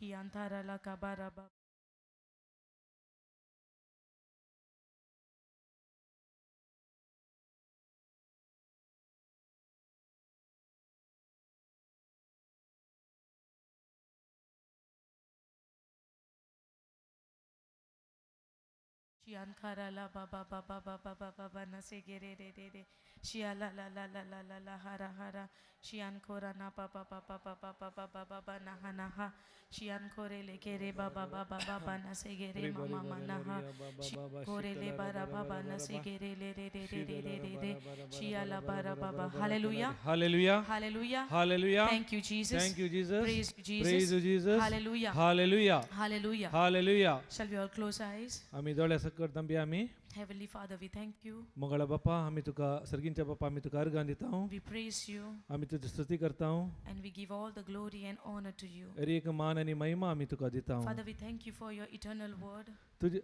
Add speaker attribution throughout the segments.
Speaker 1: Hiantara la kabara ba. Shiankara la ba ba ba ba ba ba ba ba ba na se ge re re re re. Shia la la la la la la la hara hara. Shiankora na ba ba ba ba ba ba ba ba ba ba ba na ha na ha. Shiankore le ke re ba ba ba ba ba ba na se ge re ma ma ma na ha. Shiankore le ba ra ba ba na se ge re le re re re re re re re. Shia la ba ra ba ba. Hallelujah.
Speaker 2: Hallelujah.
Speaker 1: Hallelujah.
Speaker 2: Hallelujah.
Speaker 1: Thank you, Jesus.
Speaker 2: Thank you, Jesus.
Speaker 1: Praise you, Jesus.
Speaker 2: Praise you, Jesus.
Speaker 1: Hallelujah.
Speaker 2: Hallelujah.
Speaker 1: Hallelujah.
Speaker 2: Hallelujah.
Speaker 1: Shall we all close our eyes?
Speaker 2: आमी दोळे सकट तांबी आमी
Speaker 1: Heavenly Father, we thank you.
Speaker 2: मोगाळा बापा आमी तुका सर्गींच्या बापा आमी तुका अर्गां दिता
Speaker 1: We praise you
Speaker 2: आमी तुजी स्तुती करता
Speaker 1: and we give all the glory and honor to you.
Speaker 2: हर एक मान आनी महिमा आमी तुका दिता
Speaker 1: Father, we thank you for your eternal word.
Speaker 2: तुजे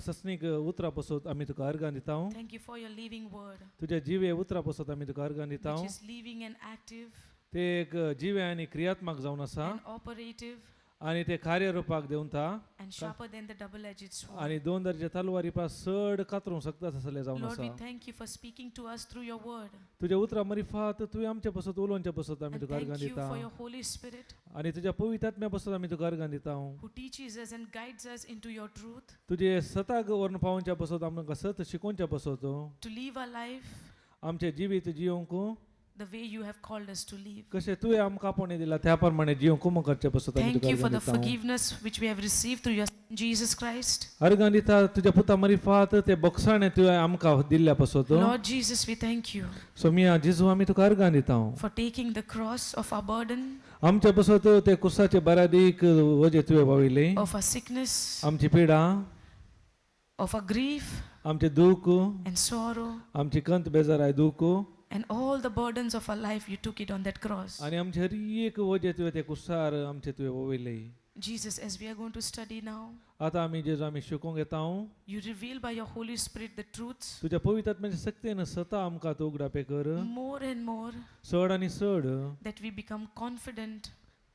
Speaker 2: ससनीक उतरां पसत आमी तुका अर्गां दिता
Speaker 1: Thank you for your living word,
Speaker 2: तुज्या जिवे उतरां पसत आमी तुका अर्गां दिता
Speaker 1: which is living and active
Speaker 2: ते एक जिवे आनी क्रियात्मक जावन आसा
Speaker 1: and operative
Speaker 2: आनी ते कार्यरुपाक देंवता
Speaker 1: and sharper than the double edged sword.
Speaker 2: आनी दोन दर्जे तलवारी पास चड कातरूंक शकता तसलें जावन
Speaker 1: Lord,
Speaker 2: आसा
Speaker 1: we thank you for speaking to us through your word.
Speaker 2: तुज्या उतरां मरिफात तुवें आमचे पसत उलोवचे पसत आमी
Speaker 1: And
Speaker 2: तुका अर्गां
Speaker 1: thank you
Speaker 2: दिता
Speaker 1: for your Holy Spirit
Speaker 2: आनी तुज्या पवित्र पसत आमी तुका अर्गां दिता
Speaker 1: who teaches us and guides us into your truth
Speaker 2: तुजे सताक व्हरून पावोवच्या पसत आमकां सत शिकोवच्या पसत
Speaker 1: to live our life
Speaker 2: आमचें जिवीत जिवंक
Speaker 1: the way you have called us to live.
Speaker 2: कशें तुवें आमकां आपोवणें दिलां त्या प्रमाणे जिवंक कुमक करचें पसत आमी
Speaker 1: Thank
Speaker 2: तुका
Speaker 1: you for
Speaker 2: अर्गां
Speaker 1: the
Speaker 2: दिता
Speaker 1: forgiveness which we have received through your Son, Jesus Christ.
Speaker 2: अर्गां दिता तुज्या पुता मरिफात ते बक्षाणें तुवें आमकां दिल्ल्या पसत
Speaker 1: Lord Jesus, we thank you
Speaker 2: Somiya जेजू आमी तुका अर्गां दिता
Speaker 1: for taking the cross of our burden,
Speaker 2: आमच्या पसत ते कुसाचे बऱ्यादीक वजें तुवें पाविल्लें
Speaker 1: of our sickness,
Speaker 2: आमची पिडा
Speaker 1: of our grief
Speaker 2: आमचें दूख
Speaker 1: and sorrow,
Speaker 2: आमची कंत बेजाराय दूख
Speaker 1: and all the burdens of our life. You took it on that cross.
Speaker 2: आनी आमचे हर एक वजें तुवें ते कुसार आमचे तुवें वयलें
Speaker 1: Jesus, as we are going to study now,
Speaker 2: आतां आमी जेजू आमी शिकोवंक येता
Speaker 1: you reveal by your Holy Spirit the truths
Speaker 2: तुज्या पवित्र शक्तीन सता आमकां तूं उगडापे कर
Speaker 1: more and more
Speaker 2: चड आनी चड
Speaker 1: that we become confident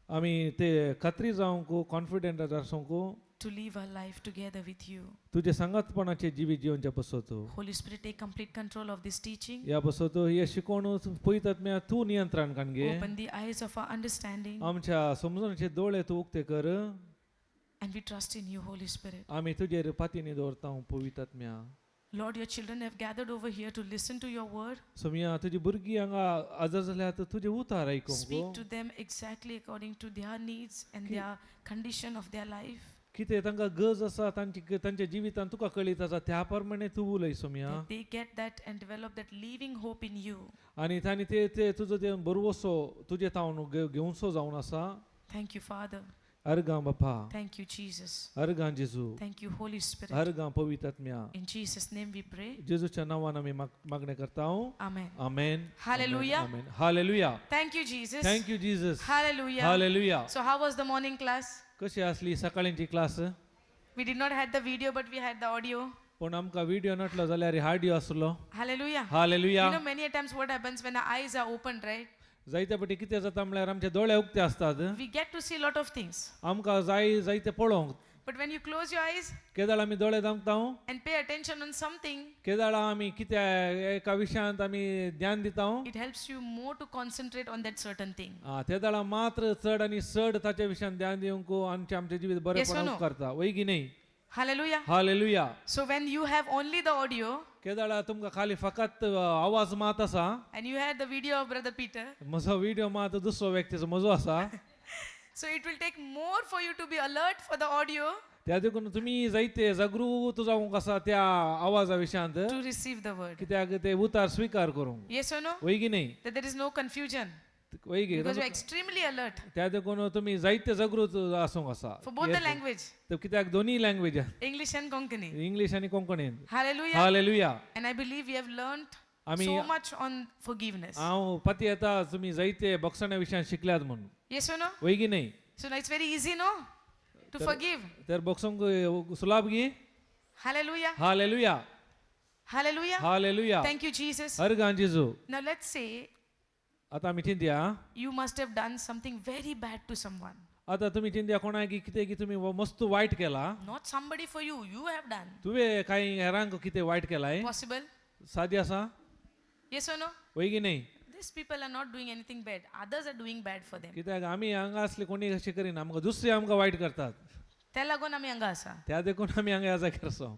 Speaker 2: आमी ते खात्री जावंक कॉन्फिडंट आसूंक
Speaker 1: to live our life together with you.
Speaker 2: तुजे सांगातपणाचे जिवीत जिवनच्या पसत
Speaker 1: Holy Spirit, take complete control of this teaching.
Speaker 2: ह्या पसत हे शिकोवन पवित्र तूं नियंत्रण काण घे
Speaker 1: Open the eyes of our understanding
Speaker 2: आमच्या समजण्याचे दोळे तूं उक्ते कर
Speaker 1: and we trust in you, Holy Spirit.
Speaker 2: आमी तुजेर पातीनी दवरता पवित्र
Speaker 1: Lord, your children have gathered over here to listen to your word.
Speaker 2: Somiya तुजी भुरगीं हांगा आजर जाल्यार तुजें उतार
Speaker 1: Speak
Speaker 2: आयकूंक
Speaker 1: to them exactly according to their needs and their condition of their life.
Speaker 2: कितें तांकां गरज आसा तांची तांच्या जिवितान तुका कळीत आसा त्या प्रमाणे तूं उलय सोमिया
Speaker 1: That they get that and develop that living hope in you.
Speaker 2: आनी तांणी ते ते तुजो ते बरवसो तुजे तावन घेवचो जावन आसा
Speaker 1: Thank you, Father.
Speaker 2: अर्गां बापा
Speaker 1: Thank you, Jesus.
Speaker 2: अर्गां जेजू
Speaker 1: Thank you, Holy Spirit.
Speaker 2: अर्गां पवित्र
Speaker 1: In Jesus' name we pray.
Speaker 2: जेजूच्या नांवान आमी मागणें करता
Speaker 1: Amen.
Speaker 2: Amen
Speaker 1: Hallelujah.
Speaker 2: Amen hallelujah
Speaker 1: Thank you, Jesus.
Speaker 2: Thank you Jesus
Speaker 1: Hallelujah.
Speaker 2: Hallelujah
Speaker 1: So, how was the morning class?
Speaker 2: कशी आसली सकाळींची class
Speaker 1: We did not have the video, but we had the audio.
Speaker 2: पूण आमकां video नासलो जाल्यार हाडियो आसलो
Speaker 1: Hallelujah.
Speaker 2: Hallelujah
Speaker 1: You know, many a times what happens when our eyes are opened, right?
Speaker 2: जायते फावटी कितें जाता म्हणल्यार आमचे दोळे उक्ते आसतात
Speaker 1: We get to see a lot of things.
Speaker 2: आमकां जाय जायते पळोवंक
Speaker 1: But when you close your eyes
Speaker 2: केदाळ आमी दोळे धांपता
Speaker 1: and pay attention on something,
Speaker 2: केदाळ आमी कितें एका विशयांत आमी ध्यान दिता
Speaker 1: it helps you more to concentrate on that certain thing.
Speaker 2: ते दाळा मात्र चड आनी चड ताच्या विशयांत ध्यान दिवंक आमचें आमचें जिवीत
Speaker 1: Yes or
Speaker 2: बरेपणान
Speaker 1: no?
Speaker 2: उपकारता वय की न्ही
Speaker 1: Hallelujah.
Speaker 2: Hallelujah
Speaker 1: So when you have only the audio
Speaker 2: केदाळा तुमकां खाली फकत आवाज मात आसा
Speaker 1: and you had the video of Brother Peter,
Speaker 2: म्हजो व्हिडियो मात दुसरो व्यक्तीचो म्हजो आसा
Speaker 1: so it will take more for you to be alert for the audio
Speaker 2: त्या देखून तुमी जायते जागृत जावंक आसा त्या आवाजा विशयांत
Speaker 1: to receive the word.
Speaker 2: कित्याक ते उतार स्विकार करूंक
Speaker 1: Yes or no?
Speaker 2: वय की न्ही
Speaker 1: That there is no confusion
Speaker 2: वय की
Speaker 1: because you're extremely alert
Speaker 2: त्या देखून तुमी जायते जागृत आसूंक आसा
Speaker 1: for both the language,
Speaker 2: तर कित्याक दोनी language
Speaker 1: English and Konkani.
Speaker 2: English आनी कोंकणीन
Speaker 1: Hallelujah.
Speaker 2: Hallelujah
Speaker 1: And I believe we have learned
Speaker 2: आमी
Speaker 1: so much on forgiveness.
Speaker 2: हांव पती येता तुमी जायते बक्षण्या विशयान शिकल्यात म्हणून
Speaker 1: Yes or no?
Speaker 2: वय की न्ही
Speaker 1: So now it's very easy, no? To forgive.
Speaker 2: तर बक्षूंक सुलाभ गी
Speaker 1: Hallelujah.
Speaker 2: Hallelujah
Speaker 1: Hallelujah.
Speaker 2: Hallelujah
Speaker 1: Thank you, Jesus.
Speaker 2: अर्गां जेजू
Speaker 1: Now let's say
Speaker 2: आतां आमी चिंतया
Speaker 1: you must have done something very bad to someone.
Speaker 2: आतां तुमी चिंतया कोणाक की कितें की तुमी मस्त वायट केला.
Speaker 1: Not somebody for you, you have done.
Speaker 2: तुवें कांय हेरांक कितें वायट केलाय.
Speaker 1: Possible?
Speaker 2: सादी आसा.
Speaker 1: Yes or no?
Speaker 2: वय की न्ही?
Speaker 1: These people are not doing anything bad. Others are doing bad for them.
Speaker 2: कित्याक आमी हांगा असले कोणी अशें करिना, आमकां दुसरी आमकां वायट करतात.
Speaker 1: त्या लागून आमी हांगा आसा.
Speaker 2: त्या देखून आमी हांगा ह्या जाग्यार आसा.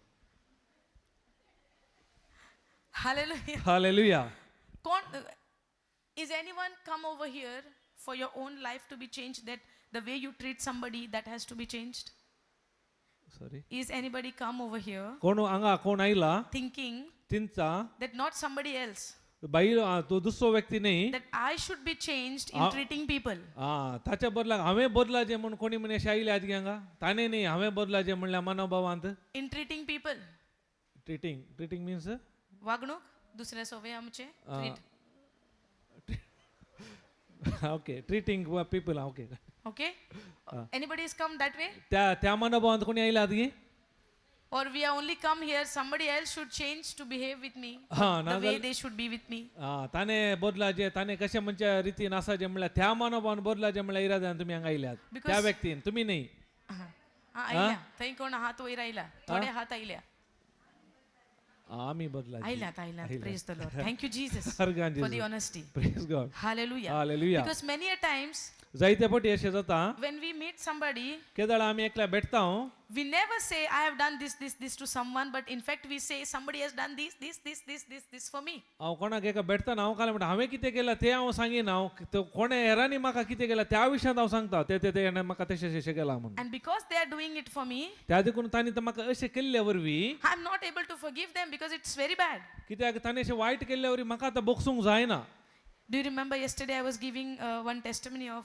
Speaker 1: Hallelujah.
Speaker 2: Hallelujah.
Speaker 1: कोण, is anyone come over here for your own life to be changed, that the way you treat somebody, that has to be changed?
Speaker 2: Sorry?
Speaker 1: Is anybody come over here
Speaker 2: कोण हांगा कोण आयला
Speaker 1: thinking
Speaker 2: तिंचा
Speaker 1: that not somebody else,
Speaker 2: बायल तो दुसरो व्यक्ती न्ही,
Speaker 1: that I should be changed in
Speaker 2: Ah.
Speaker 1: treating people?
Speaker 2: आ ताच्या बदलाक हांवें बदलाचें म्हूण कोणी मनीस आयले आजगे हांगा ताणें न्ही हांवें बदलाचें म्हणल्यार मनोभावांत?
Speaker 1: In treating people.
Speaker 2: Treating, treating means
Speaker 1: वागणूक दुसऱ्या सोवे आमचे treat.
Speaker 2: Okay, treating people, okay.
Speaker 1: Okay? Anybody has come that way?
Speaker 2: त्या त्या मनोभावांत कोणी आयला आजगे?
Speaker 1: Or we are only come here, somebody else should change to behave with me,
Speaker 2: हा
Speaker 1: the way
Speaker 2: नाजाल्यार
Speaker 1: they should be with me.
Speaker 2: आ ताणें बदलाचें, ताणें कशें म्हणच्या रितीन आसाचें म्हणल्यार त्या मनोभावान बदलाचें म्हणल्यार इराद्यान तुमी हांगा आयल्यात त्या
Speaker 1: Because
Speaker 2: व्यक्तीन तुमी न्ही.
Speaker 1: हा हा, आयल्या थंय कोण हात वयर आयला, थोडे हात आयल्या.
Speaker 2: आमी बदलाचे.
Speaker 1: आयल्यात, आयल्यात. Praise the Lord. Thank you, Jesus,
Speaker 2: सर्गान
Speaker 1: for the
Speaker 2: Jesus.
Speaker 1: Honesty.
Speaker 2: Praise God.
Speaker 1: Hallelujah.
Speaker 2: Hallelujah.
Speaker 1: Because many a times
Speaker 2: जायते पटी अशें जाता,
Speaker 1: when we meet somebody,
Speaker 2: केदळ आमी एकल्या भेटता,
Speaker 1: we never say, "I have done this, this, this to someone," but in fact we say, "Somebody has done this, this, this, this, this, this for me."
Speaker 2: हांव कोणाक एका भेटतना हांव काल म्हणटा हांवें कितें केलां तें हांव सांगिना, हांव तो कोणें हेरांनी म्हाका कितें केलां त्या विशयांत हांव सांगता, ते ते तेणें म्हाका तशें तशें केलां म्हणून.
Speaker 1: And because they are doing it for me,
Speaker 2: त्या देखून तांणी तर म्हाका अशें केल्ले वरवीं
Speaker 1: I am not able to forgive them because it's very bad.
Speaker 2: कित्याक ताणें अशें वायट केल्ले वरवीं म्हाका आतां बगसूंक जायना.
Speaker 1: Do you remember yesterday I was giving one testimony of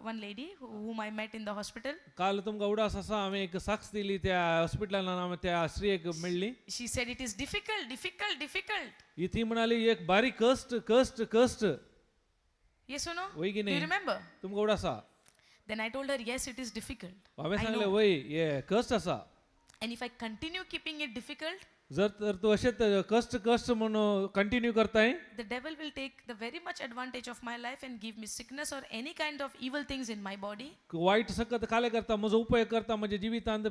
Speaker 1: one lady whom I met in the hospital?
Speaker 2: काल तुमकां उडास आसा हांवें एक साक्ष दिली त्या हॉस्पिटलान हांवें त्या स्त्रियेक मेळ्ळी.
Speaker 1: She said it is difficult, difficult, difficult.
Speaker 2: ही ती म्हणाली एक बारीक कश्ट कश्ट कश्ट.
Speaker 1: Yes or no?
Speaker 2: वय की
Speaker 1: Do you
Speaker 2: न्ही?
Speaker 1: Remember?
Speaker 2: तुमकां उडास आसा?
Speaker 1: Then I told her, yes, it is difficult.
Speaker 2: हांवें
Speaker 1: I
Speaker 2: सांगलें
Speaker 1: know.
Speaker 2: वय हे कश्ट आसा.
Speaker 1: And if I continue keeping it difficult,
Speaker 2: जर तर तूं अशेंच कश्ट कश्ट म्हणून कंटिन्यू करताय,
Speaker 1: the devil will take the very much advantage of my life and give me sickness or any kind of evil things in my body.
Speaker 2: वायट सकत काले करता म्हजो उपयोग करता म्हज्या जिवितांत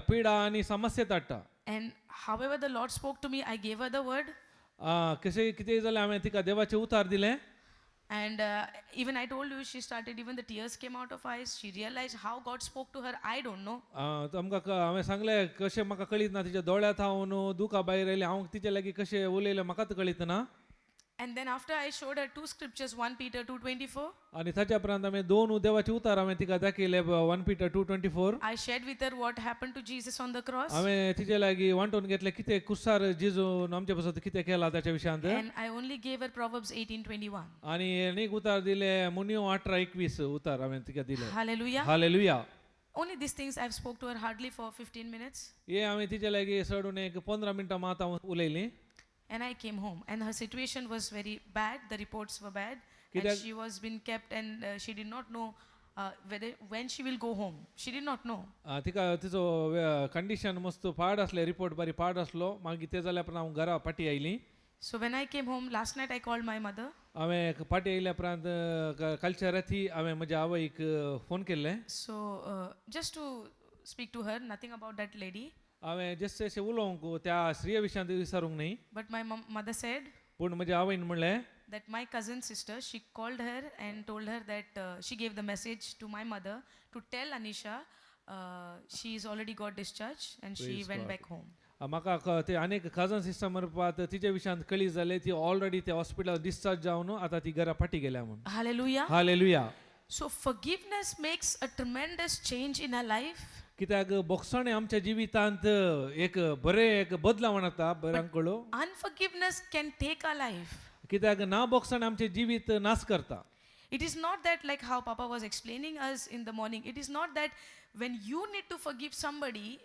Speaker 2: पिडा आनी समस्या हाडटा.
Speaker 1: And however the Lord spoke to me, I gave her the word.
Speaker 2: कशें कितें जालें हांवें तिका देवाचें उतार दिलें.
Speaker 1: And even I told you, she started, even the tears came out of eyes. She realized how God spoke to her. I don't know.
Speaker 2: आमकां हांवें सांगलें कशें म्हाका कळीत ना, तिच्या दोळ्यांत हांव दुकां भायर आयलीं, हांव तिचे लागीं कशें उलयलें म्हाकाच कळीत ना.
Speaker 1: And then after I showed her two scriptures, 1 Peter 2.24,
Speaker 2: आनी ताच्या उपरांत हांवें दोन देवाचे उतार हांवें तिका दाखयले, 1 Peter 2:24.
Speaker 1: I shared with her what happened to Jesus on the cross.
Speaker 2: हांवें तिचे लागीं वांटून घेतलें कितें कुसार जेजून आमचे पासत कितें केलां ताच्या विशयांत.
Speaker 1: And I only gave her Proverbs 18.21.
Speaker 2: आनी आनीक उतार दिले, मुनियो 18:21 उतार हांवें तिका दिले.
Speaker 1: Hallelujah.
Speaker 2: Hallelujah.
Speaker 1: Only these things I've spoke to her hardly for 15 minutes.
Speaker 2: हे हांवें तिचे लागीं चडून एक 15 मिनटां मात हांव उलयलीं.
Speaker 1: And I came home, and her situation was very bad. The reports were bad, and
Speaker 2: कित्याक
Speaker 1: she was been kept, and she did not know whether when she will go home. She did not know.
Speaker 2: तिका तिचो condition मस्त पाड आसलें, report बरी पाड आसलो. मागीर तें जाल्या उपरांत हांव घरा फाटीं आयलीं.
Speaker 1: So when I came home last night, I called my mother.
Speaker 2: हांवें फाटीं आयल्या उपरांत कालच्या राती हांवें म्हज्या आवयक फोन केल्लें.
Speaker 1: So just to speak to her, nothing about that lady.
Speaker 2: हांवें जस्ट अशें उलोवंक त्या स्त्रिये विशयांत विचारूंक न्ही.
Speaker 1: But my mother said
Speaker 2: पूण म्हज्या आवयन म्हणलें
Speaker 1: that my cousin sister, she called her and told her that she gave the message to my mother to tell Anisha she is already got discharged and she
Speaker 2: Praise
Speaker 1: went
Speaker 2: God.
Speaker 1: Back home.
Speaker 2: म्हाका ते आनीक cousin sister म्हणपात तिच्या विशयांत कळी जालें, ती already त्या हॉस्पिटलात discharge जावन आतां ती घरा फाटीं गेल्या म्हूण.
Speaker 1: Hallelujah.
Speaker 2: Hallelujah.
Speaker 1: So forgiveness makes a tremendous change in our life.
Speaker 2: कित्याक बोगसणें आमच्या जिवितांत एक बरें एक बदलावण येता बऱ्यांकडलो.
Speaker 1: Unforgiveness can take our life.
Speaker 2: कित्याक ना बोगसणें आमचें जिवीत नाश करता.
Speaker 1: It is not that, like how Papa was explaining us in the morning, it is not that when you need to forgive somebody,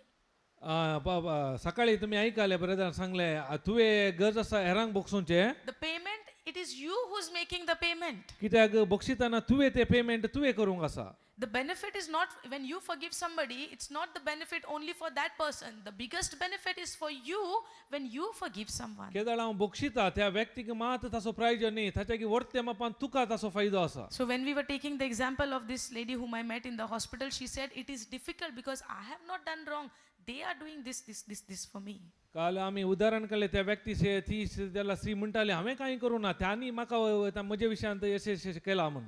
Speaker 2: सकाळी तुमी आयकले, ब्रदरान सांगलें, तुवें गरज आसा हेरांक बोगसूंचें,
Speaker 1: the payment It is you who's making the payment.
Speaker 2: कित्याक बक्षिताना तुवें तें पेमेंट तुवें करूंक आसा.
Speaker 1: The benefit is not when you forgive somebody, it's not the benefit only for that person. The biggest benefit is for you when you forgive someone.
Speaker 2: केदळ हांव बक्षिता त्या व्यक्तीक मात ताचो प्रायोजन न्ही, ताच्या की वर्ते मापान तुका ताचो फायदो आसा.
Speaker 1: So when we were taking the example of this lady whom I met in the hospital, she said, "It is difficult because I have not done wrong. They are doing this, this, this, this for me."
Speaker 2: काल आमी उदाहरण काडलें त्या व्यक्तीचे, ती त्याला स्त्री म्हणटाली हांवें कांय करूं ना, त्यांनी म्हाका म्हजे विशयांत अशें अशें केलां म्हूण.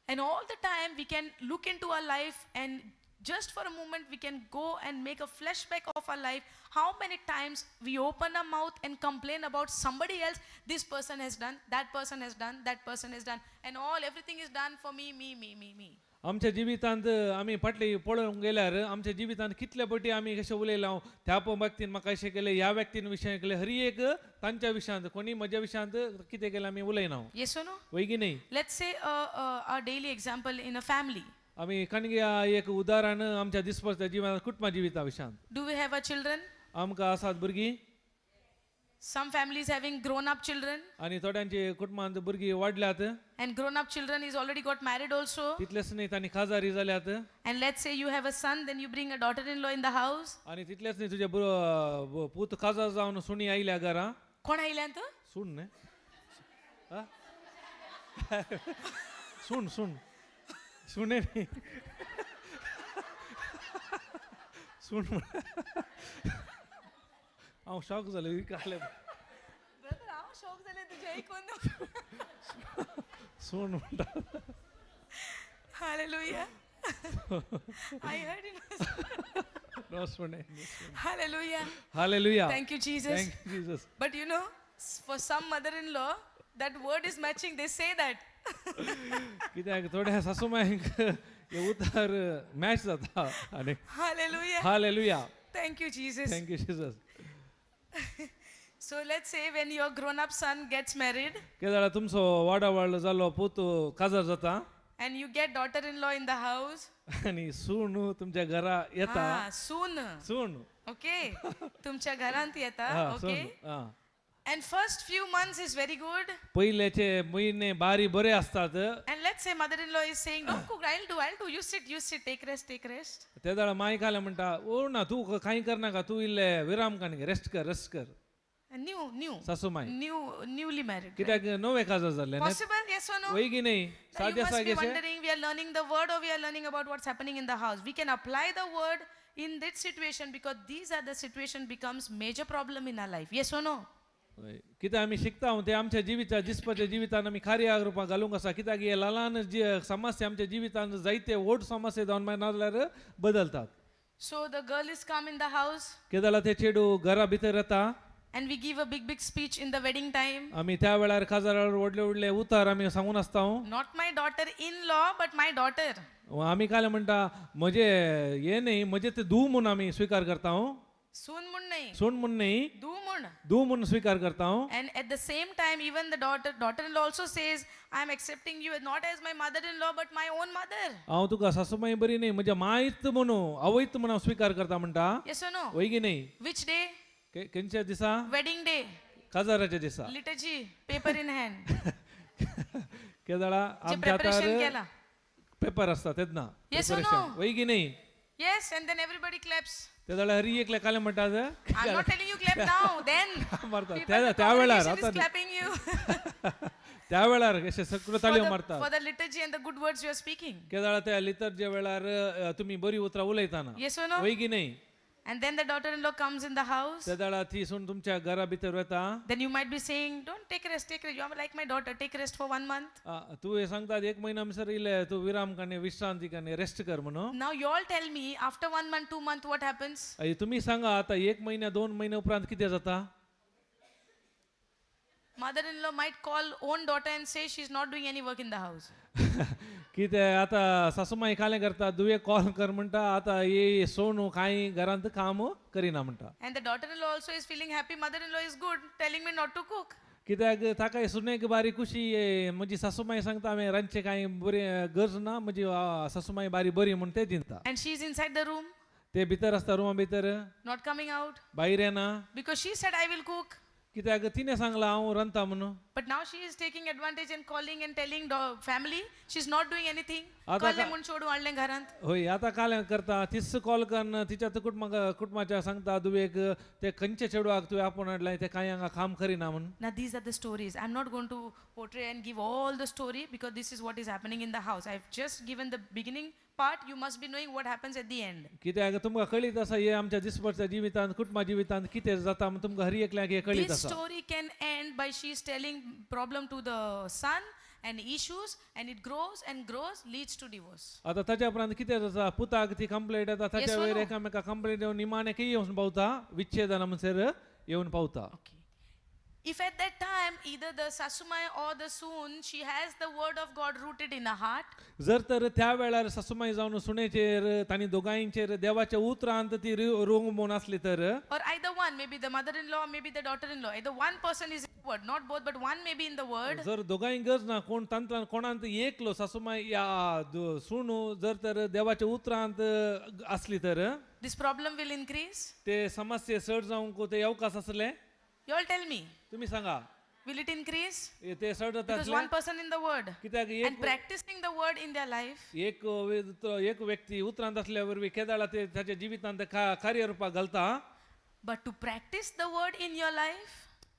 Speaker 1: And all the time we can look into our life and just for a moment we can go and make a flashback of our life. How many times we open our mouth and complain about somebody else, this person has done, that person has done, that person has done, and all everything is done for me, me, me, me, me.
Speaker 2: आमच्या जिवितांत आमी फाटले पळोवंक गेल्यार आमच्या जिवितांत कितले पटी आमी कशें उलयला, त्या व्यक्तीन म्हाका अशें केलें, ह्या व्यक्तीन विशय केलें, हरी एक तांच्या विशयांत कोणी म्हज्या विशयांत कितें केलें आमी उलयना.
Speaker 1: Yes or no?
Speaker 2: वय की न्ही?
Speaker 1: Let's say a daily example in a family.
Speaker 2: आमी कणग्या एक उदाहरण आमच्या दिसपडत्या जिवितांत, कुटुंबा जिविता विशयांत.
Speaker 1: Do we have our children?
Speaker 2: आमकां आसात भुरगीं.
Speaker 1: Some families having grown up children,
Speaker 2: आनी थोड्यांचे कुटुंबांत भुरगीं वाडल्यात.
Speaker 1: And grown up children is already got married also.
Speaker 2: तितलेच न्ही, तांणी खाजारी जाल्यात.
Speaker 1: And let's say you have a son, then you bring a daughter in law in the house.
Speaker 2: आनी तितलेच न्ही, तुजे पूत काजार जावन सुणी आयल्या घरा.
Speaker 1: कोण आयल्यांत?
Speaker 2: सून न्ही. हा? सून सून सुणे न्ही, सून. हांव शॉक जालें काले.
Speaker 1: ब्रदर, हांव शॉक जालें तुजें आयकून.
Speaker 2: सून म्हणटा.
Speaker 1: Hallelujah. I heard it.
Speaker 2: No, सुणे.
Speaker 1: Hallelujah.
Speaker 2: Hallelujah.
Speaker 1: Thank you, Jesus.
Speaker 2: Thank you Jesus.
Speaker 1: But for some mother in law, that word is matching. They say that.
Speaker 2: कित्याक थोड्या सासूमायक हे उतर मॅच जाता आनी.
Speaker 1: Hallelujah.
Speaker 2: Hallelujah.
Speaker 1: Thank you, Jesus.
Speaker 2: Thank you Jesus.
Speaker 1: So let's say when your grown up son gets married
Speaker 2: केदाळा तुमचो वाडा वाडलो जाल्लो पूत काजार जाता
Speaker 1: and you get daughter in law in the house.
Speaker 2: आनी सून तुमच्या घरा येता.
Speaker 1: Ah, soon.
Speaker 2: सून.
Speaker 1: Okay. तुमच्या घरांत येता.
Speaker 2: हा, सून.
Speaker 1: Okay.
Speaker 2: हा.
Speaker 1: And first few months is very good.
Speaker 2: पयल्याचे म्हयने बारी बरे असतात.
Speaker 1: And let's say mother-in-law is saying, "Don't cook, I'll do, I'll do. You sit, you sit, take rest, take rest."
Speaker 2: ते वेळार माई काले म्हणटा, ओ ना, तूं कांय करनाका, तूं इल्ले विराम काडून रेस्ट कर, रेस्ट कर.
Speaker 1: And new, new,
Speaker 2: सासू माई.
Speaker 1: new, newly married, right?
Speaker 2: कित्याक नवे काजार जाल्ले न्ही.
Speaker 1: Possible? Yes or no?
Speaker 2: वय की न्ही?
Speaker 1: Now you
Speaker 2: सादें
Speaker 1: must
Speaker 2: आसा
Speaker 1: be
Speaker 2: कशें.
Speaker 1: wondering, we are learning the word or we are learning about what's happening in the house. We can apply the word in this situation because these are the situation becomes major problem in our life. Yes or no?
Speaker 2: हय. कितें आमी शिकता ते आमच्या जिविता दिसपाच्या जिवितान आमी कार्या रुपां घालूंक आसा, कित्याक हे ल्हान जी समस्या आमच्या जिवितान जायते व्हड समस्या जावन मागीर नाजाल्यार बदलतात.
Speaker 1: So the girl is come in the house
Speaker 2: केदाळा ते चेडूं घरा भितर येता
Speaker 1: and we give a big, big speech in the wedding time.
Speaker 2: आमी त्या वेळार काजारार व्हडले व्हडले उतार आमी सांगून आसता.
Speaker 1: Not my daughter-in-law, but my daughter.
Speaker 2: आमी काय म्हणटा, म्हजे हे न्ही, म्हजे ते धूव म्हूण आमी स्विकार करता.
Speaker 1: सून म्हूण न्ही.
Speaker 2: सून म्हूण न्ही.
Speaker 1: धूव म्हूण.
Speaker 2: धूव म्हूण स्विकार करता.
Speaker 1: And at the same time, even the daughter-in-law also says, "I am accepting you not as my mother-in-law, but my own mother."
Speaker 2: हांव तुका सासूमाई बरी न्ही, म्हज्या मायत म्हणून, आवयत म्हणून हांव स्विकार करता म्हणटा.
Speaker 1: Yes or no?
Speaker 2: वय की न्ही?
Speaker 1: Which day?
Speaker 2: खंयच्या दिसा?
Speaker 1: Wedding day.
Speaker 2: काजाराच्या दिसा.
Speaker 1: Liturgy, paper in hand.
Speaker 2: केदाळा
Speaker 1: जे
Speaker 2: आमच्या
Speaker 1: preparation
Speaker 2: हातार
Speaker 1: केला.
Speaker 2: पेपर आसता तेन्ना.
Speaker 1: Yes or no?
Speaker 2: Preparation. वय की न्ही?
Speaker 1: Yes, and then everybody claps.
Speaker 2: ते जाल्यार हरी एकल्या काले म्हणटा.
Speaker 1: I'm not telling you clap now, then.
Speaker 2: मारता.
Speaker 1: People,
Speaker 2: त्या
Speaker 1: the
Speaker 2: त्या वेळार
Speaker 1: congregation is
Speaker 2: आतां
Speaker 1: clapping you.
Speaker 2: त्या वेळार अशें सगळ्यो
Speaker 1: for,
Speaker 2: ताळयो
Speaker 1: the,
Speaker 2: मारतात.
Speaker 1: for the liturgy and the good words you are speaking.
Speaker 2: केदाळा त्या लितरच्या वेळार तुमी बरी उतरां उलयतना.
Speaker 1: Yes or no?
Speaker 2: वय की न्ही?
Speaker 1: And then the daughter-in-law comes in the house.
Speaker 2: त्या वेळार ती सून तुमच्या घरा भितर वता.
Speaker 1: Then you might be saying, "Don't take rest, take rest. You are like my daughter, take rest for one month."
Speaker 2: तूं हें सांगतात एक म्हयनो भितर इल्ले तूं विराम काडणे, विश्रांती काडणे, रेस्ट कर म्हणून.
Speaker 1: Now you all tell me, after one month, 2 month, what happens?
Speaker 2: तुमी सांगा आतां, एक म्हयन्या दोन म्हयने उपरांत कितें जाता?
Speaker 1: Mother-in-law might call own daughter and say she's not doing any work in the house.
Speaker 2: कितें आतां सासूमाई कालें करता, दुवे कॉल कर म्हणटा, आतां हे सोनू कांय घरांत काम करिना म्हणटा.
Speaker 1: And the daughter-in-law also is feeling happy. Mother-in-law is good, telling me not to cook.
Speaker 2: कित्याक ताका सुनेक बारी खुशी, म्हजी सासूमाई सांगता हांवें रांदचें कांय बरें गरज ना, म्हजी सासूमाई बारी बरी म्हूण ते चिंता.
Speaker 1: And she is inside the room,
Speaker 2: ते भितर आसता रुमा भितर.
Speaker 1: Not coming out.
Speaker 2: भायर येना.
Speaker 1: Because she said, "I will cook."
Speaker 2: कित्याक तिणें सांगलां हांव रांदता म्हणून.
Speaker 1: But now she is taking advantage and calling and telling the family she's not doing anything.
Speaker 2: आता
Speaker 1: कळ्ळें म्हूण चेडूं हाडलें घरांत.
Speaker 2: हय, आतां काल करता तीच कॉल करून तिच्या कुटुंबाच्या सांगता दुवेक ते खंयच्या चेडवाक तुवें आपोवन हाडलें ते कांय हांगा काम करिना म्हणून.
Speaker 1: Now these are the stories. I'm not going to portray and give all the story because this is what is happening in the house. I've just given the beginning part. You must be knowing what happens at the end.
Speaker 2: कित्याक तुमकां कळीत आसा हे आमच्या दिसभरच्या जिवितांत कुटुंबा जिवितांत कितें जाता म्हूण तुमकां हर एकल्याक हें कळीत
Speaker 1: This
Speaker 2: आसा.
Speaker 1: story can end by she is telling problem to the son and issues, and it grows and grows, leads to divorce.
Speaker 2: आतां ताच्या उपरांत कितें जाता पुताक ती कंप्लेंट येता ताच्या
Speaker 1: Yes or
Speaker 2: वयर
Speaker 1: no?
Speaker 2: एकामेका कंप्लेंट येवन निमाणें खंय येवन पावता विच्छेदना म्हणसर येवन पावता.
Speaker 1: Okay. If at that time either the sasumai or the soon she has the word of God rooted in her heart,
Speaker 2: जर तर त्या वेळार सासुमाई जावन सुनेचेर तांणी दोगांयचेर देवाच्या उतरांत ती रोंग म्हणून आसली तर
Speaker 1: or either one, maybe the mother-in-law, maybe the daughter-in-law, either one person is in the word, not both, but one may be in the word.
Speaker 2: जर दोगांय गरज ना कोण तांतल्यान कोणांत एकलो सासुमाई या सुणू जर तर देवाच्या उतरांत आसली तर
Speaker 1: This problem will increase.
Speaker 2: ते समस्ये चड जावंक ते अवकाश आसले.
Speaker 1: You all tell me,
Speaker 2: तुमी सांगा.
Speaker 1: Will it increase?
Speaker 2: ते चड जाता
Speaker 1: Because
Speaker 2: आसले
Speaker 1: one person in the word
Speaker 2: कित्याक
Speaker 1: and
Speaker 2: एक
Speaker 1: practicing the word in their life,
Speaker 2: एक एक व्यक्ती उतरांत असल्या वरवीं केदाळा ते ताच्या जिवितांत कार्यरुपाक घालता.
Speaker 1: But to practice the word in your life,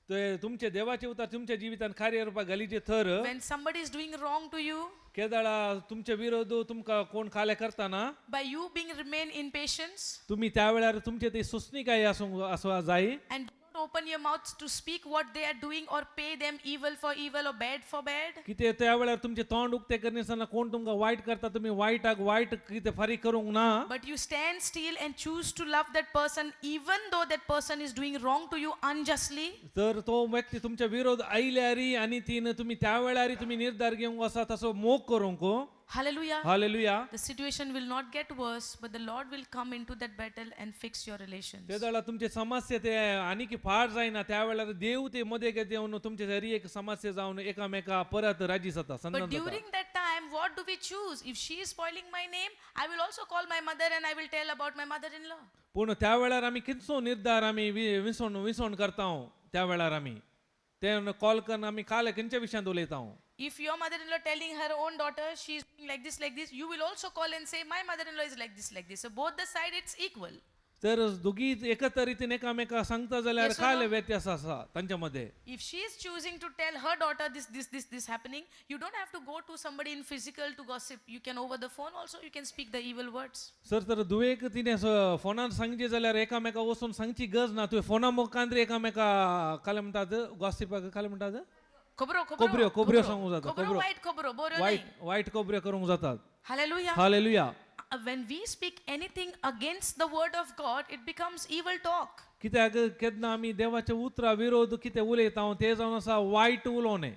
Speaker 2: ते तुमचे देवाचे उतार तुमच्या जिवितांत कार्यरुपाक घालीचे थर
Speaker 1: when somebody is doing wrong to you,
Speaker 2: केदाळा तुमचे विरोध तुमकां कोण काले करताना
Speaker 1: by you being remain in patience
Speaker 2: तुम्ही त्या वेळार तुमचे ते सुसणीकाय आसूंक आसूं जाय
Speaker 1: and do not open your mouths to speak what they are doing or pay them evil for evil or bad for bad.
Speaker 2: कितें त्या वेळार तुमचे तोंड उक्ते करनासतना कोण तुमकां वायट करता तुमी वायटाक वायट कितें फारीक करूंक ना.
Speaker 1: But you stand still and choose to love that person even though that person is doing wrong to you unjustly.
Speaker 2: तर तो व्यक्ती तुमच्या विरोध आयल्यारी आनी तीन तुमी त्या वेळार तुमी निर्धार घेवंक आसा तसो मोग करूंक.
Speaker 1: Hallelujah.
Speaker 2: Hallelujah.
Speaker 1: The situation will not get worse, but the Lord will come into that battle and fix your relations.
Speaker 2: ते वेळार तुमचे समस्या ते आनीक फार जायना त्या वेळार देव ते मदें येवन तुमचे तरी एक समस्या जावन एकामेका परत राजी जाता
Speaker 1: But
Speaker 2: संधान जाता.
Speaker 1: During that time, what do we choose? If she is spoiling my name, I will also call my mother and I will tell about my mother in law.
Speaker 2: पूण त्या वेळार आमी कितसो निर्धार आमी विसवण विसवण करता त्या वेळार आमी ते कॉल करून आमी काल खंयच्या विशयांत उलयता.
Speaker 1: If your mother in law telling her own daughter she is doing like this, like this, you will also call and say, my mother in law is like this, like this. So both the side, it's equal.
Speaker 2: तर दोगी एकत्र रितीन एकामेका सांगता जाल्यार
Speaker 1: Yes or
Speaker 2: काल
Speaker 1: no?
Speaker 2: व्यत्यास आसा तांच्या मदें.
Speaker 1: If she is choosing to tell her daughter this, this, this, this happening, you don't have to go to somebody in physical to gossip. You can over the phone also, you can speak the evil words.
Speaker 2: Sir तर दुवेक तिणें फोनार सांगचें जाल्यार एकामेका वचून सांगची गरज ना तुवें फोना मुखार एकामेका काल म्हणटात गॉसिपाक काल म्हणटात
Speaker 1: खबरो.
Speaker 2: खबऱ्यो, खबऱ्यो सांगूंक जाता,
Speaker 1: खबरो
Speaker 2: खबरो.
Speaker 1: वायट खबरो बऱ्यो
Speaker 2: वायट
Speaker 1: न्हय.
Speaker 2: वायट खबऱ्यो करूंक जातात.
Speaker 1: Hallelujah.
Speaker 2: Hallelujah.
Speaker 1: When we speak anything against the word of God, it becomes evil talk.
Speaker 2: कित्याक केन्ना आमी देवाच्या उतरा विरोध कितें उलयता तें जावन आसा वायट उलोवणें.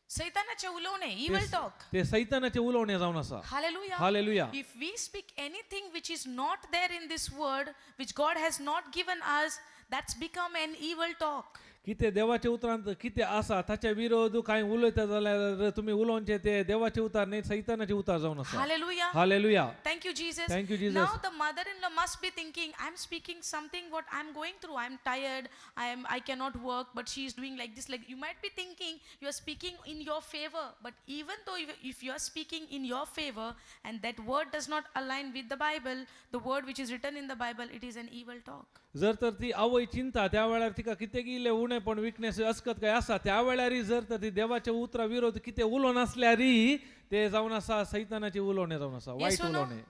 Speaker 1: सैतानाचे उलोवणे, evil talk.
Speaker 2: ते सैतानाचें उलोवणें जावन आसा.
Speaker 1: Hallelujah.
Speaker 2: Hallelujah.
Speaker 1: If we speak anything which is not there in this word, which God has not given us, that's become an evil talk.
Speaker 2: कितें देवाच्या उतरांत कितें आसा ताच्या विरोध कांय उलयता जाल्यार तुमी उलोवचें ते देवाचें उतार न्ही सैतानाचें उतार जावन आसा.
Speaker 1: Hallelujah.
Speaker 2: Hallelujah.
Speaker 1: Thank you, Jesus.
Speaker 2: Thank you, Jesus.
Speaker 1: Now the mother-in-law must be thinking, I'm speaking something what I'm going through. I'm tired. I cannot work, but she is doing like this. Like you might be thinking you are speaking in your favor, but even though if you are speaking in your favor and that word does not align with the Bible, the word which is written in the Bible, it is an evil talk.
Speaker 2: जर तर ती आवय चिंता त्या वेळार तिका कितें इल्लें उणें पण विकनेस अस्कत काय आसा त्या वेळार जर तर ती देवाच्या उतरा विरोध कितें उलोवन आसल्यारय ते जावन आसा सैतानाचें उलोवणें जावन आसा
Speaker 1: Yes
Speaker 2: वायट
Speaker 1: or no?
Speaker 2: उलोवणें.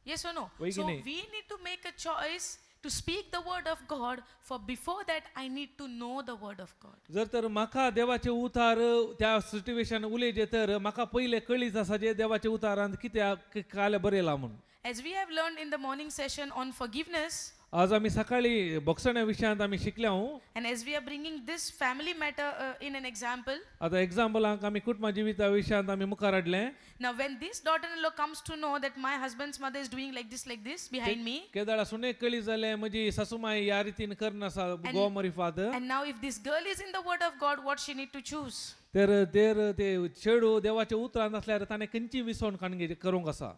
Speaker 1: Yes or no?
Speaker 2: होय की
Speaker 1: So
Speaker 2: नाही?
Speaker 1: we need to make a choice to speak the word of God. For before that, I need to know the word of God.
Speaker 2: जर तर म्हाका देवाचे उतार त्या सिट्युएशन उलयचे तर म्हाका पयलें कळीत आसा जे देवाच्या उतारांत कितें काल बरयलां म्हूण.
Speaker 1: As we have learned in the morning session on forgiveness,
Speaker 2: आज आमी सकाळी भोगसण्या विशयांत आमी शिकल्या.
Speaker 1: and as we are bringing this family matter in an example,
Speaker 2: आतां एग्जाम्पलाक आमी कुटुंब जिविता विशयांत आमी मुखार हाडलें.
Speaker 1: Now when this daughter in law comes to know that my husband's mother is doing like this behind me,
Speaker 2: केदाळा सुनेक कळी जालें म्हजी सासूमाय ह्या रितीन करनासा Goa मरिफात.
Speaker 1: And now if this girl is in the word of God, what she need to choose?
Speaker 2: तर तेर ते चेडू देवाच्या उतरांत आसल्यार ताणें खंयची विसवण काडून करूंक आसा?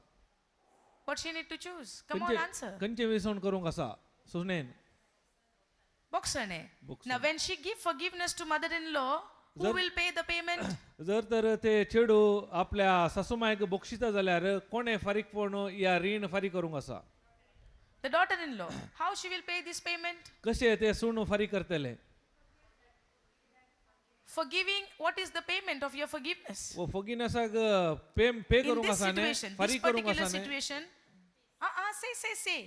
Speaker 1: What she need to choose? Come on, answer.
Speaker 2: खंयची विसवण करूंक आसा सुनेन?
Speaker 1: बोगसणे.
Speaker 2: बोगसणे.
Speaker 1: Now when she give forgiveness to mother-in-law, who will pay the payment?
Speaker 2: जर तर ते चेडू आपल्या सासूमायक बक्षिता जाल्यार कोणें फारीकपण या रीण फारीक करूंक आसा?
Speaker 1: The daughter-in-law. How she will pay this payment?
Speaker 2: कशें ते सूण फारीक करतले?
Speaker 1: Forgiving, what is the payment of your forgiveness?
Speaker 2: वो फोगिनसाक पे पे
Speaker 1: In
Speaker 2: करूंक
Speaker 1: this
Speaker 2: आसा न्ही,
Speaker 1: situation, this
Speaker 2: फारीक करूंक
Speaker 1: particular
Speaker 2: आसा न्ही.
Speaker 1: situation, say, say, say.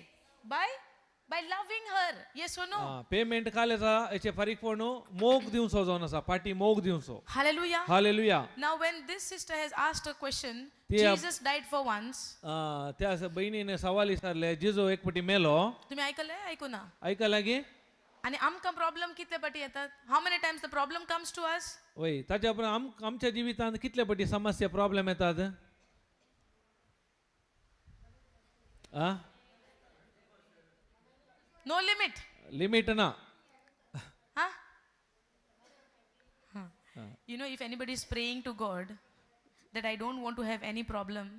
Speaker 1: By loving her, yes or no?
Speaker 2: Payment काल आसा हेचे फारीकपण मोग दिवचो जावन आसा, पाटी मोग दिवचो.
Speaker 1: Hallelujah.
Speaker 2: Hallelujah.
Speaker 1: Now, when this sister has asked a question, Jesus died for once.
Speaker 2: त्या बहिणीने सवाल विचारले, जिजो एक पटी मेलो.
Speaker 1: तुम्ही ऐकलंय? ऐकू ना.
Speaker 2: ऐका लागी.
Speaker 1: आणि आमकां प्रॉब्लेम कितले पाटी येतात? How many times the problem comes to us?
Speaker 2: वय, ताच्या उपरांत आमच्या जिवितांत कितले पटी समस्या प्रॉब्लेम येतात आ?
Speaker 1: No limit.
Speaker 2: Limit ना.
Speaker 1: हा. If anybody is praying to God that I don't want to have any problem,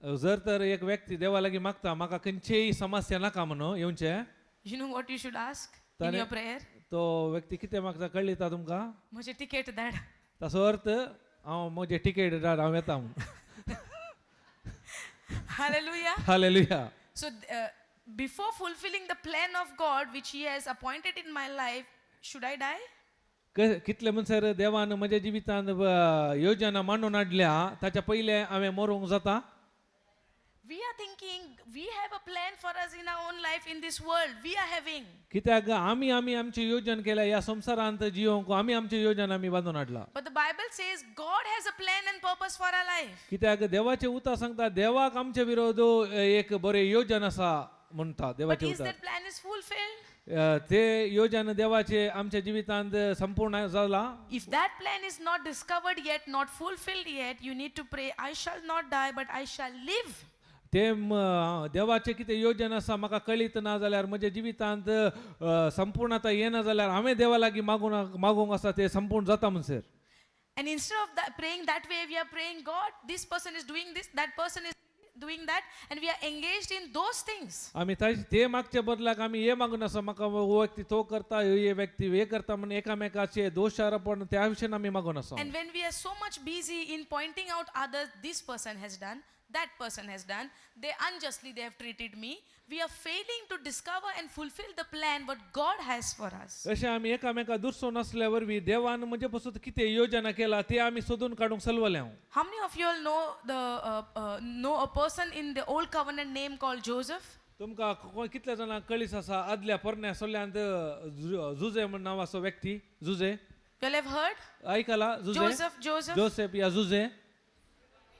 Speaker 2: जर तर एक व्यक्ती देवा लागीं मागता म्हाका खंयचेय समस्या नाका म्हणून येवचे,
Speaker 1: you know what you should ask in
Speaker 2: ताणें
Speaker 1: your prayer?
Speaker 2: तो व्यक्ती कितें मागता कळ्ळी तुमकां?
Speaker 1: म्हजें तिकेट धाड.
Speaker 2: ताचो अर्थ हांव म्हजें टिकेट धाड, हांव येता म्हणून.
Speaker 1: Hallelujah.
Speaker 2: Hallelujah.
Speaker 1: So before fulfilling the plan of God which He has appointed in my life, should I die?
Speaker 2: कितले म्हणसर देवान म्हज्या जिवितांत योजना मांडून हाडल्या ताच्या पयलें हांवें मरूंक जाता?
Speaker 1: We are thinking we have a plan for us in our own life in this world. We are having.
Speaker 2: कित्याक आमी आमी आमची योजन केल्या ह्या संवसारांत जियोंक, आमी आमची योजना आमी बांदून हाडला.
Speaker 1: But the Bible says God has a plan and purpose for our life.
Speaker 2: कित्याक देवाचे उतर सांगता देवाक आमचे विरोध एक बरें योजन आसा म्हणटा
Speaker 1: But
Speaker 2: देवाचे
Speaker 1: is
Speaker 2: उतर.
Speaker 1: that plan is fulfilled?
Speaker 2: ते योजन देवाचे आमच्या जिवितांत संपूर्ण जाला?
Speaker 1: If that plan is not discovered yet, not fulfilled yet, you need to pray, I shall not die, but I shall live.
Speaker 2: ते देवाचे कितें योजन आसा म्हाका कळीत ना जाल्यार, म्हज्या जिवितांत संपूर्णता येना जाल्यार, हांवें देवा लागीं मागून मागूंक आसा ते संपूर्ण जाता म्हणसर.
Speaker 1: And instead of that, praying that way, we are praying, God, this person is doing this, that person is doing that, and we are engaged in those things.
Speaker 2: आमी ते मागच्या बदलाक आमी हे मागून आसा, म्हाका हो व्यक्ती तो करता, हे व्यक्ती हे करता म्हणून एकामेकाचे दोश आरोपण त्या विशयन आमी मागून आसा.
Speaker 1: And when we are so much busy in pointing out others, this person has done, that person has done, they unjustly they have treated me, we are failing to discover and fulfill the plan what God has for us.
Speaker 2: अशें आमी एकामेका दुरसो नासल्या वरवीं देवान म्हजे पसून कितें योजना केला ते आमी सोदून काडूंक सलवले हांव.
Speaker 1: How many of you all know a person in the old covenant name called Joseph?
Speaker 2: तुमकां कितल्या जाणांक कळीस आसा आदल्या पोरण्या सोल्यांत जुजे म्हण नांवाचो व्यक्ती Jose?
Speaker 1: You all have heard?
Speaker 2: आयकला जुजे?
Speaker 1: Joseph, Joseph.
Speaker 2: Joseph या जुजे,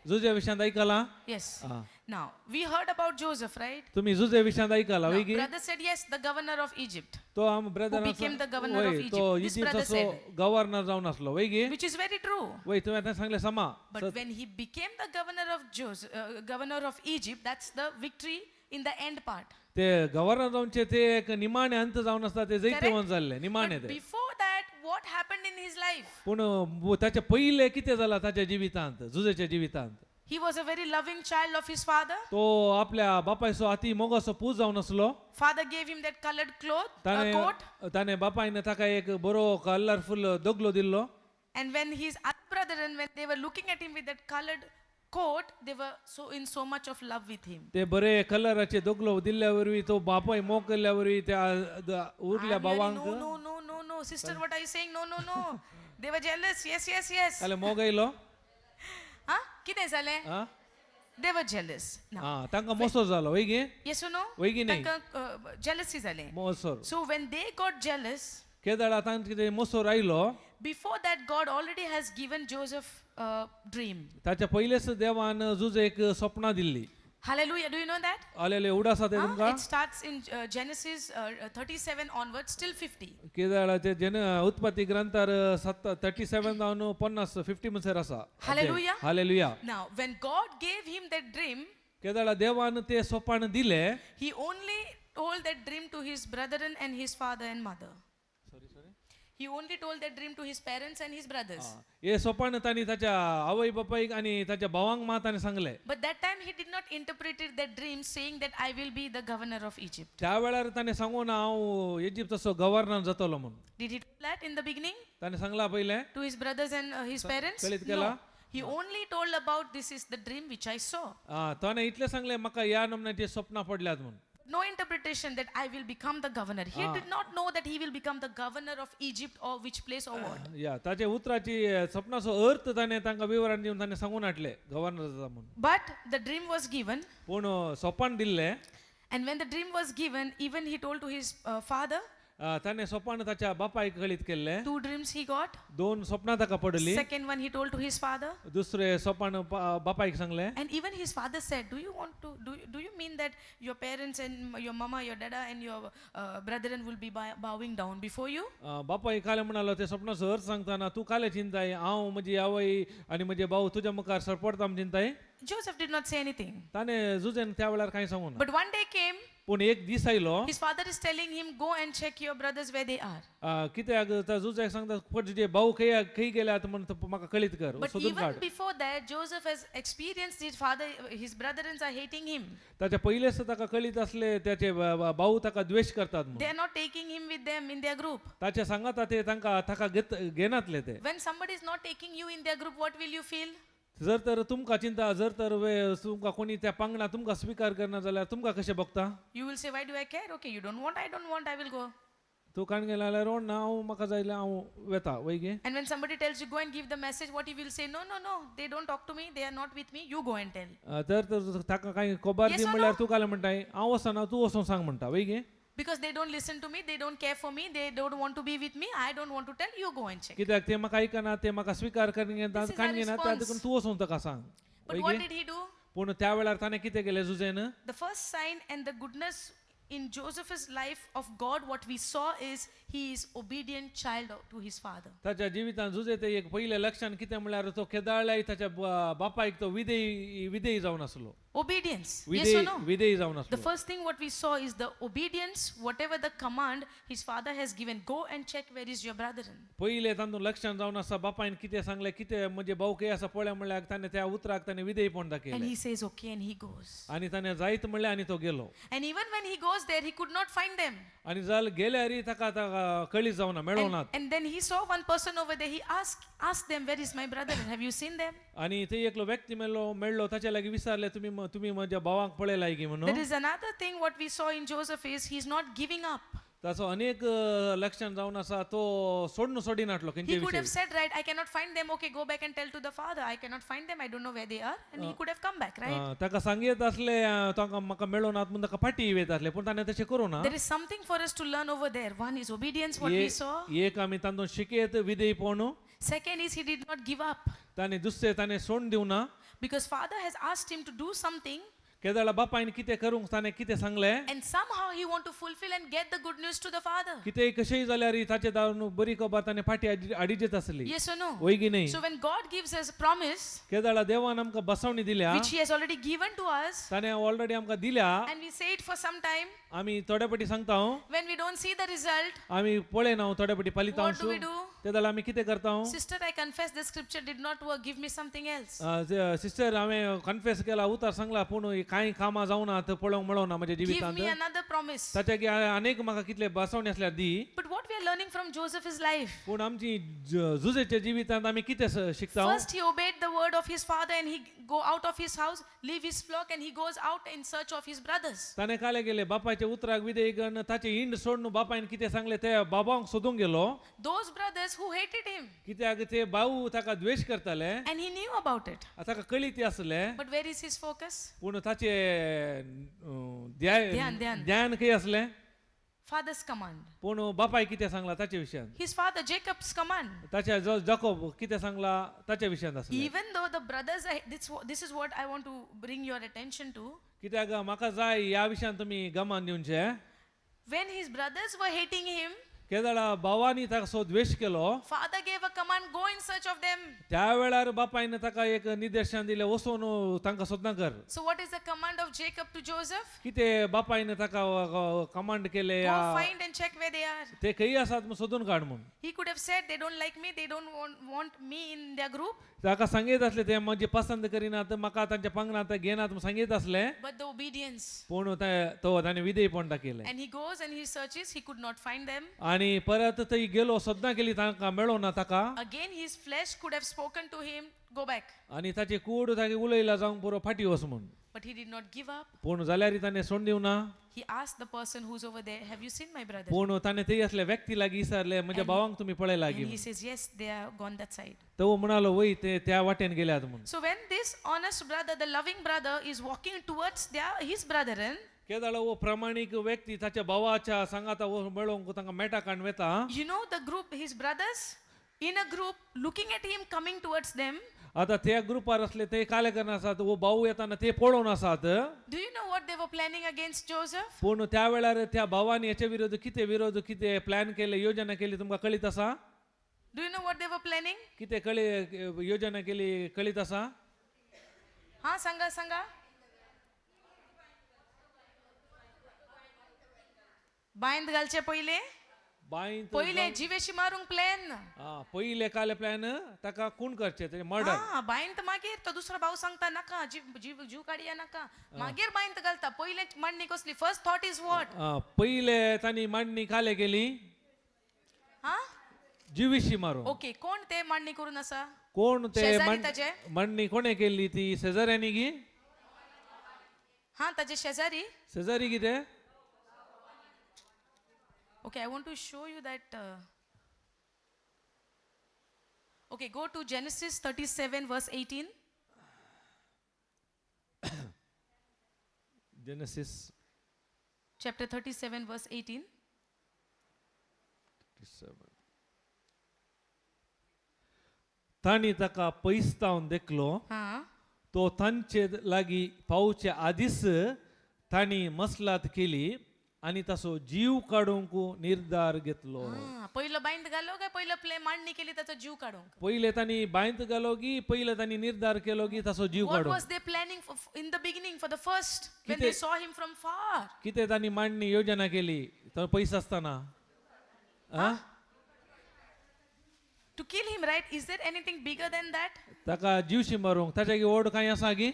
Speaker 2: जुजे विशयांत आयकला?
Speaker 1: Yes.
Speaker 2: Ah.
Speaker 1: Now, we heard about Joseph, right?
Speaker 2: तुमी जुजे विशयांत आयकला
Speaker 1: Now,
Speaker 2: वय की?
Speaker 1: Brother said yes, the governor of Egypt,
Speaker 2: तो आम brother
Speaker 1: who became the governor of
Speaker 2: तो
Speaker 1: Egypt. This brother
Speaker 2: इजिप्ताचो
Speaker 1: said,
Speaker 2: governor जावन आसलो वय की?
Speaker 1: Which is very true.
Speaker 2: वय, तुवें आतां सांगलें समा.
Speaker 1: But when he became the governor of Joseph, governor of Egypt, that's the victory in the end part.
Speaker 2: ते गव्हर्नर जावचे ते एक निमाणे अंत जावन आसता ते जैतवंत जाल्ले निमाणे
Speaker 1: But
Speaker 2: ते.
Speaker 1: Before that, what happened in his life?
Speaker 2: पूण ताच्या पयलें कितें जाला ताच्या जिवितांत, जुजेच्या जिवितांत?
Speaker 1: He was a very loving child of his father.
Speaker 2: तो आपल्या बापायचो अति मोगाचो पूत जावन आसलो.
Speaker 1: Father gave him that colored cloth,
Speaker 2: ताणें
Speaker 1: coat.
Speaker 2: ताणें बापायन ताका एक बरो कलरफूल दगलो दिल्लो.
Speaker 1: And when his other brethren, when they were looking at him with that colored coat, they were so in so much of love with him.
Speaker 2: ते बरे कलराचे दगलो दिल्ल्या वरवीं तो बापाय मोग केल्ल्या वरवीं त्या उरल्या
Speaker 1: I'm hearing,
Speaker 2: भावांक.
Speaker 1: No, no, no, no, no. Sister, what are you saying? No, no, no. They were jealous. Yes.
Speaker 2: जाल्यार मोग येयलो.
Speaker 1: Huh? कितें जालें?
Speaker 2: आं.
Speaker 1: They were jealous. Now,
Speaker 2: आं, तांकां मोसो जालो वय गे?
Speaker 1: Yes or no?
Speaker 2: वय की नाही?
Speaker 1: तांकां jealousy जालें.
Speaker 2: मोसोर.
Speaker 1: So when they got jealous,
Speaker 2: केदाळा तांकां कितें मोसोर आयलो.
Speaker 1: Before that, God already has given Joseph a dream.
Speaker 2: ताच्या पयलेच देवान जुजेक स्वप्नां दिल्ली.
Speaker 1: Hallelujah. Do you know that?
Speaker 2: आलेले उडास ते
Speaker 1: Huh?
Speaker 2: तुमकां?
Speaker 1: It starts in Genesis 37 onwards till 50.
Speaker 2: केदाळाचे जन उत्पत्ती ग्रंथार सत्त 37 जावन 50 50 म्हणसर आसा.
Speaker 1: Hallelujah.
Speaker 2: Hallelujah.
Speaker 1: Now, when God gave him that dream,
Speaker 2: केदाळा देवान ते सोपान दिले.
Speaker 1: he only told that dream to his brethren and his father and mother. He only told that dream to his parents and his brothers.
Speaker 2: हे सोपान तांणी ताच्या आवय बापायक आनी ताच्या भावांक मात ताणें सांगलें.
Speaker 1: But that time he did not interpret that dream saying that I will be the governor of Egypt.
Speaker 2: त्या वेळार ताणें सांगू ना हांव इजिप्ताचो गव्हर्नर जातलो म्हणून.
Speaker 1: Did he do that in the beginning
Speaker 2: ताणें सांगला पयलें
Speaker 1: to his brothers and his parents?
Speaker 2: कळीत केला?
Speaker 1: No. He only told about this is the dream which I saw.
Speaker 2: आं, ताणें इतलें सांगलें म्हाका ह्या नमुन्याची स्वप्नां पडल्यात म्हणून.
Speaker 1: No interpretation that I will become the governor. He did not know that he will become the governor of Egypt or which place or what.
Speaker 2: या ताचे उतराची स्वप्नाचो अर्थ ताणें तांकां विवरण दिवन ताणें सांगून हाडलें गव्हर्नर जाता म्हणून.
Speaker 1: But the dream was given,
Speaker 2: पूण सोपान दिल्लें.
Speaker 1: and when the dream was given, even he told to his father,
Speaker 2: ताणें सोपान ताच्या बापायक कळीत केल्लें.
Speaker 1: two dreams he got.
Speaker 2: दोन स्वप्नां ताका पडली.
Speaker 1: Second one he told to his father.
Speaker 2: दुसरें सोपान बापायक सांगलें.
Speaker 1: And even his father said, Do you want to, do you mean that your parents and your mama, your dada, and your brethren will be bowing down before you?
Speaker 2: बापाय काले म्हणालो ते स्वप्नाचो अर्थ सांगतना तूं काले चिंताय हांव म्हजी आवय आनी म्हजे भाऊ तुज्या मुखार सरपडता म्हूण चिंताय.
Speaker 1: Joseph did not say anything.
Speaker 2: ताणें जुजेन त्या वेळार कांय सांगू ना.
Speaker 1: But one day came,
Speaker 2: पूण एक दीस आयलो.
Speaker 1: his father is telling him, Go and check your brothers where they are.
Speaker 2: कित्याक त्या जुजेक सांगता पण तुजे भाऊ खंय खंय गेल्यात म्हण तूं म्हाका कळीत कर
Speaker 1: But
Speaker 2: सोदून
Speaker 1: even
Speaker 2: काड.
Speaker 1: before that, Joseph has experienced his father, his brethren are hating him.
Speaker 2: ताच्या पयलेच ताका कळीत आसले त्याचे भाऊ ताका द्वेश करतात म्हणून.
Speaker 1: They are not taking him with them in their group.
Speaker 2: ताच्या सांगाता ते तांकां ताका घेत घेनातले ते.
Speaker 1: When somebody is not taking you in their group, what will you feel?
Speaker 2: जर तर तुमकां चिंता जर तर तुमकां कोणी त्या पांगणा तुमकां स्विकार करना जाल्यार तुमकां कशें भोगता?
Speaker 1: You will say, Why do I care? Okay, you don't want, I don't want, I will go.
Speaker 2: तूं काण गेला जाल्यार रोड ना हांव म्हाका जाय जाल्यार हांव वेता वय गे.
Speaker 1: And when somebody tells you, go and give the message, what you will say, No, no, no, they don't talk to me, they are not with me, you go and tell.
Speaker 2: तर तर ताका कांय खबर दी
Speaker 1: Yes or
Speaker 2: म्हणल्यार तूं काल म्हणटाय हांव वचना तूं वचोन सांग म्हणटा वय गे.
Speaker 1: Because they don't listen to me, they don't care for me, they don't want to be with me, I don't want to tell, you go and check.
Speaker 2: कित्याक ते म्हाका आयकना ते म्हाका स्विकार करून घेना
Speaker 1: This is
Speaker 2: काण
Speaker 1: our
Speaker 2: घेना त्या
Speaker 1: response.
Speaker 2: देखून तूं वचोन ताका सांग
Speaker 1: But
Speaker 2: वय
Speaker 1: what
Speaker 2: गे.
Speaker 1: did he do?
Speaker 2: पूण त्या वेळार ताणें कितें केलें जुजेन?
Speaker 1: The first sign and the goodness in Joseph's life of God, what we saw is he is obedient child to his father.
Speaker 2: ताच्या जिवितांत जुजे ते एक पयलें लक्षण कितें म्हणल्यार तो केदाळाय ताच्या बापायक तो विधेयी विधेयी जावन आसलो.
Speaker 1: Obedience. Yes
Speaker 2: विधेयी
Speaker 1: or no?
Speaker 2: विधेयी जावन
Speaker 1: The
Speaker 2: आसलो.
Speaker 1: first thing what we saw is the obedience, whatever the command his father has given, go and check where is your brethren.
Speaker 2: पयलें तातूंत लक्षण जावन आसा बापायन कितें सांगलें कितें म्हणजे भाऊ खंय आसा पळय म्हणल्यार ताणें त्या उतराक ताणें विधेयपण
Speaker 1: And
Speaker 2: दाखयलें.
Speaker 1: he says, okay, and he goes.
Speaker 2: आनी ताणें जायत म्हणलें आनी तो गेलो.
Speaker 1: And even when he goes there, he could not find them.
Speaker 2: आनी जाल गेल्यार ताका ताका कळी जावना मेळोना.
Speaker 1: And then he saw one person over there. He asked them, where is my brother? Have you seen them?
Speaker 2: आनी थंय एकलो व्यक्ती मेळ्ळो मेळ्ळो ताच्या लागीं विचारलें तुमी तुमी म्हज्या भावांक पळयलाय की म्हणून.
Speaker 1: There is another thing what we saw in Joseph is he's not giving up.
Speaker 2: ताचो अनेक लक्षण जावन आसा तो सोडून सोडिनाटलो
Speaker 1: He
Speaker 2: खंयचे
Speaker 1: could
Speaker 2: विशय.
Speaker 1: have said, right, I cannot find them. Okay, go back and tell to the father. I cannot find them. I don't know where they are. And he could have come back, right?
Speaker 2: ताका सांगयत आसले तांकां म्हाका मेळोनात म्हूण ताका फाटी येत आसले पूण ताणें तशें करूं ना.
Speaker 1: There is something for us to learn over there. One is obedience, what we saw.
Speaker 2: एक आमी तातूंत शिकयत विधेयपण.
Speaker 1: Second is he did not give up
Speaker 2: ताणें दुसरें ताणें सोडून दिवना.
Speaker 1: because father has asked him to do something
Speaker 2: केदाळा बापायन कितें करूंक ताणें कितें सांगलें
Speaker 1: and somehow he want to fulfill and get the good news to the father.
Speaker 2: कितेंय कशेंय जाल्यार ताचे दारून बरी खबर ताणें फाटी हाडीचीच आसली.
Speaker 1: Yes or no?
Speaker 2: वय की न्ही?
Speaker 1: So when God gives us a promise
Speaker 2: केदाळा देवान आमकां बसवणी दिल्या
Speaker 1: which he has already given to us
Speaker 2: ताणें ऑलरेडी आमकां दिल्या
Speaker 1: and we say it for some time,
Speaker 2: आमी थोड्या पटी सांगता
Speaker 1: when we don't see the result,
Speaker 2: आमी पळयना थोड्या पटी
Speaker 1: what
Speaker 2: पालितांशू
Speaker 1: do we do?
Speaker 2: ते जाल्यार आमी कितें करता?
Speaker 1: Sister, I confess the scripture did not work. Give me something else.
Speaker 2: Sister हांवें कन्फेस केला उतार सांगला पूण कांय कामां जावना पळोवंक मेळोना म्हज्या
Speaker 1: Give
Speaker 2: जिवितांत.
Speaker 1: me another promise.
Speaker 2: ताच्या की अनेक म्हाका कितले बसवणी आसल्यार दी.
Speaker 1: But what we are learning from Joseph's life?
Speaker 2: पूण आमची जुजेच्या जिवितांत आमी कितें शिकता?
Speaker 1: First, he obeyed the word of his father and he go out of his house, leave his flock, and he goes out in search of his brothers.
Speaker 2: ताणें काले गेले बापायच्या उतराक विधेय करून ताचे इंड सोडून बापायन कितें सांगलें ते बाबांक सोदूंक गेलो.
Speaker 1: Those brothers who hated him,
Speaker 2: कित्याक ते भाऊ ताका द्वेश करताले
Speaker 1: and he knew about it.
Speaker 2: ताका कळीत आसले.
Speaker 1: But where is his focus?
Speaker 2: पूण ताचे ध्यान
Speaker 1: ध्यान.
Speaker 2: ध्यान खंय आसलें?
Speaker 1: Father's command.
Speaker 2: पूण बापाय कितें सांगला ताच्या विशयान
Speaker 1: His father Jacob's command.
Speaker 2: ताच्या जाकोब कितें सांगला ताच्या विशयान आसलें.
Speaker 1: Even though the brothers, are, this is what I want to bring your attention to.
Speaker 2: कित्याक म्हाका जाय ह्या विशयान तुमी गमान दिवचें.
Speaker 1: When his brothers were hating him,
Speaker 2: केदळा भावांनी ताका द्वेश केलो.
Speaker 1: Father gave a command, go in search of them.
Speaker 2: त्या वेळार बापायन ताका एक निदर्शन दिलें, वचून तांकां सोदना कर.
Speaker 1: So what is the command of Jacob to Joseph?
Speaker 2: कितें बापायन ताका कमांड केले?
Speaker 1: Go find and check where they are.
Speaker 2: ते खंय आसात म्हूण सोदून काड म्हूण.
Speaker 1: He could have said, they don't like me, they don't want me in their group.
Speaker 2: ताका सांगीत आसले ते म्हजी पसंत करिनात, म्हाका तांच्या पंगडांत घेनात म्हूण सांगीत आसले.
Speaker 1: But the obedience.
Speaker 2: पूण तो ताणें विधेयपण दाखयलें.
Speaker 1: And he goes and he searches, he could not find them.
Speaker 2: आनी परत थंय गेलो, सोदना केली, तांकां मेळोना ताका.
Speaker 1: Again, his flesh could have spoken to him, go back.
Speaker 2: आनी ताची कूड ताका उलयला, जावंक पुरो, फाटीं वच म्हूण.
Speaker 1: But he did not give up.
Speaker 2: पूण जाल्यार ताणें सोड दिवना.
Speaker 1: He asked the person who's over there, have you seen my brother?
Speaker 2: पूण ताणें थंय असल्या व्यक्ती लागीं विचारलें, म्हज्या भावांक तुमी पळयला
Speaker 1: And
Speaker 2: की?
Speaker 1: he says, yes, they are gone that side.
Speaker 2: तो म्हणालो, वय, ते त्या वाटेन गेल्यात म्हूण.
Speaker 1: So when this honest brother, the loving brother, is walking towards his brethren,
Speaker 2: केदाळ हो प्रामाणीक व्यक्ती ताच्या भावाच्या सांगाता हो मेळोवंक तांकां मेटा काडून वेता.
Speaker 1: You know the group, his brothers, in a group, looking at him coming towards them.
Speaker 2: आता त्या ग्रुपार असले ते काले करना आसात, वो भाऊ येताना ते पळोवन आसात.
Speaker 1: Do you know what they were planning against Joseph?
Speaker 2: पूण त्या वेळार त्या भावांनी हेच्या विरोध कितें विरोध कितें प्लॅन केले, योजना केली, तुमकां कळीत आसा?
Speaker 1: Do you know what they were planning?
Speaker 2: कितें कळी योजना केली कळीत आसा?
Speaker 1: हा, सांगा सांगा. बांयंत घालचे पयले.
Speaker 2: बांयत.
Speaker 1: पयले जिवेशी मारूंक प्लॅन.
Speaker 2: हा, पयले काले प्लॅन ताका खून करचे, तेजें मर्डर.
Speaker 1: हा, बांयंत मागीर तो दुसरो भाऊ सांगता, नाका, जीव जीव जीव काडया नाका. मागीर बांयंत घालता. पयले मांडणी कसली? First thought is what?
Speaker 2: पयले तांणी मांडणी काले केली.
Speaker 1: हा.
Speaker 2: जिविशी मारून.
Speaker 1: ओके, कोण ते मांडणी करून आसा?
Speaker 2: कोण ते?
Speaker 1: शेजारी ताजे?
Speaker 2: मांडणी कोणे केल्ली ती? शेजाऱ्यांनी गी?
Speaker 1: हा, ताजे शेजारी.
Speaker 2: शेजारी कितें?
Speaker 1: Okay, I want to show you that. Okay, go to Genesis 37, verse 18.
Speaker 2: Genesis
Speaker 1: Chapter 37, verse 18.
Speaker 2: 37. तांणी ताका पयसतावन देखलो.
Speaker 1: हा.
Speaker 2: तो तांचे लागीं पावचे आदींच तांणी मसलात केली आनी ताचो जीव काडूंक निर्धार घेतलो.
Speaker 1: हा, पहिलं बांयंत घालो काय पहिलं प्ले मांडणी केली त्याचा जीव काढूंक?
Speaker 2: पयले तांणी बांयत घालो की पयले तांणी निर्धार केलो की ताचो जीव
Speaker 1: What
Speaker 2: काडूंक?
Speaker 1: was they planning for, in the beginning, for the first, when they saw him from far?
Speaker 2: कितें तांणी मांडणी योजना केली तो पयस आसतना आ?
Speaker 1: To kill him, right? Is there anything bigger than that?
Speaker 2: ताका जीवशी मारूंक ताच्या ओड कांय आसा की?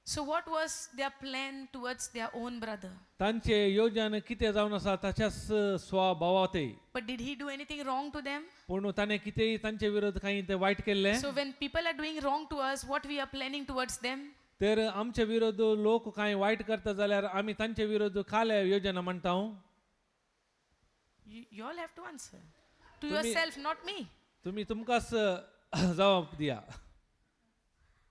Speaker 1: So, what was their plan towards their own brother?
Speaker 2: तांचे योजन कितें जावन आसा ताच्याच स्वभावातय.
Speaker 1: But did he do anything wrong to them?
Speaker 2: पूण ताणें कितेंय तांचे विरोध कांय तें वायट केल्लें?
Speaker 1: So, when people are doing wrong to us, what we are planning towards them?
Speaker 2: तर आमचे विरोध लोक कांय वायट करता जाल्यार आमी तांचे विरोध काले योजना म्हणटा.
Speaker 1: You all have to answer to yourself, not me.
Speaker 2: तुमी तुमकांच जबाब दिया.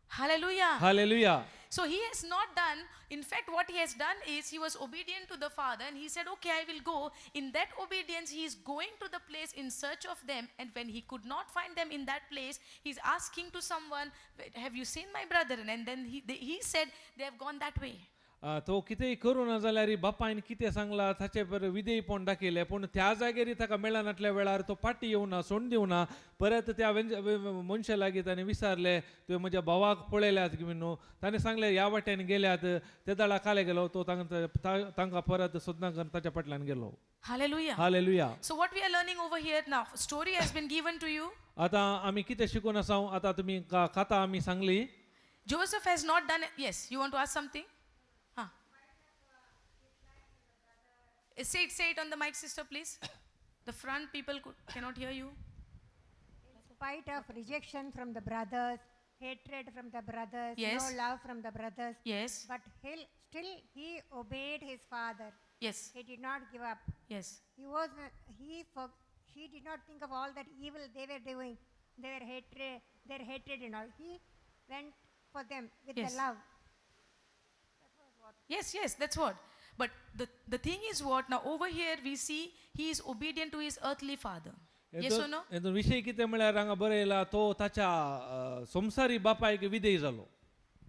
Speaker 1: Hallelujah.
Speaker 2: Hallelujah.
Speaker 1: So he has not done, in fact, what he has done is he was obedient to the father and he said, okay, I will go. In that obedience, he is going to the place in search of them. And when he could not find them in that place, he's asking to someone, have you seen my brother? And then he said, they have gone that way.
Speaker 2: तो कितेंय करूं ना जाल्यार बापायन कितें सांगलां ताचे पर विधेयपण दाखयलें, पूण त्या जाग्यार ताका मेळनातल्या वेळार तो फाटीं येवना, सोडून दिवना. परत त्या मनशा लागीं ताणें विचारलें, तुवें म्हज्या भावाक पळयल्यात की न्हू? ताणें सांगलें, ह्या वाटेन गेल्यात. ते दळा काले गेलो तो तांकां परत सोदना करून ताच्या फाटल्यान गेलो.
Speaker 1: Hallelujah.
Speaker 2: Hallelujah.
Speaker 1: So what we are learning over here now, story has been given to you.
Speaker 2: आतां आमी कितें शिकून आसा? आतां तुमी कथा आमी सांगली.
Speaker 1: Joseph has not done it. Yes, you want to ask something? Huh. Say it on the mic, sister, please. The front people cannot hear you.
Speaker 3: In spite of rejection from the brothers, hatred from the brothers, no love from the brothers, but still he obeyed his father. He did not give up. He was not, he for, he did not think of all that evil they were doing, their hatred and all. He went for them with the love.
Speaker 1: Yes, that's what. But the thing is what? Now over here we see he is obedient to his earthly father. Yes or no?
Speaker 2: हेतून विशय कितें म्हळ्यार हांगा बरयला, तो ताच्या संवसारी बापायक विधेय जालो.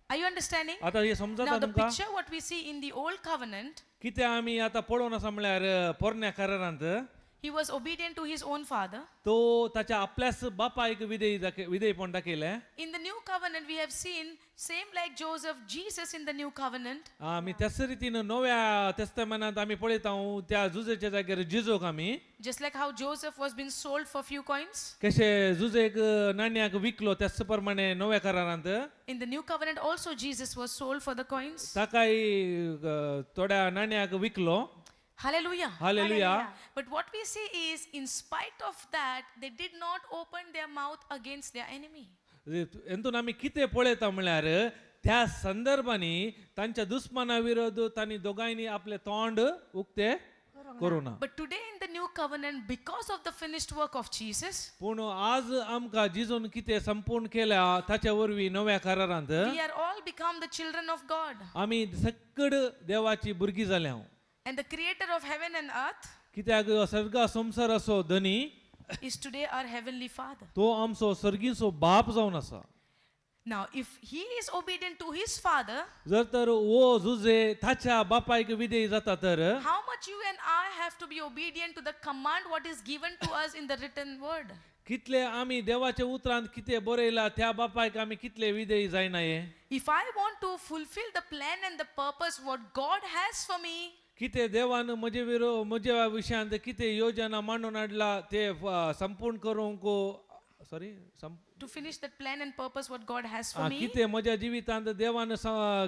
Speaker 1: Are you understanding?
Speaker 2: आतां हें समजता
Speaker 1: Now the
Speaker 2: तुमकां?
Speaker 1: Picture what we see in the old covenant,
Speaker 2: कितें आमी आतां पळोवन आसा म्हळ्यार पोरण्या करारांत,
Speaker 1: He was obedient to his own father.
Speaker 2: तो ताच्या आपल्याच बापायक विधेय विधेयपण दाखयलें.
Speaker 1: In the new covenant, we have seen same like Joseph, Jesus in the new covenant.
Speaker 2: आमी त्याच रितीन नव्या तेस्तामेनांत आमी पळयता त्या जुजेच्या जाग्यार जिजोक आमी
Speaker 1: Just like how Joseph was being sold for few coins.
Speaker 2: कशें जुजेक नाण्याक विकलो त्याच प्रमाणे नव्या करारांत
Speaker 1: In the new covenant also Jesus was sold for the coins.
Speaker 2: ताकाय थोड्या नाण्याक विकलो.
Speaker 1: Hallelujah.
Speaker 2: Hallelujah.
Speaker 1: But what we see is, in spite of that, they did not open their mouth against their enemy.
Speaker 2: हेतून आमी कितें पळयता म्हळ्यार त्या संदर्भांनी तांच्या दुस्माना विरोध तांणी दोगांयनी आपलें तोंड उक्तें करूं ना.
Speaker 1: But today in the new covenant, because of the finished work of Jesus,
Speaker 2: पूण आज आमकां जिजून कितें संपूर्ण केल्या ताच्या वरवीं नव्या करारांत
Speaker 1: we are all become the children of God.
Speaker 2: आमी सक्कड देवाची भुरगीं जाल्या.
Speaker 1: And the creator of heaven and earth
Speaker 2: कित्याक सर्गा संवसाराचो धनी
Speaker 1: is today our heavenly Father.
Speaker 2: तो आमचो सर्गीचो बाप जावन आसा.
Speaker 1: Now, if he is obedient to his father,
Speaker 2: जर तर ओ जुजे ताच्या बापायक विधेय जाता तर
Speaker 1: how much you and I have to be obedient to the command what is given to us in the written word?
Speaker 2: कितले आमी देवाच्या उतरांत कितें बरयला त्या बापायक आमी कितले विधेय जायना हे.
Speaker 1: If I want to fulfill the plan and the purpose what God has for me,
Speaker 2: कितें देवान म्हजे विरो म्हज्या विशयांत कितें योजना मांडून हाडला ते संपूर्ण करूंक sorry
Speaker 1: to finish that plan and purpose what God has for me,
Speaker 2: कितें म्हज्या जिवितांत देवान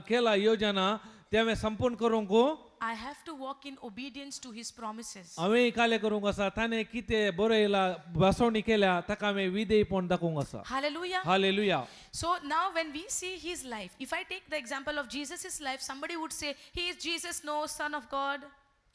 Speaker 2: केला योजना ते हांवें संपूर्ण करूंक
Speaker 1: I have to walk in obedience to his promises.
Speaker 2: हांवें कालें करूंक आसा ताणें कितें बरयला बसवणी केल्या ताका हांवें विधेयपण दाखोवंक आसा.
Speaker 1: Hallelujah.
Speaker 2: Hallelujah.
Speaker 1: So now when we see his life, if I take the example of Jesus' life, somebody would say, he is Jesus, no, son of God.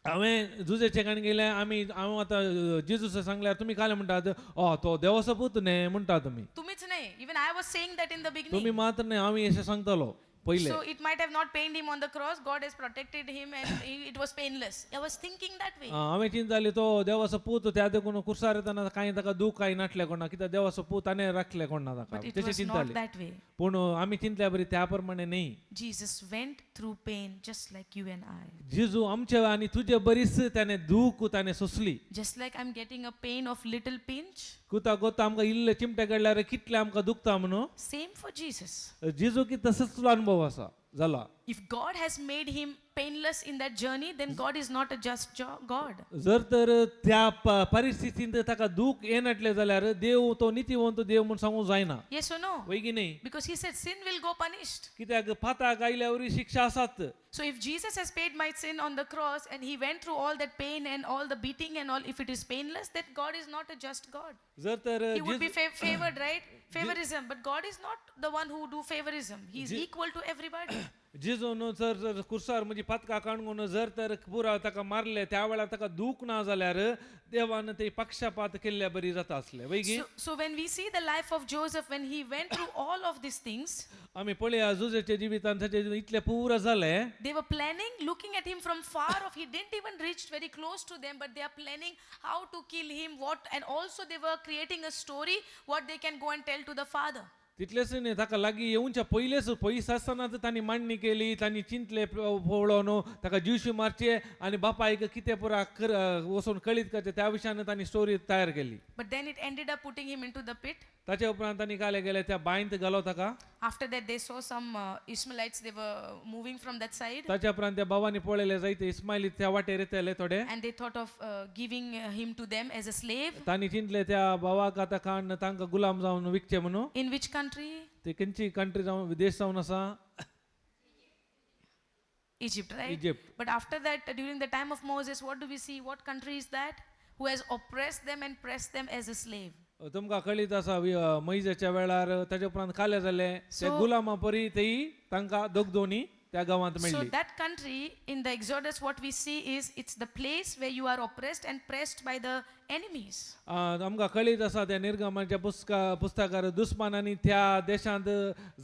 Speaker 2: हांवें जुजेचे काण गेलें आमी हांव आतां जेजूस सांगल्यार तुमी कालें म्हणटात ओ तो देवाचो पूत न्ही म्हणटा तुमी.
Speaker 1: तुम्हीच नाही. Even I was saying that in the
Speaker 2: तुमी
Speaker 1: beginning.
Speaker 2: मात्र न्ही हांव अशें सांगतालो पयलें.
Speaker 1: So it might have not pained him on the cross. God has protected him and it was painless. I was thinking that way.
Speaker 2: हांवें चिंताली तो देवाचो पूत त्या देखून कुर्सार येतना कांय ताका दूख कांय नाटलें कोणा कित्याक देवाचो पूत ताणें राखलें कोण ना ताका
Speaker 1: But it
Speaker 2: तशें
Speaker 1: was not
Speaker 2: चिंताली.
Speaker 1: that way.
Speaker 2: पूण आमी चिंतल्या बरी त्या प्रमाणे न्ही.
Speaker 1: Jesus went through pain just like you and I.
Speaker 2: जेजू आमचे आनी तुजे बरीच ताणें दूख ताणें सोंसली.
Speaker 1: Just like I'm getting a pain of little pinch,
Speaker 2: कुता गोता आमकां इल्ले चिमटे काडल्यार कितले आमकां दुखता म्हणून
Speaker 1: same for Jesus.
Speaker 2: जेजू की तसोच तुजो अनुभव आसा जाला.
Speaker 1: If God has made him painless in that journey, then God is not a just God.
Speaker 2: जर तर त्या परिस्थितींत ताका दूख येनाटलें जाल्यार देव तो नितीवंत देव म्हूण सांगूंक जायना.
Speaker 1: Yes or no?
Speaker 2: वय की न्ही?
Speaker 1: Because he said sin will go punished.
Speaker 2: कित्याक पाताक आयल्या वरी शिक्षा आसात.
Speaker 1: So if Jesus has paid my sin on the cross and he went through all that pain and all the beating and all, if it is painless, then God is not a just God.
Speaker 2: जर तर
Speaker 1: He would be favored, right? Favorism. But God is not the one who do favorism. He is equal to everybody.
Speaker 2: जेजून जर जर कुर्सार म्हणजे पातका काणगून जर तर पुरा ताका मारले त्या वेळार ताका दूख ना जाल्यार देवान ते पक्षपात केल्ल्या बरी जाता आसले वय की.
Speaker 1: So when we see the life of Joseph, when he went through all of these things,
Speaker 2: आमी पळया जुजेच्या जिवितान ताचे इतले पुरा जाले.
Speaker 1: they were planning, looking at him from far off. He didn't even reach very close to them, but they are planning how to kill him, what, and also they were creating a story, what they can go and tell to the father.
Speaker 2: तितलेच न्ही ताका लागीं येवच्या पयलेच पयस आसतनाच तांणी मांडणी केली तांणी चिंतले पळोवन ताका जिवशी मारचे आनी बापायक कितें पुरा कर वचून कळीत करचें त्या विशयान तांणी स्टोरी तयार केली.
Speaker 1: But then it ended up putting him into the pit.
Speaker 2: ताच्या उपरांत तांणी काले गेले त्या बांयत घालो ताका.
Speaker 1: After that, they saw some Ishmaelites, they were moving from that side,
Speaker 2: ताच्या उपरांत त्या भावांनी पळयले जायते इस्मायली त्या वाटेर येताले थोडे.
Speaker 1: and they thought of giving him to them as a slave.
Speaker 2: तांणी चिंतले त्या भावाक आतां काडून तांकां गुलाम जावन विकचे म्हणून.
Speaker 1: In which country?
Speaker 2: ते खंयची कंट्री जावन विदेश जावन आसा?
Speaker 1: Egypt, right?
Speaker 2: Egypt.
Speaker 1: But after that, during the time of Moses, what do we see? What country is that? Who has oppressed them and pressed them as a slave?
Speaker 2: तुमकां कळीत आसा मैजाच्या वेळार ताच्या उपरांत काले जाले ते गुलामा परी तेय तांकां दोगदोनी त्या गांवांत
Speaker 1: So
Speaker 2: मेळ्ळी.
Speaker 1: that country in the Exodus, what we see is it's the place where you are oppressed and pressed by the enemies.
Speaker 2: आमकां कळीत आसा त्या निर्गमाच्या पुस्तकार दुस्मानांनी त्या देशांत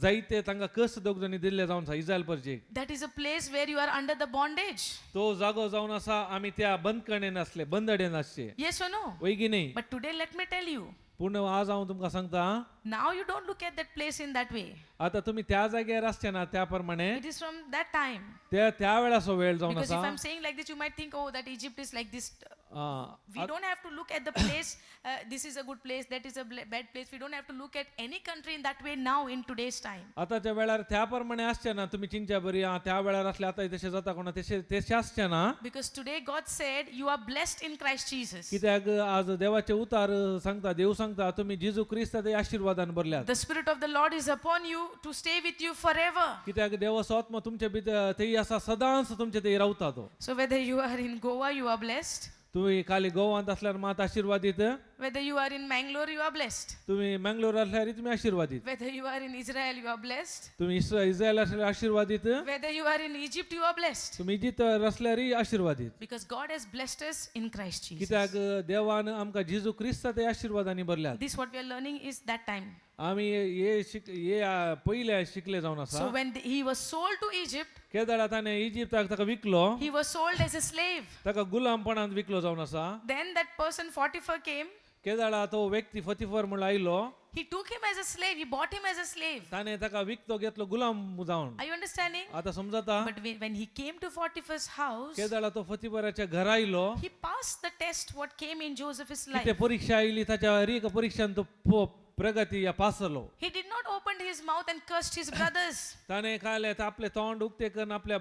Speaker 2: जायते तांकां कस दोगदोनी दिल्ले जावन आसा Israel परजेक.
Speaker 1: That is a place where you are under the bondage.
Speaker 2: तो जागो जावन आसा आमी त्या बंदखणेन आसले बंदडेन आसचे.
Speaker 1: Yes or no?
Speaker 2: वय की न्ही?
Speaker 1: But today, let me tell you,
Speaker 2: पूण आज हांव तुमकां सांगता
Speaker 1: now you don't look at that place in that way.
Speaker 2: आतां तुमी त्या जाग्यार आसचे ना त्या प्रमाणे.
Speaker 1: It is from that time.
Speaker 2: त्या त्या वेळाचो वेळ जावन
Speaker 1: Because
Speaker 2: आसा.
Speaker 1: if I'm saying like this, you might think, oh, that Egypt is like this We don't have to look at the place, this is a good place, that is a bad place. We don't have to look at any country in that way now in today's time.
Speaker 2: आताच्या वेळार त्या प्रमाणे आसचे ना तुमी चिंतच्या बरी आं त्या वेळार आसले आतां तशें जाता कोणा तशें तशें आसचें ना.
Speaker 1: Because today God said, "You are blessed in Christ Jesus."
Speaker 2: कित्याक आज देवाचे उतार सांगता देव सांगता तुमी जेजू क्रिस्ता आशिर्वादान भरल्यात.
Speaker 1: The Spirit of the Lord is upon you to stay with you forever.
Speaker 2: कित्याक देवाचो आत्मा तुमचे भितर थंय आसा सदांच तुमचे थंय रावता तो.
Speaker 1: So whether you are in Goa, you are blessed.
Speaker 2: तुमी खाली गोवांत असल्यार मात आशिर्वादीत.
Speaker 1: Whether you are in Mangalore, you are blessed.
Speaker 2: तुमी मंगलोर असल्यार तुमी आशिर्वादीत.
Speaker 1: Whether you are in Israel, you are blessed.
Speaker 2: तुमी Israel असल्यार आशिर्वादीत.
Speaker 1: Whether you are in Egypt, you are blessed.
Speaker 2: तुमी Egypt असल्यारय आशिर्वादीत.
Speaker 1: Because God has blessed us in Christ Jesus.
Speaker 2: कित्याक देवान आमकां जेजू क्रिस्ता ते आशिर्वादांनी भरल्यात.
Speaker 1: This what we are learning is that time.
Speaker 2: आमी हे शिक हे पयले शिकले जावन आसा.
Speaker 1: So when he was sold to Egypt,
Speaker 2: केदळा ताणें इजिप्ताक ताका विकलो.
Speaker 1: He was sold as a slave.
Speaker 2: ताका गुलामपणांत विकलो जावन आसा.
Speaker 1: Then that person Potiphar came.
Speaker 2: केदळा तो व्यक्ती फतीफर म्हणून आयलो.
Speaker 1: He took him as a slave. He bought him as a slave.
Speaker 2: ताणें ताका विकतो घेतलो गुलाम जावन.
Speaker 1: Are you understanding?
Speaker 2: आतां समजता.
Speaker 1: But when he came to Potiphar's house,
Speaker 2: केदळा तो फतीफराच्या घरा आयलो.
Speaker 1: He passed the test what came in Joseph's
Speaker 2: कितें
Speaker 1: life.
Speaker 2: परीक्षा आयली ताच्या हर एका परिक्षान तो प्रगती या पास जालो.
Speaker 1: He did not open his mouth and cursed his brothers.
Speaker 2: ताणें काय आपलें तोंड उक्तें करून आपल्या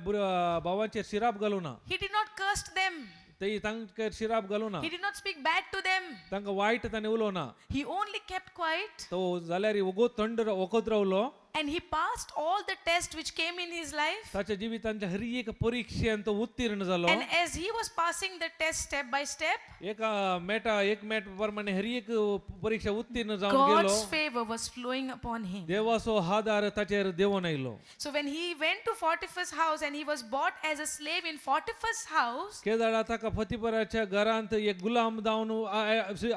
Speaker 2: भावांचेर शिराप घालूं ना.
Speaker 1: He did not curse them.
Speaker 2: ते तांकां शिराप घालूं ना.
Speaker 1: He did not speak bad to them.
Speaker 2: तांकां वायट ताणें उलोवं ना.
Speaker 1: He only kept quiet
Speaker 2: तो जाल्यार वगोत थंड वखद रावलो.
Speaker 1: And he passed all the tests which came in his life.
Speaker 2: ताच्या जिवितांच्या हर एक परिक्षेन तो उत्तीर्ण जालो.
Speaker 1: And as he was passing the test step by step,
Speaker 2: एका मेटा एक मेट प्रमाणे हर एक परीक्षा उत्तीर्ण जावन गेलो.
Speaker 1: God's favor was flowing upon him.
Speaker 2: देवाचो आदार ताचेर देंवोन आयलो.
Speaker 1: So when he went to Potiphar's house and he was bought as a slave in Potiphar's house,
Speaker 2: केदाळा ताका फतीपराच्या घरांत एक गुलाम जावन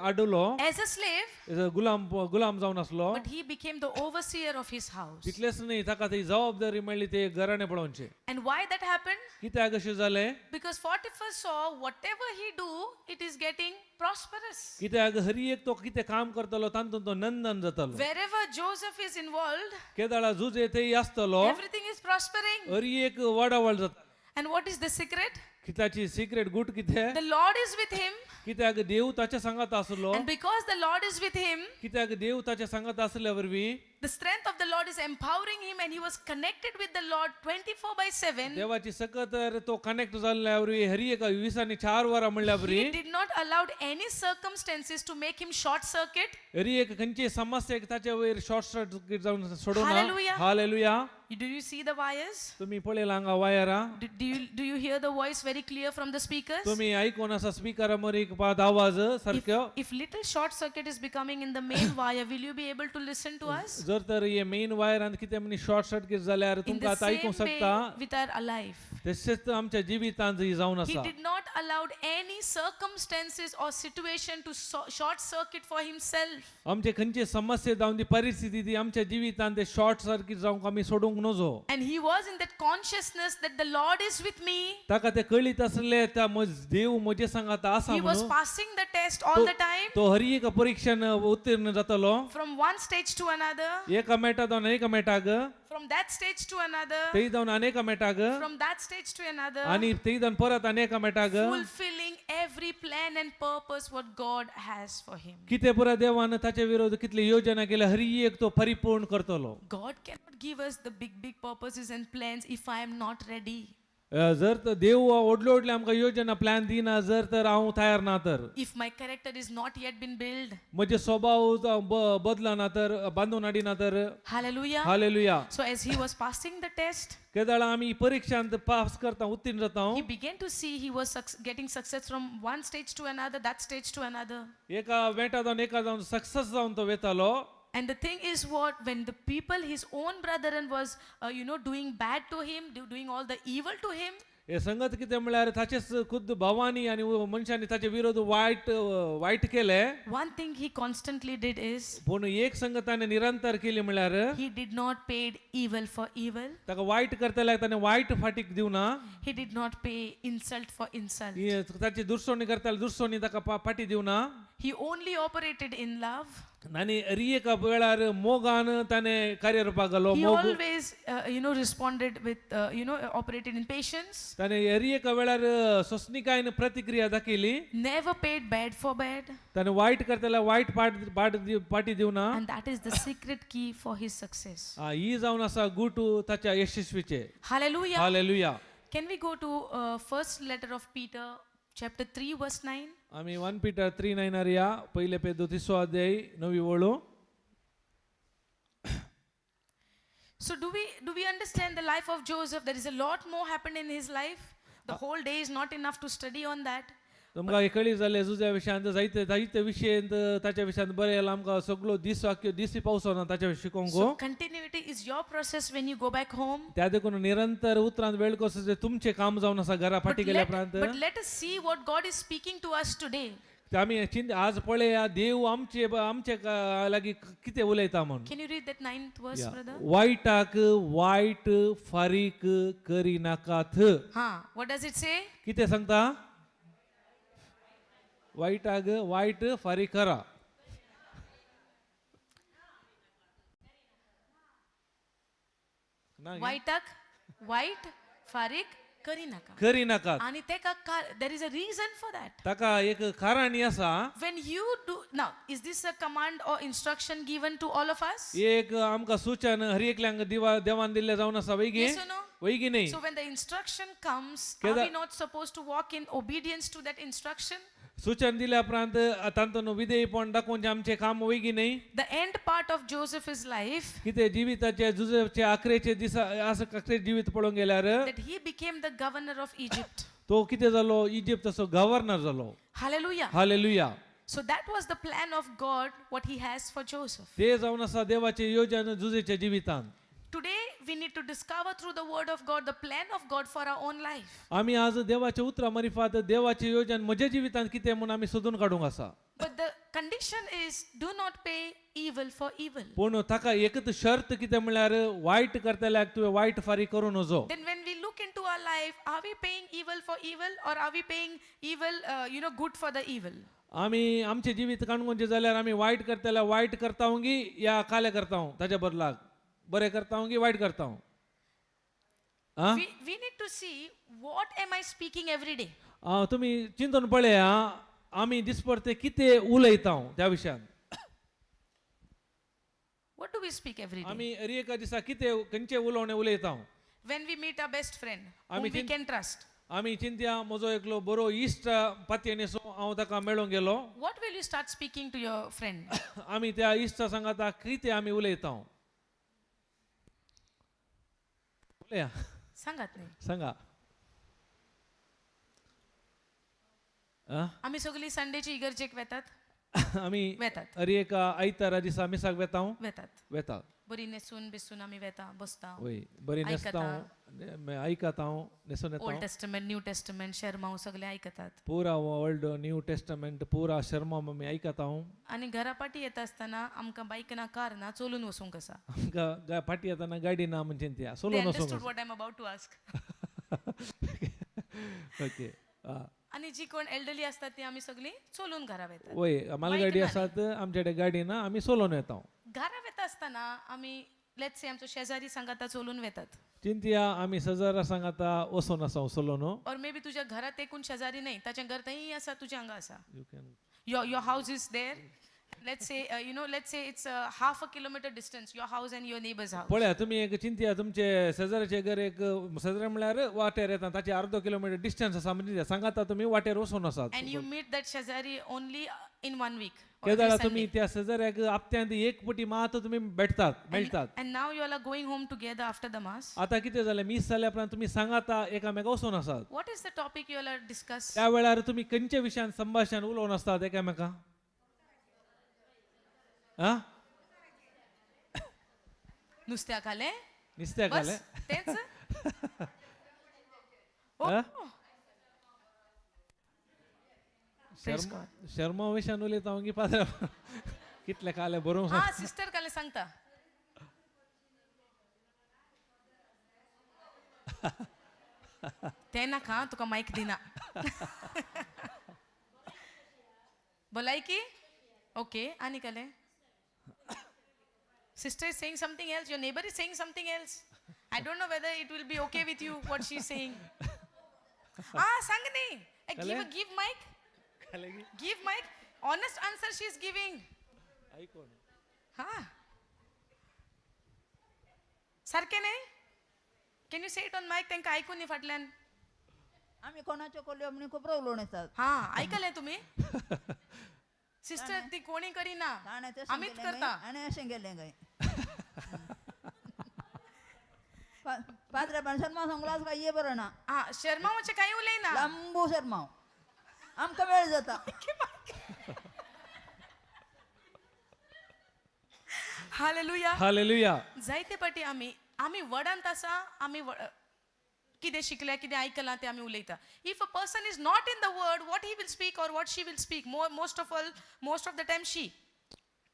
Speaker 2: आडलो.
Speaker 1: As a slave,
Speaker 2: गुलाम गुलाम जावन आसलो.
Speaker 1: But he became the overseer of his house.
Speaker 2: तितलेंच न्ही ताका ती जबाबदारी मेळ्ळी ते घराणें पळोवचें.
Speaker 1: And why that happened?
Speaker 2: कित्याक अशें जालें?
Speaker 1: Because Potiphar saw whatever he do, it is getting prosperous.
Speaker 2: कित्याक हर एक तो कितें काम करतलो तातूंत तो नंदन जातलो.
Speaker 1: Wherever Joseph is involved,
Speaker 2: केदाळा Jose थंय आसतलो
Speaker 1: everything is prospering.
Speaker 2: हर एक वाडावळ जाता.
Speaker 1: And what is the secret?
Speaker 2: कित्याची सिक्रेट गुट कितें?
Speaker 1: The Lord is with him.
Speaker 2: कित्याक देव ताच्या सांगात आसलो.
Speaker 1: And because the Lord is with him,
Speaker 2: कित्याक देव ताच्या सांगात आसल्या वरवीं
Speaker 1: the strength of the Lord is empowering him, and he was connected with the Lord 24 by 7.
Speaker 2: देवाची सकत तो कनेक्ट जाल्ल्या वरवीं हर एका विसांनी चार वरां म्हणल्या
Speaker 1: He
Speaker 2: वरवीं
Speaker 1: did not allow any circumstances to make him short circuit.
Speaker 2: हर एक खंयची समस्या ताच्या वयर शॉर्ट सर्किट जावन सोडूना.
Speaker 1: Hallelujah.
Speaker 2: Hallelujah.
Speaker 1: Do you see the wires?
Speaker 2: तुमी पळयला हांगा वायरां.
Speaker 1: Do you hear the voice very clear from the speakers?
Speaker 2: तुमी आयकून आसा स्पिकरा मरीक पात आवाज सारक्यो.
Speaker 1: If little short circuit is becoming in the main wire, will you be able to listen to us?
Speaker 2: जर तर हे मेन वायरान कितें म्हणी शॉर्ट सर्किट जाल्यार
Speaker 1: In
Speaker 2: तुमकां
Speaker 1: the
Speaker 2: आतां आयकूंक
Speaker 1: same way
Speaker 2: शकता.
Speaker 1: With our life.
Speaker 2: तशेंच आमच्या जिवितांत ही जावन
Speaker 1: He
Speaker 2: आसा.
Speaker 1: Did not allow any circumstances or situation to short circuit for himself.
Speaker 2: आमचे खंयची समस्या जावन ती परिस्थिती ती आमच्या जिवितांत ते शॉर्ट सर्किट जावंक आमी सोडूंक नजो.
Speaker 1: And he was in that consciousness that the Lord is with me.
Speaker 2: ताका ते कळीत आसले त्या देव म्हजे सांगात आसा
Speaker 1: He was
Speaker 2: म्हणून.
Speaker 1: Passing the test all the time
Speaker 2: तो हर एका परिक्षेन उत्तीर्ण जातलो.
Speaker 1: From one stage to another,
Speaker 2: एका मेटा जावन एका मेटाक
Speaker 1: from that stage to another,
Speaker 2: थंय जावन अनेका मेटाक
Speaker 1: from that stage to another,
Speaker 2: आनी थंय जावन परत अनेका मेटाक
Speaker 1: fulfilling every plan and purpose what God has for him.
Speaker 2: कितें पुरा देवान ताचे विरोध कितली योजना केल्या हर एक तो परिपूर्ण करतलो.
Speaker 1: God cannot give us the big, big purposes and plans if I am not ready.
Speaker 2: जर तर देव व्हडल्यो व्हडल्यो आमकां योजना प्लॅन दिना जर तर हांव तयार ना तर.
Speaker 1: If my character is not yet been built.
Speaker 2: म्हजे स्वभाव जावं बदलना तर बांदून हाडिना तर.
Speaker 1: Hallelujah.
Speaker 2: Hallelujah.
Speaker 1: So as he was passing the test,
Speaker 2: केदळा आमी परिक्षांत पास करता उत्तीर्ण जाता.
Speaker 1: He began to see he was getting success from one stage to another, that stage to another.
Speaker 2: एका वेटा जावन एका जावन सक्सेस जावन तो वेतालो.
Speaker 1: And the thing is what, when the people, his own brethren was doing bad to him, doing all the evil to him,
Speaker 2: हे संगत कितें म्हळ्यार ताचेच खुद्द भावांनी आनी मनशांनी ताचे विरोध वायट वायट केले.
Speaker 1: One thing he constantly did is,
Speaker 2: पूण एक संगत ताणें निरंतर केली म्हळ्यार
Speaker 1: he did not pay evil for evil.
Speaker 2: ताका वायट करतल्याक ताणें वायट फाटीक दिवना.
Speaker 1: He did not pay insult for insult.
Speaker 2: ही ताची दुर्सोणी करताले दुर्सोणी ताका फाटी दिवना.
Speaker 1: He only operated in love.
Speaker 2: आनी हरी एका वेळार मोगान ताणें कार्यरुपाक घालो.
Speaker 1: He
Speaker 2: मोग.
Speaker 1: always, responded with, operated in patience.
Speaker 2: ताणें हरी एका वेळार सोंसणीकायेन प्रतिक्रिया दाखयली.
Speaker 1: Never paid bad for bad.
Speaker 2: ताणें वायट करतल्या वायट पाट पाट पाटी दिवना.
Speaker 1: And that is the secret key for his success.
Speaker 2: ही जावन आसा गुटू ताच्या यशस्वीचे.
Speaker 1: Hallelujah.
Speaker 2: Hallelujah.
Speaker 1: Can we go to first letter of Peter, chapter 3, verse 9?
Speaker 2: आमी 1 पीटर 3 9 या, पयले पेदो तिसरो अध्याय नवी वळू.
Speaker 1: So do we understand the life of Joseph? There is a lot more happened in his life. The whole day is not enough to study on that.
Speaker 2: तुमकां कळी जालें, जुज्या विशयांत जायते जायते विशयांत ताच्या विशयांत बरें आमकां सगळो दीस वाक्य दीस पावसो ना ताच्या विशीं शिकोवंक.
Speaker 1: So continuity is your process when you go back home.
Speaker 2: त्या देखून निरंतर उतरांत वेळ कसो तुमचें काम जावन आसा घरा
Speaker 1: But
Speaker 2: फाटीं गेल्या
Speaker 1: let,
Speaker 2: उपरांत.
Speaker 1: but let us see what God is speaking to us today.
Speaker 2: ते आमी चिंत आज पळया देव आमचे आमचे लागीं कितें उलयता म्हूण.
Speaker 1: Can you read that ninth verse, brother?
Speaker 2: वायटाक वायट फारीक करिनाकात.
Speaker 1: Huh. What does it say?
Speaker 2: कितें सांगता? वायटाक वायट फारीक करा. ना गे?
Speaker 1: वायटाक वायट फारीक करिनाका.
Speaker 2: करिनाकात.
Speaker 1: आणि तेका there is a reason for that.
Speaker 2: ताका एक कारणी आसा.
Speaker 1: When you do now, is this a command or instruction given to all of us?
Speaker 2: एक आमकां सूचन हर एकल्यांक दिवा देवान दिल्लें जावन आसा वैगी.
Speaker 1: Yes or no?
Speaker 2: वैगी न्ही?
Speaker 1: So when the instruction comes, are we not supposed to walk in obedience to that instruction?
Speaker 2: सूचन दिल्या उपरांत तांतून विधेयपण दाखोवचें आमचें काम वैगी न्ही?
Speaker 1: The end part of Joseph's life,
Speaker 2: कितें जिविताचे जुजेफचे आखरेचे दिसा असं आखरे जिवीत पळोवंक गेल्यार,
Speaker 1: that he became the governor of Egypt.
Speaker 2: तो कितें जालो? इजिप्ताचो गव्हर्नर जालो.
Speaker 1: Hallelujah.
Speaker 2: Hallelujah.
Speaker 1: So that was the plan of God, what he has for Joseph.
Speaker 2: ते जावन आसा देवाचे योजन जुजेच्या जिवितान.
Speaker 1: Today, we need to discover through the word of God the plan of God for our own life.
Speaker 2: आमी आज देवाच्या उतरा मारिफात देवाचे योजन म्हज्या जिवितान कितें म्हूण आमी सोदून काडूंक आसा.
Speaker 1: But the condition is, do not pay evil for evil.
Speaker 2: पूण ताका एकच शर्त कितें म्हणल्यार वायट करतल्याक तुवें वायट फारीक करूं नजो.
Speaker 1: Then, when we look into our life, are we paying evil for evil or are we paying evil, good for the evil?
Speaker 2: आमी आमचें जिवीत काणकोणचें जाल्यार आमी वायट करतल्याक वायट करता गी या कालें करता, ताच्या बदलाक बरें करता गी वायट करता आं?
Speaker 1: We need to see, what am I speaking every day?
Speaker 2: आं, तुमी चिंतून पळया आमी दिसपडते कितें उलयता त्या विशयान.
Speaker 1: What do we speak every day?
Speaker 2: आमी हर एका दिसा कितें खंयचें उलोवणें उलयता?
Speaker 1: When we meet our best friend, whom
Speaker 2: आमी
Speaker 1: we
Speaker 2: चिंत-
Speaker 1: can trust,
Speaker 2: आमी चिंतया म्हजो एकलो बरो इश्ट पातयेन सो हांव ताका मेळोंक गेलो.
Speaker 1: What will you start speaking to your friend?
Speaker 2: आमी त्या इश्टा सांगाता कितें आमी उलयता? उलया.
Speaker 1: सांगात न्ही.
Speaker 2: सांगा आं?
Speaker 1: आमी सगळीं संडेची इगर्जेक वेतात.
Speaker 2: आमी
Speaker 1: वेतात.
Speaker 2: हर एका आयतारा दिसा मिसाक वेता.
Speaker 1: वेतात.
Speaker 2: वेता.
Speaker 1: बरी न्हेसून बिसून आमी वेता, बसता.
Speaker 2: वय, बरी न्हेसता, आयकता, न्हेसून येता.
Speaker 1: ओल्ड टेस्टमेंट, न्यू टेस्टमेंट, शेरमांव सगळे आयकतात.
Speaker 2: पुरा ओल्ड न्यू टेस्टमेंट पुरा शर्मा आमी आयकता.
Speaker 1: आनी घरा पाटी येता आसतना आमकां बायक ना, कार ना, चलून वचूंक आसा.
Speaker 2: आमकां फाटी येताना गाडी ना म्हणजे त्या
Speaker 1: They
Speaker 2: सोलून वचूंक.
Speaker 1: Understood what I am about to ask.
Speaker 2: Okay.
Speaker 1: आनी जी कोण एल्डरली आसतात ती आमी सगळीं चलून घरा वेतात.
Speaker 2: वय, मालगाडी आसात आमच्याकडे, गाडी ना, आमी सोलून येता.
Speaker 1: घरा वेता आसतना आमी, let's say, आमचो शेजारी सांगाता चलून वेतात.
Speaker 2: चिंतया आमी सजारा सांगाता वचून आसा सोलून.
Speaker 1: ऑर मे बी तुज्या घरा तेकून शेजारी न्हय, ताचें घर थंय आसा, तुजें हांगा आसा.
Speaker 2: You can
Speaker 1: Your house is there. Let's say let's say it's a half a kilometer distance, your house and your neighbor's house.
Speaker 2: पळया, तुमी एक चिंतया, तुमचे शेजाऱ्याचे घर एक शेजारी म्हणल्यार वाटेर येता ताचे अर्दो किलोमिटर डिस्टन्स आसा म्हणजे सांगाता तुमी वाटेर वचून आसात.
Speaker 1: And you meet that शेजारी only in one week or every
Speaker 2: केदाळा तुमी
Speaker 1: Sunday.
Speaker 2: त्या शेजाऱ्याक हप्त्यांत एक पटी मात तुमी भेटतात, मेळटात.
Speaker 1: And now you all are going home together after the mass.
Speaker 2: आतां कितें जालें, मीस जाल्या उपरांत तुमी सांगाता एकामेका वचून आसात.
Speaker 1: What is the topic you all are discuss?
Speaker 2: त्या वेळार तुमी खंयच्या विशयान संभाशण उलोवन आसतात एकामेका आं?
Speaker 1: नुस्त्या खालें?
Speaker 2: नुस्त्या
Speaker 1: बस
Speaker 2: खालें.
Speaker 1: तेंच Oh.
Speaker 2: आं?
Speaker 1: Praise
Speaker 2: Sharma Sharma विशयान उलयता हांव की पाद्रा कितले खालें बरोवंक.
Speaker 1: हा, सिस्टर काले सांगता. ते नाका, तुका मायक दिना. भलायकी ओके आनी कले. Sister is saying something else, your neighbour is saying something else. I don't know whether it will be okay with you what she is saying. आ सांग न्ही. Give give mic, give mic. Honest answer she is giving. हा सारकें न्ही? Can you say it on mic? तांकां आयकून न्ही फाटल्यान.
Speaker 4: आमी कोणाच्यो कोल्यो म्हणून खबरो उलोवन येतात.
Speaker 1: हा आयकलें तुमी? सिस्टर ती कोणी करिना,
Speaker 4: ताणें तशें
Speaker 1: आमीच
Speaker 4: केलें
Speaker 1: करता.
Speaker 4: काय आनी अशें केलें काय. पात्रे शर्मा सांगलास काय ये बरं ना.
Speaker 1: हा शर्मा मातशें कांय उलयना.
Speaker 4: लांबू शर्मा आमकां वेळ जाता.
Speaker 1: हालेलुया.
Speaker 2: हालेलुया.
Speaker 1: जायते पाटी आमी आमी वडांत आसा, आमी कितें शिकल्या कितें आयकलां तें आमी उलयता. If a person is not in the word, what he will speak or what she will speak? Most of all, most of the time she.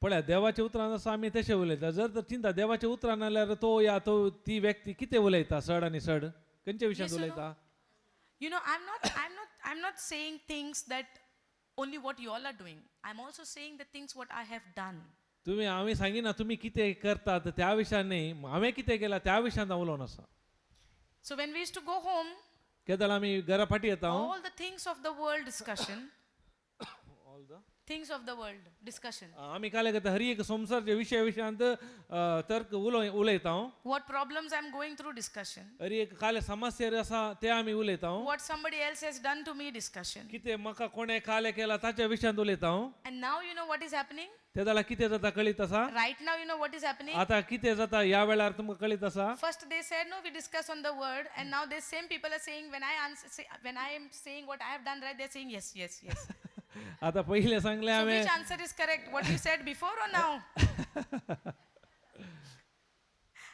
Speaker 2: पळया, देवाच्या उतरान आसा आमी तशें उलयता. जर तर चिंता देवाच्या उतरान जाल्यार तो या तो ती व्यक्ती कितें उलयता सड आनी सड खंयच्या विशयांत
Speaker 1: Yes or no?
Speaker 2: उलयता?
Speaker 1: You know, I'm not saying things that only what you all are doing. I'm also saying the things what I have done.
Speaker 2: तुमी हांवें सांगिना तुमी कितें करतात त्या विशयान न्ही, हांवें कितें केलां त्या विशयांत हांव उलोवन आसा.
Speaker 1: So when we used to go home,
Speaker 2: केदळ आमी घरा फाटीं येता,
Speaker 1: all the things of the world discussion, things of the world discussion.
Speaker 2: आमी काल करता हर एक संवसारच्या विशया विशयांत तर्क उलोय उलयता.
Speaker 1: What problems I'm going through discussion.
Speaker 2: हर एक काल समस्या आसा ते आमी उलयता.
Speaker 1: What somebody else has done to me discussion.
Speaker 2: कितें म्हाका कोणें काले केला ताच्या विशयांत उलयता.
Speaker 1: And now you know what is happening?
Speaker 2: ते जाल्यार कितें जाता कळीत आसा?
Speaker 1: Right now you know what is happening?
Speaker 2: आतां कितें जाता ह्या वेळार तुमकां कळीत आसा?
Speaker 1: First they said, no, we discuss on the word, and now the same people are saying, when I answer, say, when I am saying what I have done right, they're saying yes, yes, yes.
Speaker 2: आतां पयलें सांगलें
Speaker 1: So
Speaker 2: हांवें.
Speaker 1: Which answer is correct? What you said before or now?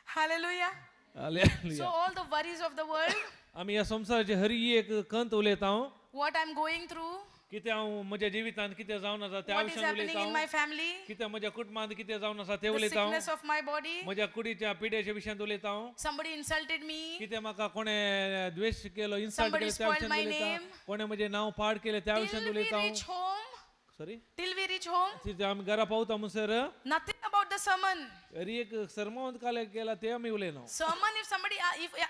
Speaker 1: Hallelujah.
Speaker 2: Hallelujah.
Speaker 1: So all the worries of the world,
Speaker 2: आमी ह्या संवसाराची हर एक कंत उलयता.
Speaker 1: What I'm going through,
Speaker 2: कितें हांव म्हज्या जिवितांत कितें जावन आसा त्या
Speaker 1: what is
Speaker 2: विशयांत
Speaker 1: happening
Speaker 2: उलयता.
Speaker 1: in my family,
Speaker 2: कितें म्हज्या कुटुंबांत कितें जावन आसा तें
Speaker 1: the
Speaker 2: उलयता.
Speaker 1: Sickness of my body,
Speaker 2: म्हज्या कुडीच्या पिड्याच्या विशयांत उलयता.
Speaker 1: Somebody insulted me,
Speaker 2: कितें म्हाका कोणें द्वेश केलो, इन्सल्ट
Speaker 1: Somebody
Speaker 2: केलो त्या
Speaker 1: spoiled
Speaker 2: विशयांत
Speaker 1: my
Speaker 2: उलयता.
Speaker 1: Name.
Speaker 2: कोणें म्हजें नांव पाड केलें त्या विशयांत
Speaker 1: Till we
Speaker 2: उलयता.
Speaker 1: Reach home,
Speaker 2: sorry.
Speaker 1: Till we reach home,
Speaker 2: तिथे आमी घरा पावता म्हणसर
Speaker 1: nothing about the sermon.
Speaker 2: हर एक सरमांत काले केला ते आमी उलयना.
Speaker 1: Sermon, if somebody,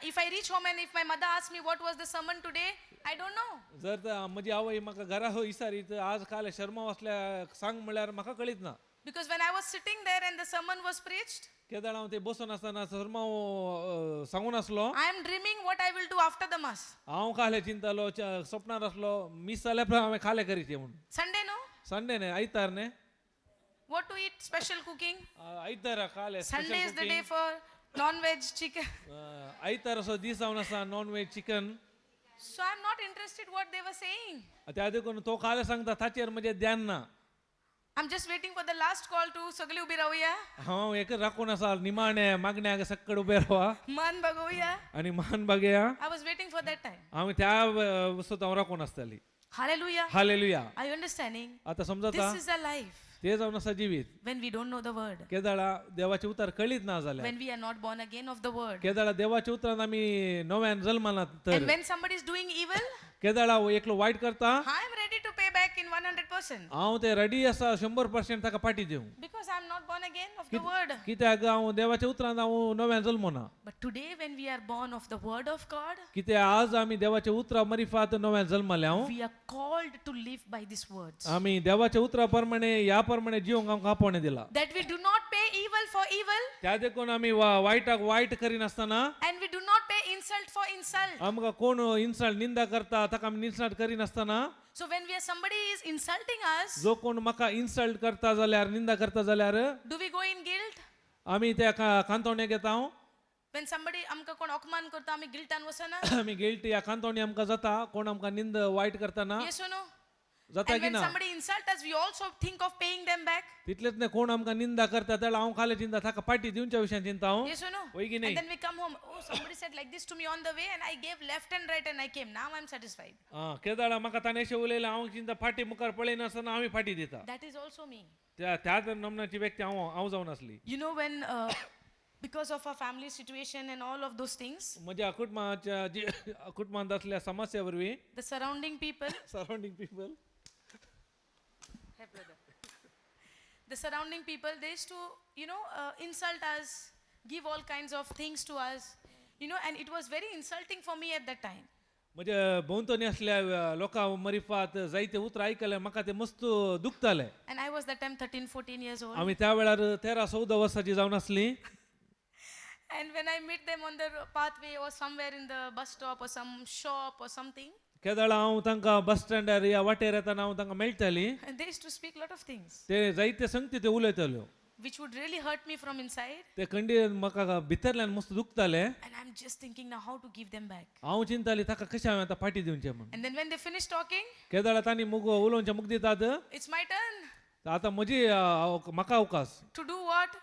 Speaker 1: if I reach home and if my mother asks me what was the sermon today, I don't know.
Speaker 2: जर तर म्हजी आवय म्हाका घरा हो इसारीत आज काल शर्मा वाचल्या सांग म्हणल्यार म्हाका कळीत ना.
Speaker 1: Because when I was sitting there and the sermon was preached,
Speaker 2: केदळ हांव ते बसून आसतना सरमाव सांगून आसलो,
Speaker 1: I am dreaming what I will do after the mass.
Speaker 2: हांव काले चिंतालो, स्वप्नार आसलो मीस जाल्या उपरांत हांवें खालें करीचें म्हणून.
Speaker 1: Sunday, no?
Speaker 2: Sunday न्ही, आयतार न्ही.
Speaker 1: What to eat? Special cooking.
Speaker 2: आयतारा खालें.
Speaker 1: Sunday is the day for non-veg chicken.
Speaker 2: आयतार असो दीस जावन आसा non veg chicken.
Speaker 1: So I'm not interested what they were saying.
Speaker 2: त्या देखून तो काले सांगता ताचेर म्हजें ध्यान ना.
Speaker 1: I'm just waiting for the last call to सगळे उबी राहूया.
Speaker 2: हांव एक राखून आसा निमाणे मागण्याक सक्कड उबे रावा.
Speaker 1: मान बघूया.
Speaker 2: आनी मान बागया.
Speaker 1: I was waiting for that time.
Speaker 2: हांव त्या वस्तू हांव राखून आसताली.
Speaker 1: Hallelujah.
Speaker 2: Hallelujah.
Speaker 1: Are you understanding?
Speaker 2: आतां समजता?
Speaker 1: This is a life
Speaker 2: ते जावन आसा जिवीत
Speaker 1: when we don't know the word,
Speaker 2: केदाळा देवाचे उतर कळीत ना जाल्यार,
Speaker 1: when we are not born again of the word.
Speaker 2: केदाळा देवाच्या उतरान आमी नव्यान जल्माना तर,
Speaker 1: And when somebody is doing evil,
Speaker 2: केदाळा एकलो वायट करता,
Speaker 1: I am ready to pay back in 100%
Speaker 2: हांव ते रेडी आसा 100% ताका पाटी दिवं.
Speaker 1: Because I am not born again of the word.
Speaker 2: कित्याक हांव देवाच्या उतरान हांव नव्यान जल्मना.
Speaker 1: But today, when we are born of the word of God,
Speaker 2: कित्याक आज आमी देवाच्या उतरा मरिफात नव्यान जल्मले हांव,
Speaker 1: we are called to live by these words.
Speaker 2: आमी देवाच्या उतरा प्रमाणे ह्या प्रमाणे जिवंक आमकां आपोवणें दिला.
Speaker 1: That we do not pay evil for evil
Speaker 2: त्या देखून आमी वायटाक वायट करिनासतना
Speaker 1: and we do not pay insult for insult.
Speaker 2: आमकां कोण इन्सल्ट निंदा करता ताका आमी इन्सल्ट करिनासतना.
Speaker 1: So when we are somebody is insulting us,
Speaker 2: जो कोण म्हाका इन्सल्ट करता जाल्यार, निंदा करता जाल्यार,
Speaker 1: do we go in guilt?
Speaker 2: आमी त्या कांतवणे घेता.
Speaker 1: When somebody आमकां कोण अपमान करता आमी गिल्टान वचना?
Speaker 2: आमी गिल्टी या कांतवणी आमकां जाता कोण आमकां निंद वायट करतना.
Speaker 1: Yes or no?
Speaker 2: जाता
Speaker 1: And
Speaker 2: की
Speaker 1: when
Speaker 2: ना?
Speaker 1: Somebody insult us, we also think of paying them back.
Speaker 2: तितलेच न्हय, कोण आमकां निंदा करता जाल्यार हांव खाले चिंता ताका पाटी दिवच्या विशयान चिंता हांव.
Speaker 1: Yes or no?
Speaker 2: वय की
Speaker 1: And
Speaker 2: न्हय?
Speaker 1: Then we come home. Oh, somebody said like this to me on the way, and I gave left and right, and I came. Now I'm satisfied.
Speaker 2: आं केदाळा म्हाका ताणें अशें उलयलें, हांव चिंता फाटी मुखार पळयनासतना हांव फाटी दिता.
Speaker 1: That is also me.
Speaker 2: त्या त्याच नमनाची व्यक्ती हांव हांव जावन आसली.
Speaker 1: You know, when because of our family situation and all of those things,
Speaker 2: म्हज्या कुटुंबाच्या जी कुटुंबांत असल्या समस्या वरवीं,
Speaker 1: the surrounding people
Speaker 2: surrounding people
Speaker 1: have The surrounding people, they used to insult us, give all kinds of things to us, and it was very insulting for me at that time.
Speaker 2: म्हणजे भोंवतणी असल्या लोकां मरिफात जायते उतरां आयकले म्हाका ते मस्त दुखताले.
Speaker 1: And I was that time 13, 14 years old.
Speaker 2: आमी त्या वेळार 13-14 वर्साची जावन आसली.
Speaker 1: And when I meet them on the pathway or somewhere in the bus stop or some shop or something,
Speaker 2: केदळा हांव तांकां बस स्टँडार या वाटेर येताना हांव तांकां मेळटाली.
Speaker 1: And they used to speak a lot of things,
Speaker 2: ते जायते संगती ते उलयताल्यो,
Speaker 1: which would really hurt me from inside.
Speaker 2: ते खंडी म्हाका भितरल्यान मस्त दुखताले.
Speaker 1: And I'm just thinking now how to give them back.
Speaker 2: हांव चिंताली ताका कशें हांवें आतां फाटी दिवचें म्हूण.
Speaker 1: And then when they finish talking,
Speaker 2: केदळा तांणी मुग उलोवचें मुग दितात,
Speaker 1: it's my turn
Speaker 2: आतां म्हजी म्हाका अवकाश
Speaker 1: to do what?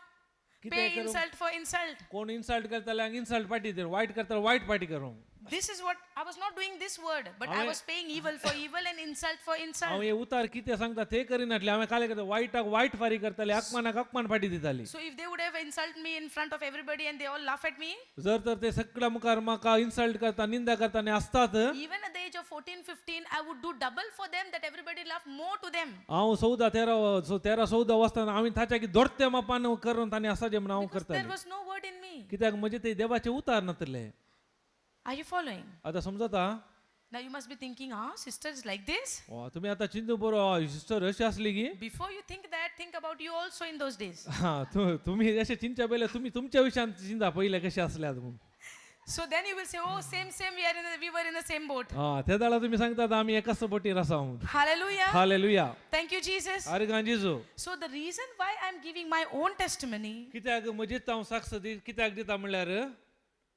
Speaker 2: कितें
Speaker 1: Pay
Speaker 2: करूं?
Speaker 1: insult for insult.
Speaker 2: कोण इन्सल्ट करताले इन्सल्ट पाटी दिवन, वायट करताले वायट पाटी करूं.
Speaker 1: This is what I was not doing this word, but I was paying evil for evil and insult for insult.
Speaker 2: हांव हे उतार कितें सांगता ते करिनासले. हांवें काले करता वायटाक वायट फारी करताले, अपमानाक अपमान फाटी दिताली.
Speaker 1: So if they would have insulted me in front of everybody and they all laugh at me,
Speaker 2: जर तर ते सगळ्या मुखार म्हाका इन्सल्ट करता, निंदा करता आनी आसतात,
Speaker 1: even at the age of 14, 15, I would do double for them that everybody laugh more to them.
Speaker 2: हांव 14 13 13-14 वाजता हांवें ताच्या की दोडते मापान करून तांणी आसाचें म्हणून हांव
Speaker 1: Because there
Speaker 2: करताले.
Speaker 1: was no word in me.
Speaker 2: कित्याक म्हजे ते देवाचे उतार नातले.
Speaker 1: Are you following?
Speaker 2: आतां समजता?
Speaker 1: Now you must be thinking, ah, sister is like this.
Speaker 2: वा, तुमी आतां चिंतू बरो सिस्टर अशी आसली की.
Speaker 1: Before you think that, think about you also in those days.
Speaker 2: हा, तुमी अशें चिंतच्या पयलें तुमी तुमच्या विशयान चिंता पयलें कशें आसल्यात म्हूण.
Speaker 1: So then you will say, oh, same, same, we were in the same boat.
Speaker 2: हा, त्या वेळार तुमी सांगतात आमी एकाच बोटीर आसा म्हूण.
Speaker 1: Hallelujah.
Speaker 2: Hallelujah.
Speaker 1: Thank you, Jesus.
Speaker 2: आर्गां जेजू.
Speaker 1: So the reason why I'm giving my own testimony
Speaker 2: कित्याक म्हजीच हांव साक्ष कित्याक दिता म्हणल्यार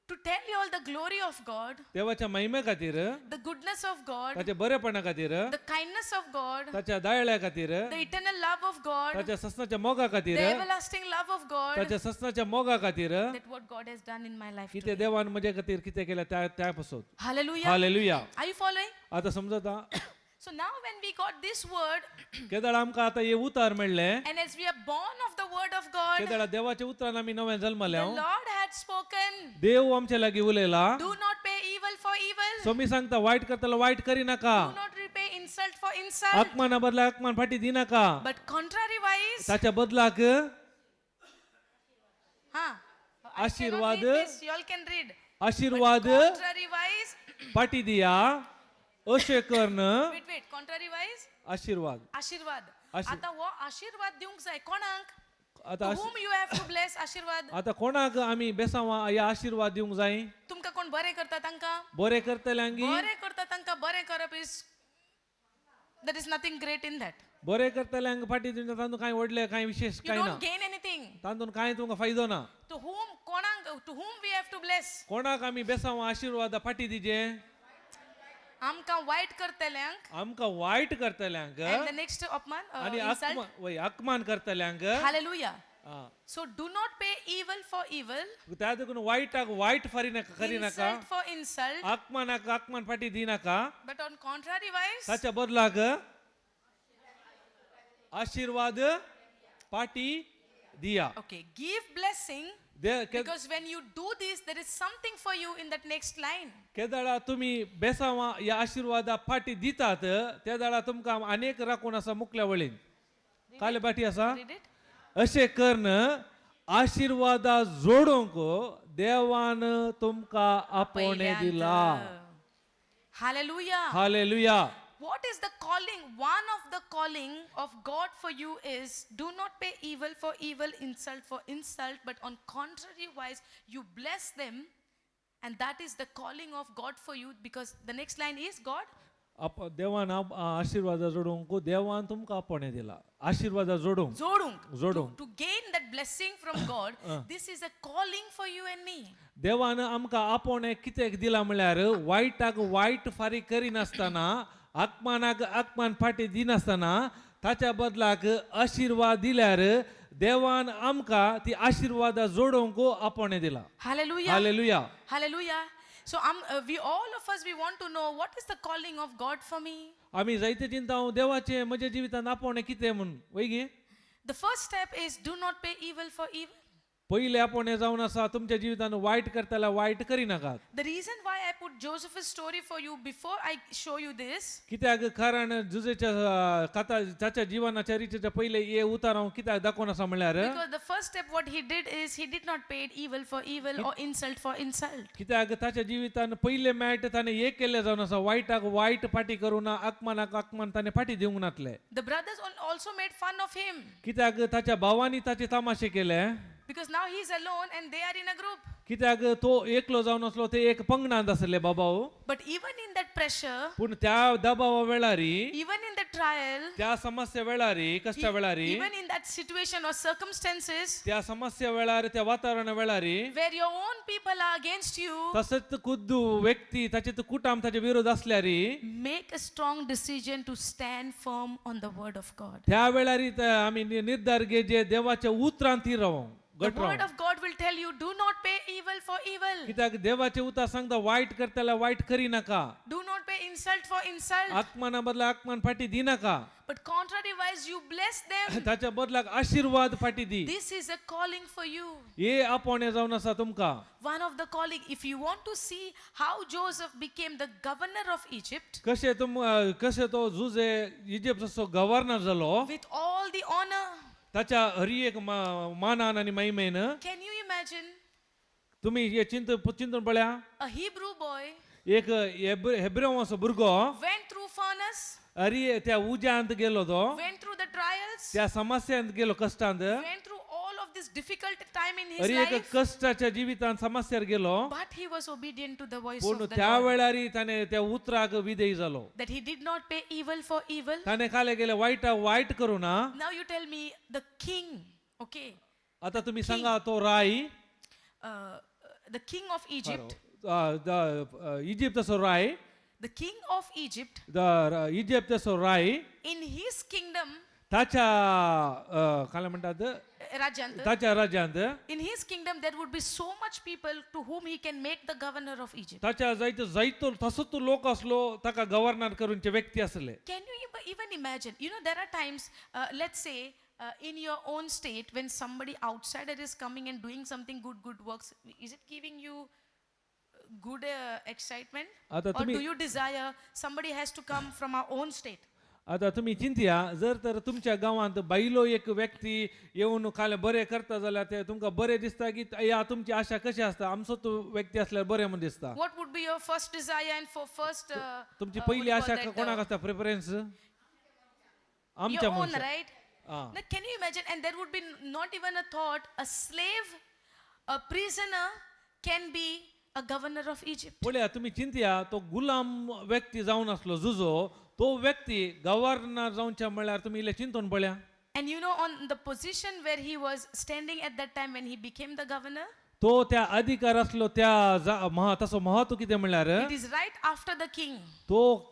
Speaker 1: to tell you all the glory of God,
Speaker 2: देवाच्या महिमे खातीर,
Speaker 1: the goodness of God,
Speaker 2: ताच्या बरेपणा खातीर,
Speaker 1: the kindness of God,
Speaker 2: ताच्या दयाळ्या खातीर,
Speaker 1: the eternal love of God,
Speaker 2: ताच्या ससनाच्या मोगा खातीर,
Speaker 1: the everlasting love of God,
Speaker 2: ताच्या ससनाच्या मोगा खातीर,
Speaker 1: that what God has done in my life
Speaker 2: कितें
Speaker 1: today.
Speaker 2: देवान म्हजे खातीर कितें केलें त्या त्या पासत.
Speaker 1: Hallelujah.
Speaker 2: Hallelujah.
Speaker 1: Are you following?
Speaker 2: आतां समजता?
Speaker 1: So now when we got this word,
Speaker 2: केदळ आमकां आतां हे उतार मेळ्ळें,
Speaker 1: and as we are born of the word of God,
Speaker 2: केदळा देवाच्या उतरान आमी नव्यान जल्मल्या,
Speaker 1: the Lord had spoken,
Speaker 2: देव आमच्या लागीं उलयला,
Speaker 1: do not pay evil for evil,
Speaker 2: so मी सांगता वायट करतालो वायट करी नाका,
Speaker 1: do not repay insult for insult,
Speaker 2: अपमाना बदला अपमान फाटी दिनाका,
Speaker 1: but contrariwise,
Speaker 2: ताच्या बदलाक
Speaker 1: huh? I cannot
Speaker 2: Aashirvaad
Speaker 1: read this, you all can read.
Speaker 2: Aashirvaad
Speaker 1: Contrariwise,
Speaker 2: फाटी दिया अशें कर्ण
Speaker 1: wait, wait, contrariwise,
Speaker 2: आशीर्वाद
Speaker 1: आशीर्वाद.
Speaker 2: आशीर्वाद.
Speaker 1: आता हो आशीर्वाद दिवंक जाय कोणाक?
Speaker 2: आता
Speaker 1: To whom you have to bless आशीर्वाद?
Speaker 2: आता कोणाक आमी बेसांवा ह्या आशीर्वाद दिवंक जाय?
Speaker 1: तुमकां कोण बरें करता तांकां?
Speaker 2: बरें करतल्यांगी.
Speaker 1: बरें करता तांकां बरें करप is there is nothing great in that.
Speaker 2: बरें करतल्यांक फाटी दिवंक तातूंत कांय व्हडलें कांय विशेश
Speaker 1: You
Speaker 2: कांय ना.
Speaker 1: don't gain anything.
Speaker 2: तातूंत कांय तुमकां फायदो ना.
Speaker 1: To whom कोणाक, to whom we have to bless?
Speaker 2: कोणाक आमी बेसांवा आशीर्वाद फाटी दिजे?
Speaker 1: आमकां वायट करतल्यांक.
Speaker 2: आमकां वायट करतल्यांक.
Speaker 1: And the next अपमान,
Speaker 2: आनी
Speaker 1: insult.
Speaker 2: अपमान वय अपमान करतल्यांक.
Speaker 1: Hallelujah.
Speaker 2: हा.
Speaker 1: So do not pay evil for evil,
Speaker 2: त्या देखून वायटाक वायट फारी नाका करी नाका,
Speaker 1: insult for insult,
Speaker 2: अपमानाक अपमान फाटी दिनाका,
Speaker 1: but on contrariwise,
Speaker 2: ताच्या बदलाक आशीर्वाद पाटी दिया.
Speaker 1: Okay, give blessing, because when you do this, there is something for you in that next line.
Speaker 2: केदळा तुमी बेसांवा ह्या आशीर्वादा फाटी दितात त्या वेळा तुमकां अनेक राखून आसा मुकल्या वळीन काले बाटी आसा.
Speaker 1: Read it.
Speaker 2: अशें कर्ण आशीर्वादा जोडूंक देवान तुमकां आपोवणें दिला.
Speaker 1: Hallelujah.
Speaker 2: Hallelujah.
Speaker 1: What is the calling? One of the calling of God for you is do not pay evil for evil, insult for insult, but on contrary wise, you bless them. And that is the calling of God for you, because the next line is God.
Speaker 2: देवान आशीर्वादा जोडूंक देवान तुमकां आपोवणें दिला आशीर्वादा जोडूंक.
Speaker 1: Zodung.
Speaker 2: जोडूंक.
Speaker 1: To gain that blessing from God, this is a calling for you and me.
Speaker 2: देवान आमकां आपोवणें कित्याक दिलां म्हळ्यार वायटाक वायट फारीक करिनासतना, अपमानाक अपमान फाटी दिनासतना ताच्या बदलाक आशीर्वाद दिल्यार देवान आमकां ती आशीर्वादा जोडूंक आपोवणें दिलां.
Speaker 1: Hallelujah.
Speaker 2: Hallelujah.
Speaker 1: Hallelujah. So we all of us, we want to know what is the calling of God for me.
Speaker 2: आमी जायते चिंता हांव देवाचें म्हज्या जिवितांत आपोवणें कितें म्हूण वय गे.
Speaker 1: The first step is do not pay evil for evil.
Speaker 2: पयले आपोवणें जावन आसा तुमच्या जिवितान वायट करताल्या वायट करिनाकात.
Speaker 1: The reason why I put Joseph's story for you before I show you this,
Speaker 2: कित्याक कारण जुजेच्या कथा ताच्या जिवनाच्या रितीच्या पयले हे उतार हांव कित्याक दाखोवन आसा म्हणल्यार
Speaker 1: because the first step what he did is he did not pay evil for evil or insult for insult.
Speaker 2: कित्याक ताच्या जिवितान पयले मेळटा ताणें एक केल्लें जावन आसा वायटाक वायट फाटी करूं ना आकमानाक आकमान ताणें फाटी दिवंक नातले.
Speaker 1: The brothers also made fun of him
Speaker 2: कित्याक ताच्या भावांनी ताचे तमाशे केले
Speaker 1: because now he's alone and they are in a group.
Speaker 2: कित्याक तो एकलो जावन आसलो ते एक पंगडांत आसले बाबाव.
Speaker 1: But even in that pressure,
Speaker 2: पूण त्या दबावा वेळारी
Speaker 1: even in the trial,
Speaker 2: त्या समस्या वेळारी कश्टा वेळारी
Speaker 1: even in that situation or circumstances
Speaker 2: त्या समस्या वेळार त्या वातावरणा वेळारी
Speaker 1: where your own people are against you,
Speaker 2: तसंच खुद्द व्यक्ती ताचे कुटाम ताचे विरोध असल्यारी
Speaker 1: make a strong decision to stand firm on the word of God.
Speaker 2: त्या वेळारी आमी निर्धार घे जे देवाच्या उतरान थीर रावों
Speaker 1: The
Speaker 2: घट
Speaker 1: word
Speaker 2: रावों.
Speaker 1: of God will tell you, do not pay evil for evil.
Speaker 2: कित्याक देवाचे उतर सांगता वायट करताल्या वायट करी नाका.
Speaker 1: Do not pay insult for insult.
Speaker 2: आत्माना बदला आत्मान फाटी दी नाका.
Speaker 1: But contrariwise, you bless them.
Speaker 2: ताच्या बदलाक आशीर्वाद फाटी दी.
Speaker 1: This is a calling for you.
Speaker 2: हे आपोवणें जावन आसा तुमकां.
Speaker 1: One of the calling. If you want to see how Joseph became the governor of Egypt
Speaker 2: कशें तुम कशें तो जुजे इजिप्ताचो गव्हर्नर जालो
Speaker 1: with all the honor,
Speaker 2: ताच्या हरी एक मानान आनी महिमेन.
Speaker 1: can you imagine
Speaker 2: तुमी हे चिंत चिंतून पळया
Speaker 1: a Hebrew boy
Speaker 2: एक हेब्रेव असो भुरगो
Speaker 1: went through furnace,
Speaker 2: अरे त्या उज्यांत गेलो तो
Speaker 1: went through the trials,
Speaker 2: त्या समस्यांत गेलो कश्टांत
Speaker 1: went through all of this difficult time in his
Speaker 2: अरे एक
Speaker 1: life,
Speaker 2: कश्टाच्या जिवितांत समस्यार गेलो
Speaker 1: but he was obedient to the voice
Speaker 2: पूण
Speaker 1: of the
Speaker 2: त्या
Speaker 1: Lord.
Speaker 2: वेळारी ताणें त्या उतराक विधेय जालो.
Speaker 1: That he did not pay evil for evil.
Speaker 2: ताणें काले गेले वायटा वायट करू ना.
Speaker 1: Now you tell me, the king, okay,
Speaker 2: आता तुम्ही सांगा तो राय
Speaker 1: the king of Egypt,
Speaker 2: इजिप्ताचो Rai
Speaker 1: the king of Egypt,
Speaker 2: इजिप्ताचो Rai
Speaker 1: in his kingdom,
Speaker 2: ताच्या काय म्हणतात
Speaker 1: Rajant,
Speaker 2: ताच्या राज्यांत
Speaker 1: in his kingdom there would be so much people to whom he can make the governor of Egypt.
Speaker 2: ताच्या जायतो जायतो तसोच लोक असलो ताका गव्हर्नर करूनचे व्यक्ती असले.
Speaker 1: Can you even imagine? You know, there are times, let's say, in your own state, when somebody outsider is coming and doing something good, good works, is it giving you good excitement?
Speaker 2: आता
Speaker 1: Or
Speaker 2: तुम्ही
Speaker 1: do you desire somebody has to come from our own state?
Speaker 2: आता तुम्ही चिंतया जर तर तुमच्या गांवांत बायलो एक व्यक्ती येवन काल बरें करता जाल्यार ते तुमकां बरें दिसता की या तुमची आशा कशी आसता आमचो तो व्यक्ती असल्यार बरें म्हूण दिसता.
Speaker 1: What would be your first desire and for first
Speaker 2: तुमची
Speaker 1: what
Speaker 2: पयली
Speaker 1: do you call
Speaker 2: Asha
Speaker 1: that,
Speaker 2: कोणाक आसता प्रेफरन्स आमच्या
Speaker 1: your own,
Speaker 2: मनशाक.
Speaker 1: right?
Speaker 2: Ah.
Speaker 1: Now, can you imagine? And there would be not even a thought, a slave, a prisoner can be a governor of Egypt.
Speaker 2: पळया तुमी चिंतया तो गुलाम व्यक्ती जावन आसलो जुजो तो व्यक्ती गव्हर्नर जावच्या म्हळ्यार तुमी इल्लें चिंतून पळया.
Speaker 1: And you know, on the position where he was standing at that time when he became the governor,
Speaker 2: तो त्या अधिकार आसलो त्या तसो महत्व कितें म्हणल्यार
Speaker 1: it is right after the king.
Speaker 2: तो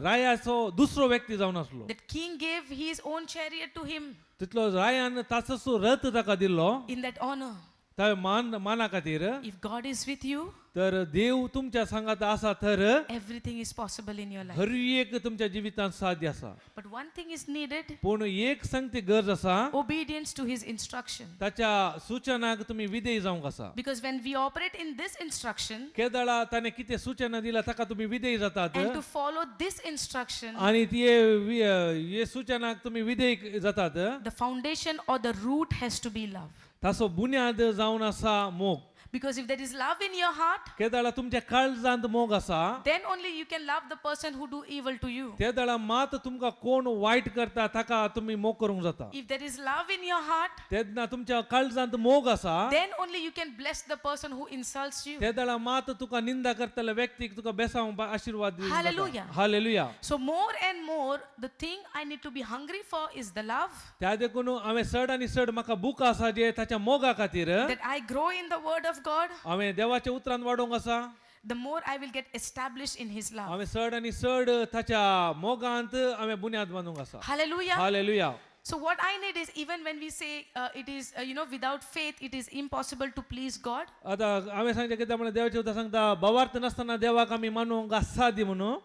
Speaker 2: रायाचो दुसरो व्यक्ती जावन आसलो.
Speaker 1: That king gave his own chariot to him
Speaker 2: तितलो रायान ताचो रथ ताका दिल्लो
Speaker 1: in that honor.
Speaker 2: त्या मान माना खातीर.
Speaker 1: If God is with you,
Speaker 2: तर देव तुमच्या सांगात आसा तर
Speaker 1: everything is possible in your life.
Speaker 2: हर एक तुमच्या जिवितांत साध्य आसा.
Speaker 1: But one thing is needed,
Speaker 2: पूण एक सांगती गरज आसा
Speaker 1: obedience to his instruction.
Speaker 2: ताच्या सूचनाक तुमी विधेय जावंक आसा.
Speaker 1: Because when we operate in this instruction
Speaker 2: केदळा ताणें कितें सूचना दिला ताका तुमी विधेय जातात
Speaker 1: and to follow this instruction,
Speaker 2: आनी ती हे सूचनाक तुमी विधेय जातात.
Speaker 1: the foundation or the root has to be love.
Speaker 2: ताचो बुन्याद जावन आसा मोग.
Speaker 1: Because if there is love in your heart,
Speaker 2: केदळा तुमच्या काळजांत मोग आसा
Speaker 1: then only you can love the person who do evil to you.
Speaker 2: ते दळा मात तुमकां कोण वायट करता ताका तुमी मोग करूंक जाता.
Speaker 1: If there is love in your heart,
Speaker 2: तेन्ना तुमच्या काळजांत मोग आसा
Speaker 1: then only you can bless the person who insults you.
Speaker 2: ते दळा मात तुका निंदा करतल्या व्यक्तीक तुका बेसांव आशिर्वाद
Speaker 1: Hallelujah.
Speaker 2: Hallelujah.
Speaker 1: So more and more, the thing I need to be hungry for is the love
Speaker 2: त्या देखून हांवें चड आनी चड म्हाका बूक आसा जे ताच्या मोगा खातीर
Speaker 1: that I grow in the word of God,
Speaker 2: हांवें देवाच्या उतरान वाडोवंक आसा.
Speaker 1: the more I will get established in his love.
Speaker 2: हांवें चड आनी चड ताच्या मोगांत हांवें बुन्याद बांदूंक आसा.
Speaker 1: Hallelujah.
Speaker 2: Hallelujah.
Speaker 1: So what I need is, even when we say it is, without faith, it is impossible to please God.
Speaker 2: आतां हांवें सांगचें कितें म्हणल्यार देवाचें उतर सांगता भावार्थ नासतना देवाक आमी मानूंक असाध्य म्हणून.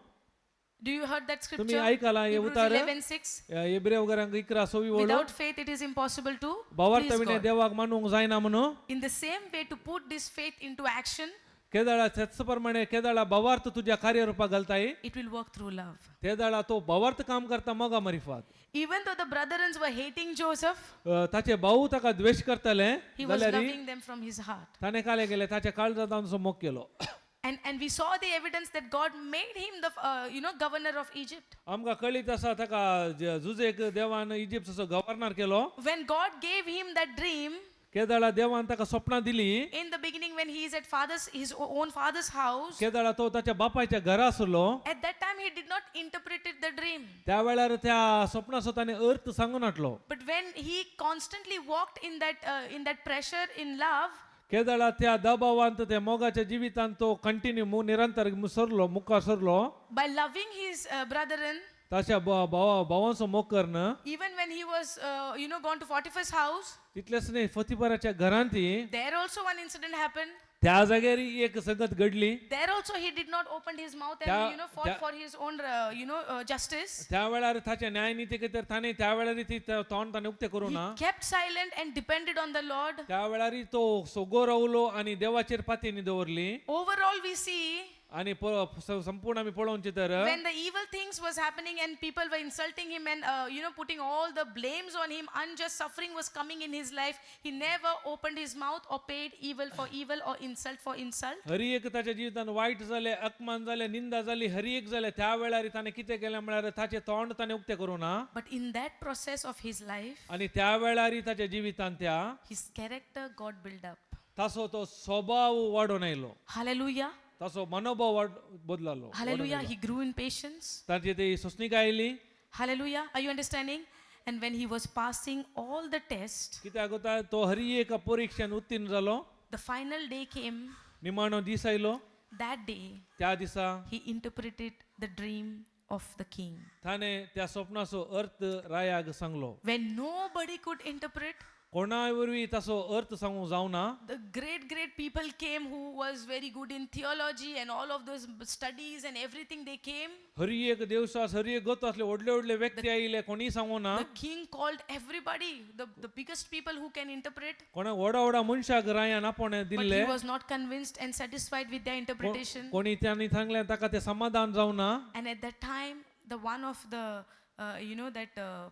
Speaker 1: Do you heard that
Speaker 2: तुम्ही
Speaker 1: scripture?
Speaker 2: ऐकाला हे
Speaker 1: Hebrews
Speaker 2: उतार
Speaker 1: 11:6.
Speaker 2: एब्रेव घरांक 11 सवी ओळ.
Speaker 1: Without faith it is impossible to
Speaker 2: भावार्थ
Speaker 1: please
Speaker 2: विणे
Speaker 1: God.
Speaker 2: देवाक मानूंक जायना म्हणून.
Speaker 1: In the same way, to put this faith into action,
Speaker 2: केदाळा त्याच प्रमाणे केदाळा भावार्थ तुझ्या कार्यरूपा घालताय,
Speaker 1: it will work through love.
Speaker 2: ते दाळा तो भावार्थ काम करता मोगा मारिफात.
Speaker 1: Even though the brethren were hating Joseph,
Speaker 2: ताचे भाऊ ताका द्वेश करताले
Speaker 1: he was
Speaker 2: जाल्यार
Speaker 1: loving them from his heart.
Speaker 2: ताणें काले केले ताच्या काळजांत तांचो मोग केलो.
Speaker 1: And we saw the evidence that God made him the governor of Egypt.
Speaker 2: आमकां कळीत आसा ताका जुजेक देवान इजिप्ताचो गव्हर्नर केलो.
Speaker 1: When God gave him that dream,
Speaker 2: केदाळा देवान ताका स्वप्नां दिली,
Speaker 1: in the beginning when he is at his own father's house,
Speaker 2: केदाळा तो ताच्या बापायच्या घरा आसलो,
Speaker 1: at that time he did not interpret the dream.
Speaker 2: त्या वेळार त्या स्वप्नाचो ताणें अर्थ सांगून हाडलो.
Speaker 1: But when he constantly walked in that pressure in love,
Speaker 2: केदाळा त्या दबावांत त्या मोगाच्या जिवितांत तो कंटिन्यू निरंतर सरलो मुखार सरलो,
Speaker 1: by loving his brethren,
Speaker 2: ताच्या भावा भावांचो मोग करून,
Speaker 1: even when he was gone to Potiphar's house,
Speaker 2: तितलेच न्ही फतीपराच्या घरांत ती,
Speaker 1: there also one incident happened.
Speaker 2: त्या जाग्यार एक संगत घडली.
Speaker 1: There also he did not open his mouth and fought for his own justice.
Speaker 2: त्या वेळार ताच्या न्यायनीती खातीर ताणें त्या वेळार ती तोंड ताणें उक्तें करूं ना.
Speaker 1: He kept silent and depended on the Lord.
Speaker 2: त्या वेळार तो सोगो रावलो आनी देवाचेर पातयेनी दवरली.
Speaker 1: Overall, we see
Speaker 2: आनी संपूर्ण आमी पळोवचें तर,
Speaker 1: when the evil things was happening and people were insulting him and putting all the blames on him, unjust suffering was coming in his life. He never opened his mouth or paid evil for evil or insult for insult.
Speaker 2: Hari एक ताच्या जिवितान वायट जालें, अपमान जालें, निंदा जाली, हरी एक जालें, त्या वेळार ताणें कितें केलें म्हळ्यार ताचें तोंड ताणें उक्तें करूं ना.
Speaker 1: But in that process of his life,
Speaker 2: आनी त्या वेळार ताच्या जिवितान त्या
Speaker 1: his character got built up.
Speaker 2: तासो तो स्वभाव वाडोवन आयलो.
Speaker 1: Hallelujah.
Speaker 2: तासो मनोभाव वाड बदलालो.
Speaker 1: Hallelujah. He grew in patience.
Speaker 2: ताची ती सोंसणीकाय आयली.
Speaker 1: Hallelujah. Are you understanding? And when he was passing all the tests,
Speaker 2: कित्याक जाता तो हरी एका परिक्षेन उत्तीर्ण जालो.
Speaker 1: the final day came.
Speaker 2: निमाणो दीस आयलो.
Speaker 1: That day,
Speaker 2: त्या दिसा
Speaker 1: he interpreted the dream of the king.
Speaker 2: ताणें त्या स्वप्नाचो अर्थ रायाक सांगलो.
Speaker 1: When nobody could interpret,
Speaker 2: कोणा वरवीं ताचो अर्थ सांगूंक जावना.
Speaker 1: The great, great people came who was very good in theology and all of those studies and everything, they came.
Speaker 2: Hari एक देवसास हरी एक गत असले व्हडले व्हडले व्यक्ती आयले, कोणीय सांगूना.
Speaker 1: The king called everybody, the biggest people who can interpret.
Speaker 2: कोणा व्हडा व्हडा मनशाक रायान आपोवणें
Speaker 1: But
Speaker 2: दिल्लें.
Speaker 1: he was not convinced and satisfied with their interpretation.
Speaker 2: कोणी त्यांनी सांगलें ताका तें समाधान जावना.
Speaker 1: And at that time, the one of the, that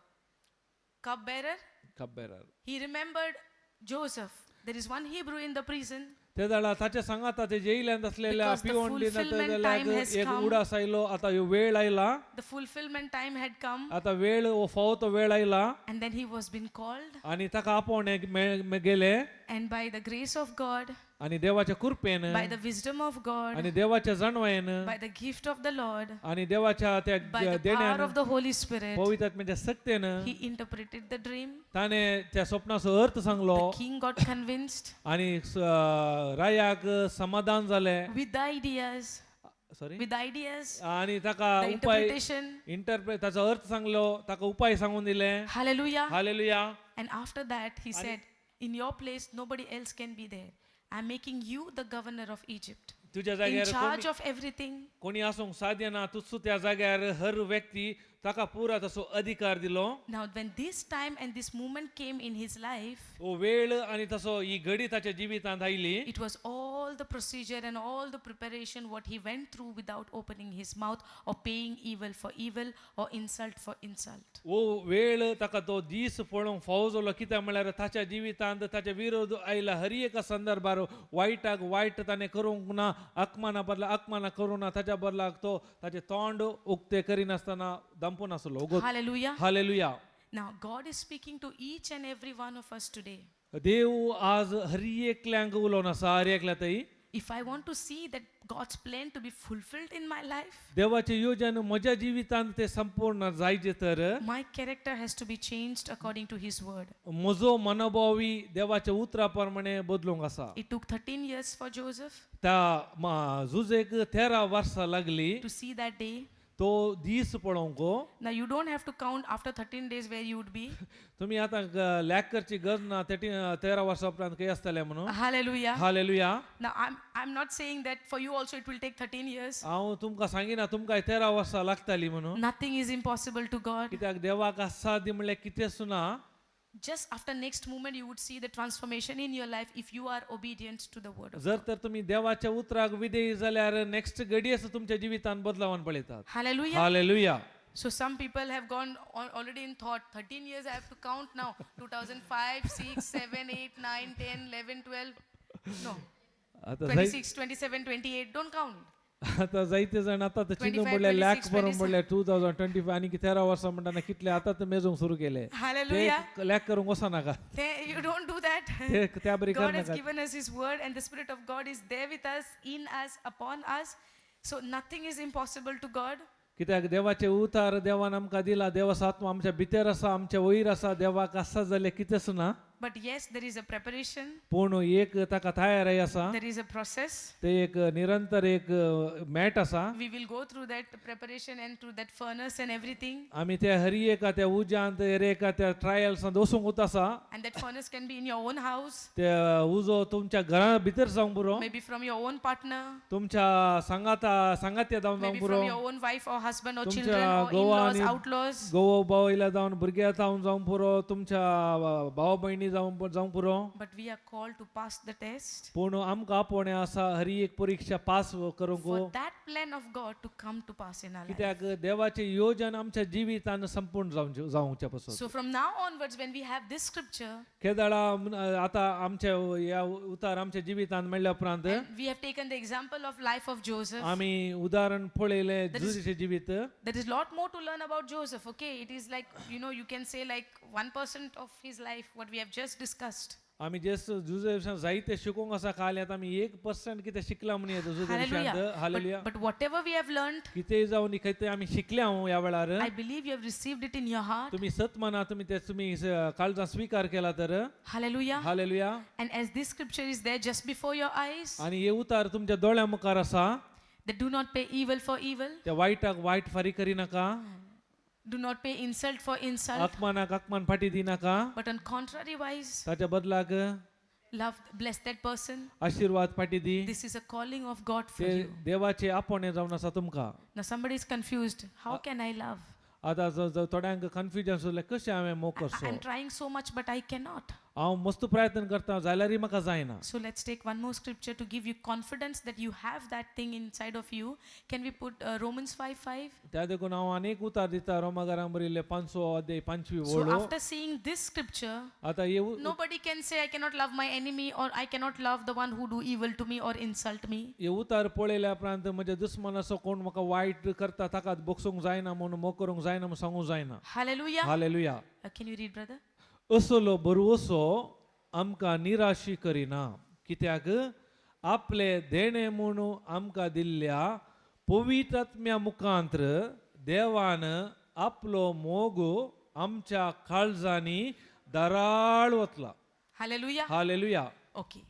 Speaker 1: cupbearer,
Speaker 2: cupbearer.
Speaker 1: he remembered Joseph. There is one Hebrew in the prison.
Speaker 2: ते जाल्यार ताच्या सांगाता ते जेयल्यान आसलेल्या
Speaker 1: Because the
Speaker 2: पिवन दिना
Speaker 1: fulfillment time has
Speaker 2: एक
Speaker 1: come.
Speaker 2: उडास आयलो, आतां ह्यो वेळ आयला.
Speaker 1: The fulfillment time had come.
Speaker 2: आतां वेळ हो फावो तो वेळ आयला.
Speaker 1: And then he was being called.
Speaker 2: आनी ताका आपोवणें गेलें.
Speaker 1: And by the grace of God,
Speaker 2: आनी देवाच्या कृपेन,
Speaker 1: by the wisdom of God,
Speaker 2: आनी देवाच्या जाणवायेन,
Speaker 1: by the gift of the Lord,
Speaker 2: आनी देवाच्या त्या
Speaker 1: by the power
Speaker 2: देण्यान,
Speaker 1: of the Holy Spirit,
Speaker 2: पवित्र आत्म्याच्या सक्तेन
Speaker 1: he interpreted the dream.
Speaker 2: ताणें त्या स्वप्नाचो अर्थ सांगलो.
Speaker 1: The king got convinced
Speaker 2: आनी रायाक समाधान जालें.
Speaker 1: with the ideas,
Speaker 2: sorry,
Speaker 1: with the ideas,
Speaker 2: आनी ताका
Speaker 1: the
Speaker 2: उपाय
Speaker 1: interpretation.
Speaker 2: इंटरप्रे ताचो अर्थ सांगलो, ताका उपाय सांगून दिले.
Speaker 1: Hallelujah.
Speaker 2: Hallelujah.
Speaker 1: And after that, he said, "In your place, nobody else can be there. I'm making you the governor of Egypt,
Speaker 2: तुज्या
Speaker 1: in
Speaker 2: जाग्यार
Speaker 1: charge of everything."
Speaker 2: कोणी आसूंक साध्य ना, तूच त्या जाग्यार हर व्यक्ती ताका पुरा तसो अधिकार दिलो.
Speaker 1: Now, when this time and this moment came in his life,
Speaker 2: हो वेळ आनी तसो ही घडी ताच्या जिवितांत आयली,
Speaker 1: it was all the procedure and all the preparation what he went through without opening his mouth or paying evil for evil or insult for insult.
Speaker 2: हो वेळ ताका तो दीस पळोवंक फावो जालो, कित्याक म्हळ्यार ताच्या जिवितांत ताच्या विरोध आयला हर एका संदर्भार वायटाक वायट ताणें करूंक ना, अपमाना बदला अपमाना करूं ना, ताच्या बदलाक तो ताचें तोंड उक्तें करिनासतना दंपून आसलो उगो.
Speaker 1: Hallelujah.
Speaker 2: Hallelujah.
Speaker 1: Now, God is speaking to each and every one of us today.
Speaker 2: देव आज हर एकल्यांक उलोवन आसा, हर एकल्या थंय.
Speaker 1: If I want to see that God's plan to be fulfilled in my life,
Speaker 2: देवाचें योजन म्हज्या जिवितांत तें संपूर्ण जायचें तर,
Speaker 1: my character has to be changed according to His word.
Speaker 2: म्हजो मनोभावी देवाच्या उतरा प्रमाणे बदलूंक आसा.
Speaker 1: It took 13 years for Joseph
Speaker 2: त्या जुजेक 13 वर्सां लागली
Speaker 1: to see that day.
Speaker 2: तो दीस पळोवंक.
Speaker 1: Now you don't have to count after 13 days where you would be.
Speaker 2: तुमी आतां लॅक करची गरज ना 13 वर्सां उपरांत खंय आसतले म्हणून.
Speaker 1: Hallelujah.
Speaker 2: Hallelujah.
Speaker 1: Now I'm not saying that for you also it will take 13 years.
Speaker 2: हांव तुमकां सांगिना तुमकां 13 वर्सां लागताली म्हणून.
Speaker 1: Nothing is impossible to God.
Speaker 2: कित्याक देवाक असाध्य म्हणल्यार कितेंच ना.
Speaker 1: Just after next moment you would see the transformation in your life if you are obedient to the word of
Speaker 2: जर तर तुमी देवाच्या उतराक विधेयी जाल्यार नेक्स्ट घडयेच तुमच्या जिवितान बदलावान पळयतात.
Speaker 1: Hallelujah.
Speaker 2: Hallelujah.
Speaker 1: So some people have gone on already in thought, 13 years I have to count now. 2005, 6, 7, 8, 9, 10, 11, 12. No.
Speaker 2: आता
Speaker 1: 26, 27, 28. Don't count.
Speaker 2: आता जायते जाण आता तर चिंतून
Speaker 1: 25,
Speaker 2: पडले लॅक
Speaker 1: 26,
Speaker 2: बरोवन पडले 2025 आनी 13 वर्सां म्हणटाना कितले आतां तर मेजूंक सुरू केले.
Speaker 1: Hallelujah.
Speaker 2: ते लॅक करूंक वचनाका.
Speaker 1: You don't do that.
Speaker 2: ते त्या बरी
Speaker 1: God has
Speaker 2: करनाका.
Speaker 1: given us His word, and the Spirit of God is there with us, in us, upon us. So nothing is impossible to God.
Speaker 2: कित्याक देवाचे उतार देवान आमकां दिला, देवाचो आत्मा आमच्या भितर आसा, आमच्या वयर आसा, देवाक आसा जाल्यार कितेंच ना.
Speaker 1: But yes, there is a preparation,
Speaker 2: पूण एक ताका तयारी आसा,
Speaker 1: there is a process.
Speaker 2: ते एक निरंतर एक मॅट आसा.
Speaker 1: We will go through that preparation and through that furnace and everything.
Speaker 2: आमी त्या हरी एका त्या उज्यांत हर एका त्या ट्रायल्सांत वचूंक वता आसा.
Speaker 1: And that furnace can be in your own house,
Speaker 2: ते उजो तुमच्या घरा भितर जावंक पुरो,
Speaker 1: maybe from your own partner,
Speaker 2: तुमच्या सांगाता सांगात्या जावन जावंक
Speaker 1: maybe
Speaker 2: पुरो,
Speaker 1: from your own wife or husband or children
Speaker 2: तुमच्या
Speaker 1: or
Speaker 2: Goa
Speaker 1: in-laws,
Speaker 2: आनी
Speaker 1: outlaws.
Speaker 2: Goa बावयला जावन भुरग्या जावन जावंक पुरो, तुमच्या भाव भयणी जावंक जावंक पुरो.
Speaker 1: But we are called to pass the test
Speaker 2: पूण आमकां आपोवणें आसा हरी एक परिक्षा पास करूंक,
Speaker 1: for that plan of God to come to pass in our life.
Speaker 2: कित्याक देवाचे योजन आमच्या जिवितान संपूर्ण जावचे जावच्या पासून.
Speaker 1: So from now onwards, when we have this scripture,
Speaker 2: केदाळा आतां आमच्या ह्या उतार आमच्या जिवितान मेळ्ळ्या उपरांत
Speaker 1: and we have taken the example of life of Joseph.
Speaker 2: आमी उदाहरण पळयलें जुजेचें जिवीत.
Speaker 1: There is lot more to learn about Joseph, okay? It is like, you can say like 1% of his life, what we have just discussed.
Speaker 2: आमी जे जुजे विशयांत जायते शिकूंक आसा खाली आतां आमी 1% कितें शिकला म्हणून येता जुजे
Speaker 1: Hallelujah.
Speaker 2: विशयांत. Hallelujah.
Speaker 1: But whatever we have learned,
Speaker 2: कितेंय जावन खंय आमी शिकल्या ह्या वेळार,
Speaker 1: I believe you have received it in your heart.
Speaker 2: तुमी सत मना तुमी ते तुमी काळजान स्विकार केला तर.
Speaker 1: Hallelujah.
Speaker 2: Hallelujah.
Speaker 1: And as this scripture is there just before your eyes,
Speaker 2: आनी हे उतार तुमच्या दोळ्या मुखार आसा,
Speaker 1: that do not pay evil for evil,
Speaker 2: त्या वायटाक वायट फारीक करिनाका,
Speaker 1: do not pay insult for insult,
Speaker 2: आत्मानाक आत्मान फाटी दिनाका,
Speaker 1: but on contrary wise,
Speaker 2: ताच्या बदलाक
Speaker 1: love, bless that person.
Speaker 2: आशिर्वाद फाटी दी.
Speaker 1: This is a calling of God for
Speaker 2: ते
Speaker 1: you.
Speaker 2: देवाचे आपोवणें जावन आसा तुमकां.
Speaker 1: Now somebody is confused. How can I love?
Speaker 2: आतां थोड्यांक कन्फ्युजन सुरलें कशें हांवें मोग करचो.
Speaker 1: I'm trying so much, but I cannot.
Speaker 2: हांव मस्त प्रयत्न करता जाल्यारय म्हाका जायना.
Speaker 1: So let's take one more scripture to give you confidence that you have that thing inside of you. Can we put Romans 5:5?
Speaker 2: त्या देखून हांव आनीक उतार दिता रोमागारां बरयल्लें 5 अध्याय 5
Speaker 1: So
Speaker 2: ओळ.
Speaker 1: after seeing this scripture,
Speaker 2: आतां हे
Speaker 1: nobody can say I cannot love my enemy or I cannot love the one who do evil to me or insult me.
Speaker 2: हे उतार पळयल्या उपरांत म्हज्या दुस्मनाचो कोण म्हाका वायट करता ताका बगसूंक जायना म्हणून मोग करूंक जायना म्हणून सांगूंक जायना.
Speaker 1: Hallelujah.
Speaker 2: Hallelujah.
Speaker 1: Can you read, brother?
Speaker 2: असलो भरवसो आमकां निराशी करिना, कित्याक आपले देणें म्हणून आमकां दिल्ल्या पवित्र मुखांत्र देवान आपलो मोग आमच्या काळजांनी दराळ वतला.
Speaker 1: Hallelujah.
Speaker 2: Hallelujah.
Speaker 1: Okay.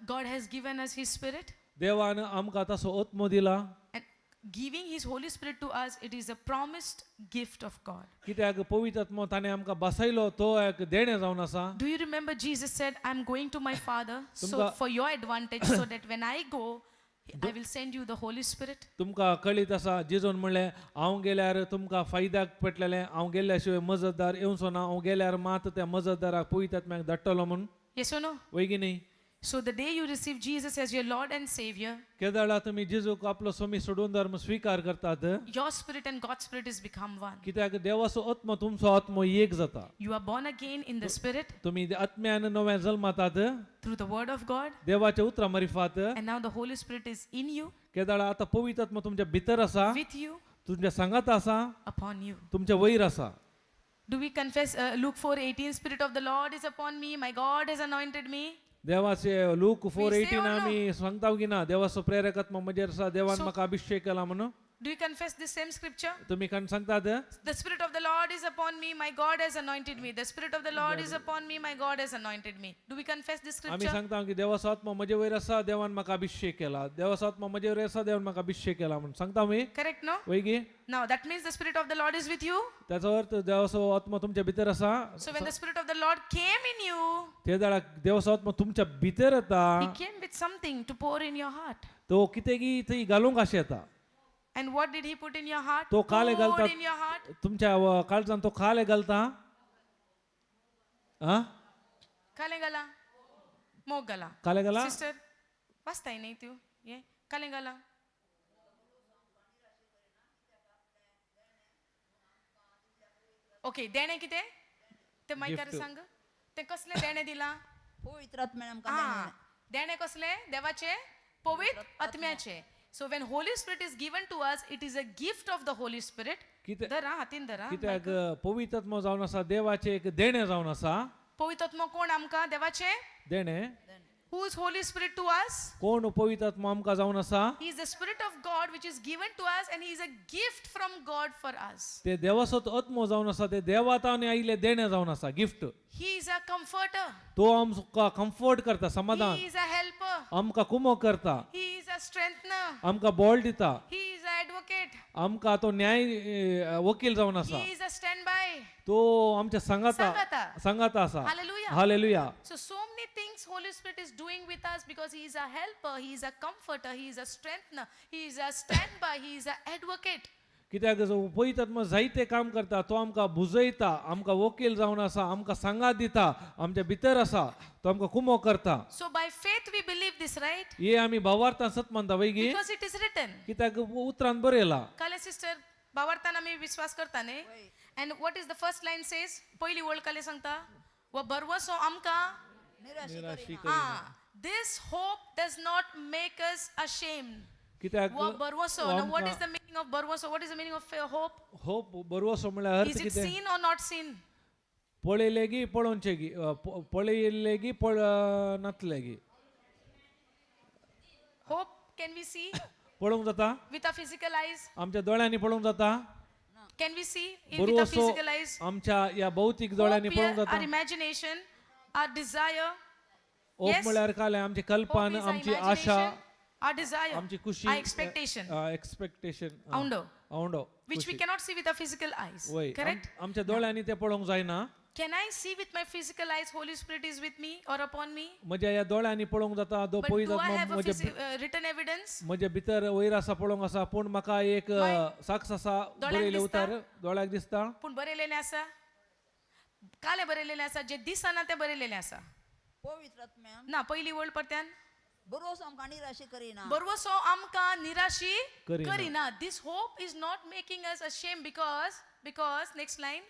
Speaker 1: God has given us His Spirit,
Speaker 2: देवान आमकां तसो आत्मो दिला.
Speaker 1: and giving His Holy Spirit to us, it is a promised gift of God.
Speaker 2: कित्याक पवित्र आत्मो ताणें आमकां बसयलो तो एक देणें जावन आसा.
Speaker 1: Do you remember Jesus said, I'm going to my Father, so
Speaker 2: तुमकां-
Speaker 1: for your advantage, so that when I go, I will send you the Holy Spirit.
Speaker 2: तुमकां कळीत आसा जेजून म्हणलें हांव गेल्यार तुमकां फायद्याक पडलेलें, हांव गेल्ल्या शिवाय मजतदार येवचो ना, हांव गेल्यार मात त्या मजतदाराक पवित्र आत्म्याक धाडटलो म्हूण.
Speaker 1: Yes or no?
Speaker 2: वय की न्ही?
Speaker 1: So the day you receive Jesus as your Lord and Savior,
Speaker 2: केदळा तुमी जेजूक आपलो स्वामी सोडून धर्म स्विकार करतात,
Speaker 1: your spirit and God's spirit is become one.
Speaker 2: कित्याक देवाचो आत्मो तुमचो आत्मो एक जाता.
Speaker 1: You are born again in the spirit
Speaker 2: तुमी आत्म्यान नव्या जल्मातात
Speaker 1: through the word of God,
Speaker 2: देवाच्या उतरा मारिफात.
Speaker 1: and now the Holy Spirit is in you,
Speaker 2: केदळा आतां पवित्र आत्मो तुमच्या भितर आसा,
Speaker 1: with you,
Speaker 2: तुमच्या सांगात आसा,
Speaker 1: upon you.
Speaker 2: तुमच्या वयर आसा.
Speaker 1: Do we confess Luke 4:18, Spirit of the Lord is upon me, my God has anointed me?
Speaker 2: देवाचे लूक 4:18
Speaker 1: or no?
Speaker 2: आमी सांगता की ना देवाचो प्रेरक आत्मो म्हजेर आसा, देवान म्हाका अभिषेक केला म्हणून.
Speaker 1: Do you confess this same scripture?
Speaker 2: तुमी कोण सांगतात?
Speaker 1: The Spirit of the Lord is upon me, my God has anointed me. The Spirit of the Lord is upon me, my God has anointed me. Do we confess this
Speaker 2: आमी
Speaker 1: scripture?
Speaker 2: सांगता की देवाचो आत्मा म्हजे वयर आसा, देवान म्हाका अभिषेक केला, देवाचो आत्मा म्हजे वयर आसा, देवान म्हाका अभिषेक केला म्हणून सांगता आमी.
Speaker 1: Correct, no?
Speaker 2: वय गी?
Speaker 1: Now that means the Spirit of the Lord is with you.
Speaker 2: त्याचो अर्थ देवाचो आत्मा तुमच्या भितर आसा.
Speaker 1: So when the Spirit of the Lord came in you,
Speaker 2: ते जाल्यार देवाचो आत्मा तुमच्या भितर येता.
Speaker 1: He came with something to pour in your heart.
Speaker 2: तो कितें की थंय घालूंक अशें येता.
Speaker 1: And what did He put in your heart?
Speaker 2: तो काले
Speaker 1: Poured
Speaker 2: घालता
Speaker 1: in your heart.
Speaker 2: तुमच्या काळजान तो काले घालता आ.
Speaker 1: कालेंगाला मोगला.
Speaker 2: काले घाला.
Speaker 1: सिस्टर वाचताय न्ही तूं हे कालेंगाला. ओके, देणें कितें तें मायकार सांग, तें कसलें देणें दिलां?
Speaker 4: पवित्र आत्म्यान आमकां
Speaker 1: आं,
Speaker 4: देणें.
Speaker 1: देणें कसलें? देवाचें पवित्र आत्म्याचें. So when Holy Spirit is given to us, it is a gift of the Holy Spirit.
Speaker 2: कितें
Speaker 1: धरा हातीन धरा.
Speaker 2: कित्याक पवित्र आत्मो जावन आसा देवाचें एक देणें जावन आसा.
Speaker 1: पवित्र आत्मो कोण आमकां देवाचें?
Speaker 2: देणें.
Speaker 1: Who is Holy Spirit to us?
Speaker 2: कोण पवित्र आत्मो आमकां जावन आसा?
Speaker 1: He is the Spirit of God which is given to us, and He is a gift from God for us.
Speaker 2: ते देवाचो आत्मो जावन आसा, ते देवातान आयिल्लें देणें जावन आसा, gift.
Speaker 1: He is a comforter.
Speaker 2: तो आमकां कम्फर्ट करता, समाधान.
Speaker 1: He is a helper.
Speaker 2: आमकां कुमोक करता.
Speaker 1: He is a strengthener.
Speaker 2: आमकां बळ दिता.
Speaker 1: He is an advocate.
Speaker 2: आमकां तो न्याय वकील जावन आसा.
Speaker 1: He is a standby.
Speaker 2: तो आमच्या सांगाता
Speaker 1: सांगाता.
Speaker 2: सांगाता आसा.
Speaker 1: Hallelujah.
Speaker 2: Hallelujah.
Speaker 1: So many things Holy Spirit is doing with us because He is a helper, He is a comforter, He is a strengthener, He is a standby, He is an advocate.
Speaker 2: कित्याक जो पवित्र आत्मा जायते काम करता, तो आमकां बुजयता, आमकां वकील जावन आसा, आमकां सांगात दिता, आमच्या भितर आसा, तो आमकां कुमोक करता.
Speaker 1: So by faith we believe this, right?
Speaker 2: हे आमी भावार्थान सत मानता वय गी?
Speaker 1: Because it is written.
Speaker 2: कित्याक उतरान बरयला.
Speaker 1: काले सिस्टर, भावार्थान आमी विश्वास करता न्ही? And what is the first line says? पयली वळ काले सांगता व भरवसो आमकां.
Speaker 4: निराशी
Speaker 2: निराशी.
Speaker 1: Ah, this hope does not make us ashamed.
Speaker 2: कित्याक
Speaker 1: व भरवसो. Now what is the meaning of भरवसो? What is the meaning of hope?
Speaker 2: Hope बरवसो म्हणल्यार अर्थ
Speaker 1: Is it
Speaker 2: कितें?
Speaker 1: seen or not seen?
Speaker 2: पळयलें गी पळोवचें गी, पळयिल्लें गी पळ नातलें गी?
Speaker 1: Hope can we see
Speaker 2: पळोवंक जाता
Speaker 1: with our physical eyes?
Speaker 2: आमच्या दोळ्यांनी पळोवंक जाता?
Speaker 1: Can we see in with our
Speaker 2: बरवसो
Speaker 1: physical eyes?
Speaker 2: आमच्या ह्या भौतीक दोळ्यांनी
Speaker 1: Hope
Speaker 2: पळोवंक
Speaker 1: here,
Speaker 2: जाता?
Speaker 1: our imagination, our desire.
Speaker 2: Hope
Speaker 1: Yes.
Speaker 2: म्हळ्यार काय? आमची
Speaker 1: Hope
Speaker 2: कल्पना,
Speaker 1: is our
Speaker 2: आमची आशा,
Speaker 1: imagination, our desire,
Speaker 2: आमची खुशी,
Speaker 1: our expectation.
Speaker 2: Expectation,
Speaker 1: औंडो.
Speaker 2: औंडो,
Speaker 1: Which we cannot see with our physical eyes.
Speaker 2: वय.
Speaker 1: Correct?
Speaker 2: आमच्या दोळ्यांनी ते पळोवंक जायना.
Speaker 1: Can I see with my physical eyes Holy Spirit is with me or upon me?
Speaker 2: म्हज्या ह्या दोळ्यांनी पळोवंक जाता दो
Speaker 1: But
Speaker 2: पळय
Speaker 1: do I
Speaker 2: जाता
Speaker 1: have a
Speaker 2: म्हज्या
Speaker 1: written evidence?
Speaker 2: म्हज्या भितर वयर आसा पळोवंक आसा, पूण म्हाका एक साक्ष आसा
Speaker 1: दोळ्यांक
Speaker 2: बरयलें
Speaker 1: दिसता?
Speaker 2: उतर दोळ्याक दिसता?
Speaker 1: पूण बरयलेलें आसा, काले बरयलेलें आसा, जें दिसना तें बरयलेलें आसा.
Speaker 4: पवित्र आत्म्यान
Speaker 1: ना, पयली वळ परत्यान.
Speaker 4: बरोसो आमकां निराशी करिना.
Speaker 1: बरवसो आमकां निराशी
Speaker 2: करिना.
Speaker 1: करिना. This hope is not making us ashamed because next line.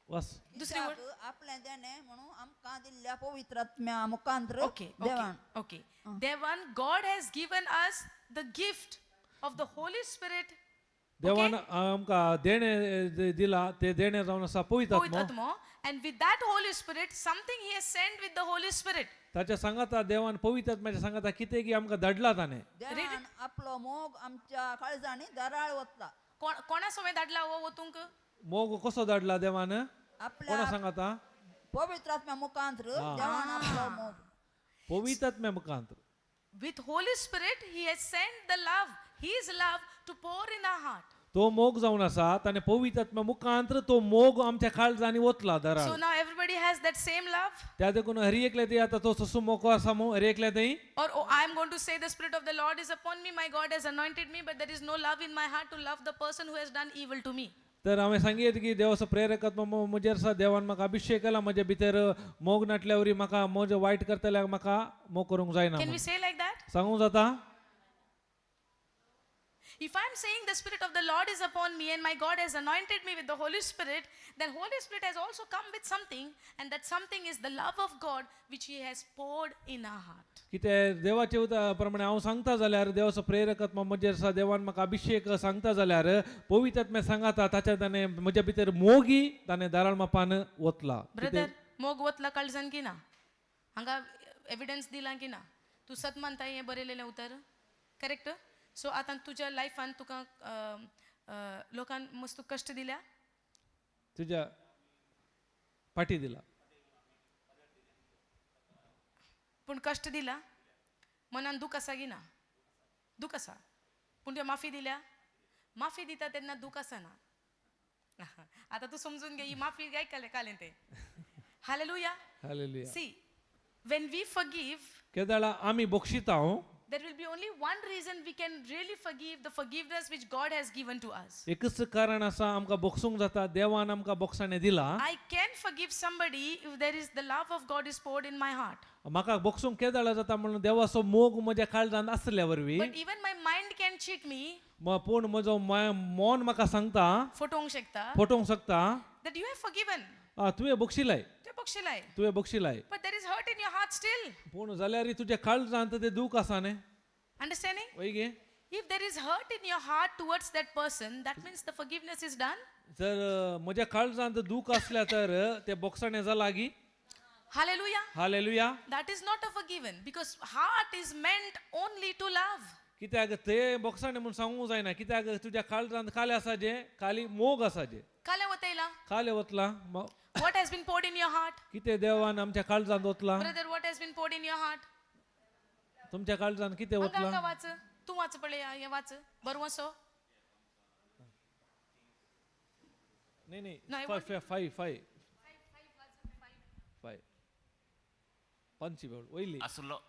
Speaker 2: वास.
Speaker 1: दुसरी वळ.
Speaker 4: कित्याक आपलें देणें म्हणून आमकां दिल्ल्या पवित्र आत्म्या मुखांत्र
Speaker 1: Okay, okay,
Speaker 4: देवान.
Speaker 1: Okay. Devan, God has given us the gift of the Holy Spirit.
Speaker 2: देवान आमकां देणें दिला, ते देणें जावन आसा पवित्र
Speaker 1: पवित्र
Speaker 2: आत्मो.
Speaker 1: आत्मो. And with that Holy Spirit, something He has sent with the Holy Spirit.
Speaker 2: ताच्या सांगाता देवान पवित्र आत्म्याच्या सांगाता कितें की आमकां धाडला ताणें.
Speaker 4: देवान आपलो मोग आमच्या काळजांनी दराळ वतला.
Speaker 1: कोणा समेत धाडला हो वतूंक?
Speaker 2: मोग कसो धाडला देवान? कोणा
Speaker 4: आपल्या
Speaker 2: सांगाता?
Speaker 4: पवित्र आत्म्या मुखांत्र देवान आपलो मोग.
Speaker 2: पवित्र आत्म्या मुखांत.
Speaker 1: With Holy Spirit, He has sent the love, His love to pour in our heart.
Speaker 2: तो मोग जावन आसा, ताणें पवित्र आत्म्या मुखांत्र तो मोग आमच्या काळजांनी ओतला दराळ.
Speaker 1: So now everybody has that same love.
Speaker 2: त्या देखून हर एकल्या ते आता तो तसो मोको आसा मू हर एकल्या थंय.
Speaker 1: Or oh, I am going to say the Spirit of the Lord is upon me, my God has anointed me, but there is no love in my heart to love the person who has done evil to me.
Speaker 2: तर हांवें सांगीत की देवाचो प्रेरकत्व म्हजेर आसा, देवान म्हाका अभिशेक केला, म्हज्या भितर मोग नाटल्यावरी म्हाका म्हजें वायट करतल्याक म्हाका मोग करूंक जायना
Speaker 1: Can we
Speaker 2: म्हणून.
Speaker 1: say like that?
Speaker 2: सांगूंक जाता?
Speaker 1: If I am saying the Spirit of the Lord is upon me and my God has anointed me with the Holy Spirit, then Holy Spirit has also come with something, and that something is the love of God which He has poured in our heart.
Speaker 2: कितें देवाचे उतरा प्रमाणे हांव सांगता जाल्यार देवाचो प्रेरकत्व म्हजेर आसा, देवान म्हाका अभिशेक सांगता जाल्यार पवित्र आत्म्या सांगाता ताच्या ताणें म्हज्या भितर मोगी ताणें दाराळ मापान ओतला.
Speaker 1: ब्रदर, मोग वतला काळजान की ना? हांगा एविडन्स दिला की ना? तूं सत मानता हें बरयलेलें उतर? करेक्ट? सो आतां तुज्या लायफान तुका लोकान मस्त कश्ट दिल्या?
Speaker 2: तुज्या पाटी दिला.
Speaker 1: पूण कश्ट दिला मनान दूख आसा की ना? दूख आसा, पूण तुवें माफी दिल्या? माफी दिता तेन्ना दूख आसना. आतां तूं समजून घे, ही माफी आयकलें कालें तें. Hallelujah.
Speaker 2: Hallelujah.
Speaker 1: See, when we forgive,
Speaker 2: केदाळा आमी बक्षिता
Speaker 1: there will be only one reason we can really forgive, the forgiveness which God has given to us.
Speaker 2: एकच कारण आसा आमकां बक्षूंक जाता, देवान आमकां बक्षाणें दिलां.
Speaker 1: I can forgive somebody if there is the love of God is poured in my heart.
Speaker 2: म्हाका बक्षूंक केदाळा जाता म्हणून देवाचो मोग म्हज्या काळजांत आसल्या वरवीं.
Speaker 1: But even my mind can cheat me,
Speaker 2: पूण म्हजो मन म्हाका सांगता,
Speaker 1: फटोवंक शकता,
Speaker 2: फटोवंक शकता
Speaker 1: that you have forgiven.
Speaker 2: तुवें बक्षिलाय,
Speaker 1: तुवें बक्षिलाय.
Speaker 2: तुवें बक्षिलाय.
Speaker 1: But there is hurt in your heart still.
Speaker 2: पूण जाल्यार तुज्या काळजांत तें दूख आसा न्ही.
Speaker 1: Understanding?
Speaker 2: वय गे?
Speaker 1: If there is hurt in your heart towards that person, that means the forgiveness is done.
Speaker 2: जर म्हज्या काळजांत दूख आसल्या तर ते बोगसाणें जाला गी?
Speaker 1: Hallelujah.
Speaker 2: Hallelujah.
Speaker 1: That is not a forgiven, because heart is meant only to love.
Speaker 2: कित्याक ते बोगसाणें म्हूण सांगूंक जायना, कित्याक तुज्या काळजांत काले आसा जे खाली मोग आसा जे.
Speaker 1: काले वतयला.
Speaker 2: काले वतला.
Speaker 1: What has been poured in your heart?
Speaker 2: कितें देवान आमच्या काळजांत वतला?
Speaker 1: Brother, what has been poured in your heart?
Speaker 2: तुमच्या काळजांत कितें
Speaker 1: हांगा
Speaker 2: वतला?
Speaker 1: हांगा वाच, तूं वाच पळया, हें वाच बरवसो.
Speaker 2: न्ही न्ही,
Speaker 1: No, I
Speaker 2: five five five five पंची वयली.
Speaker 5: आसलो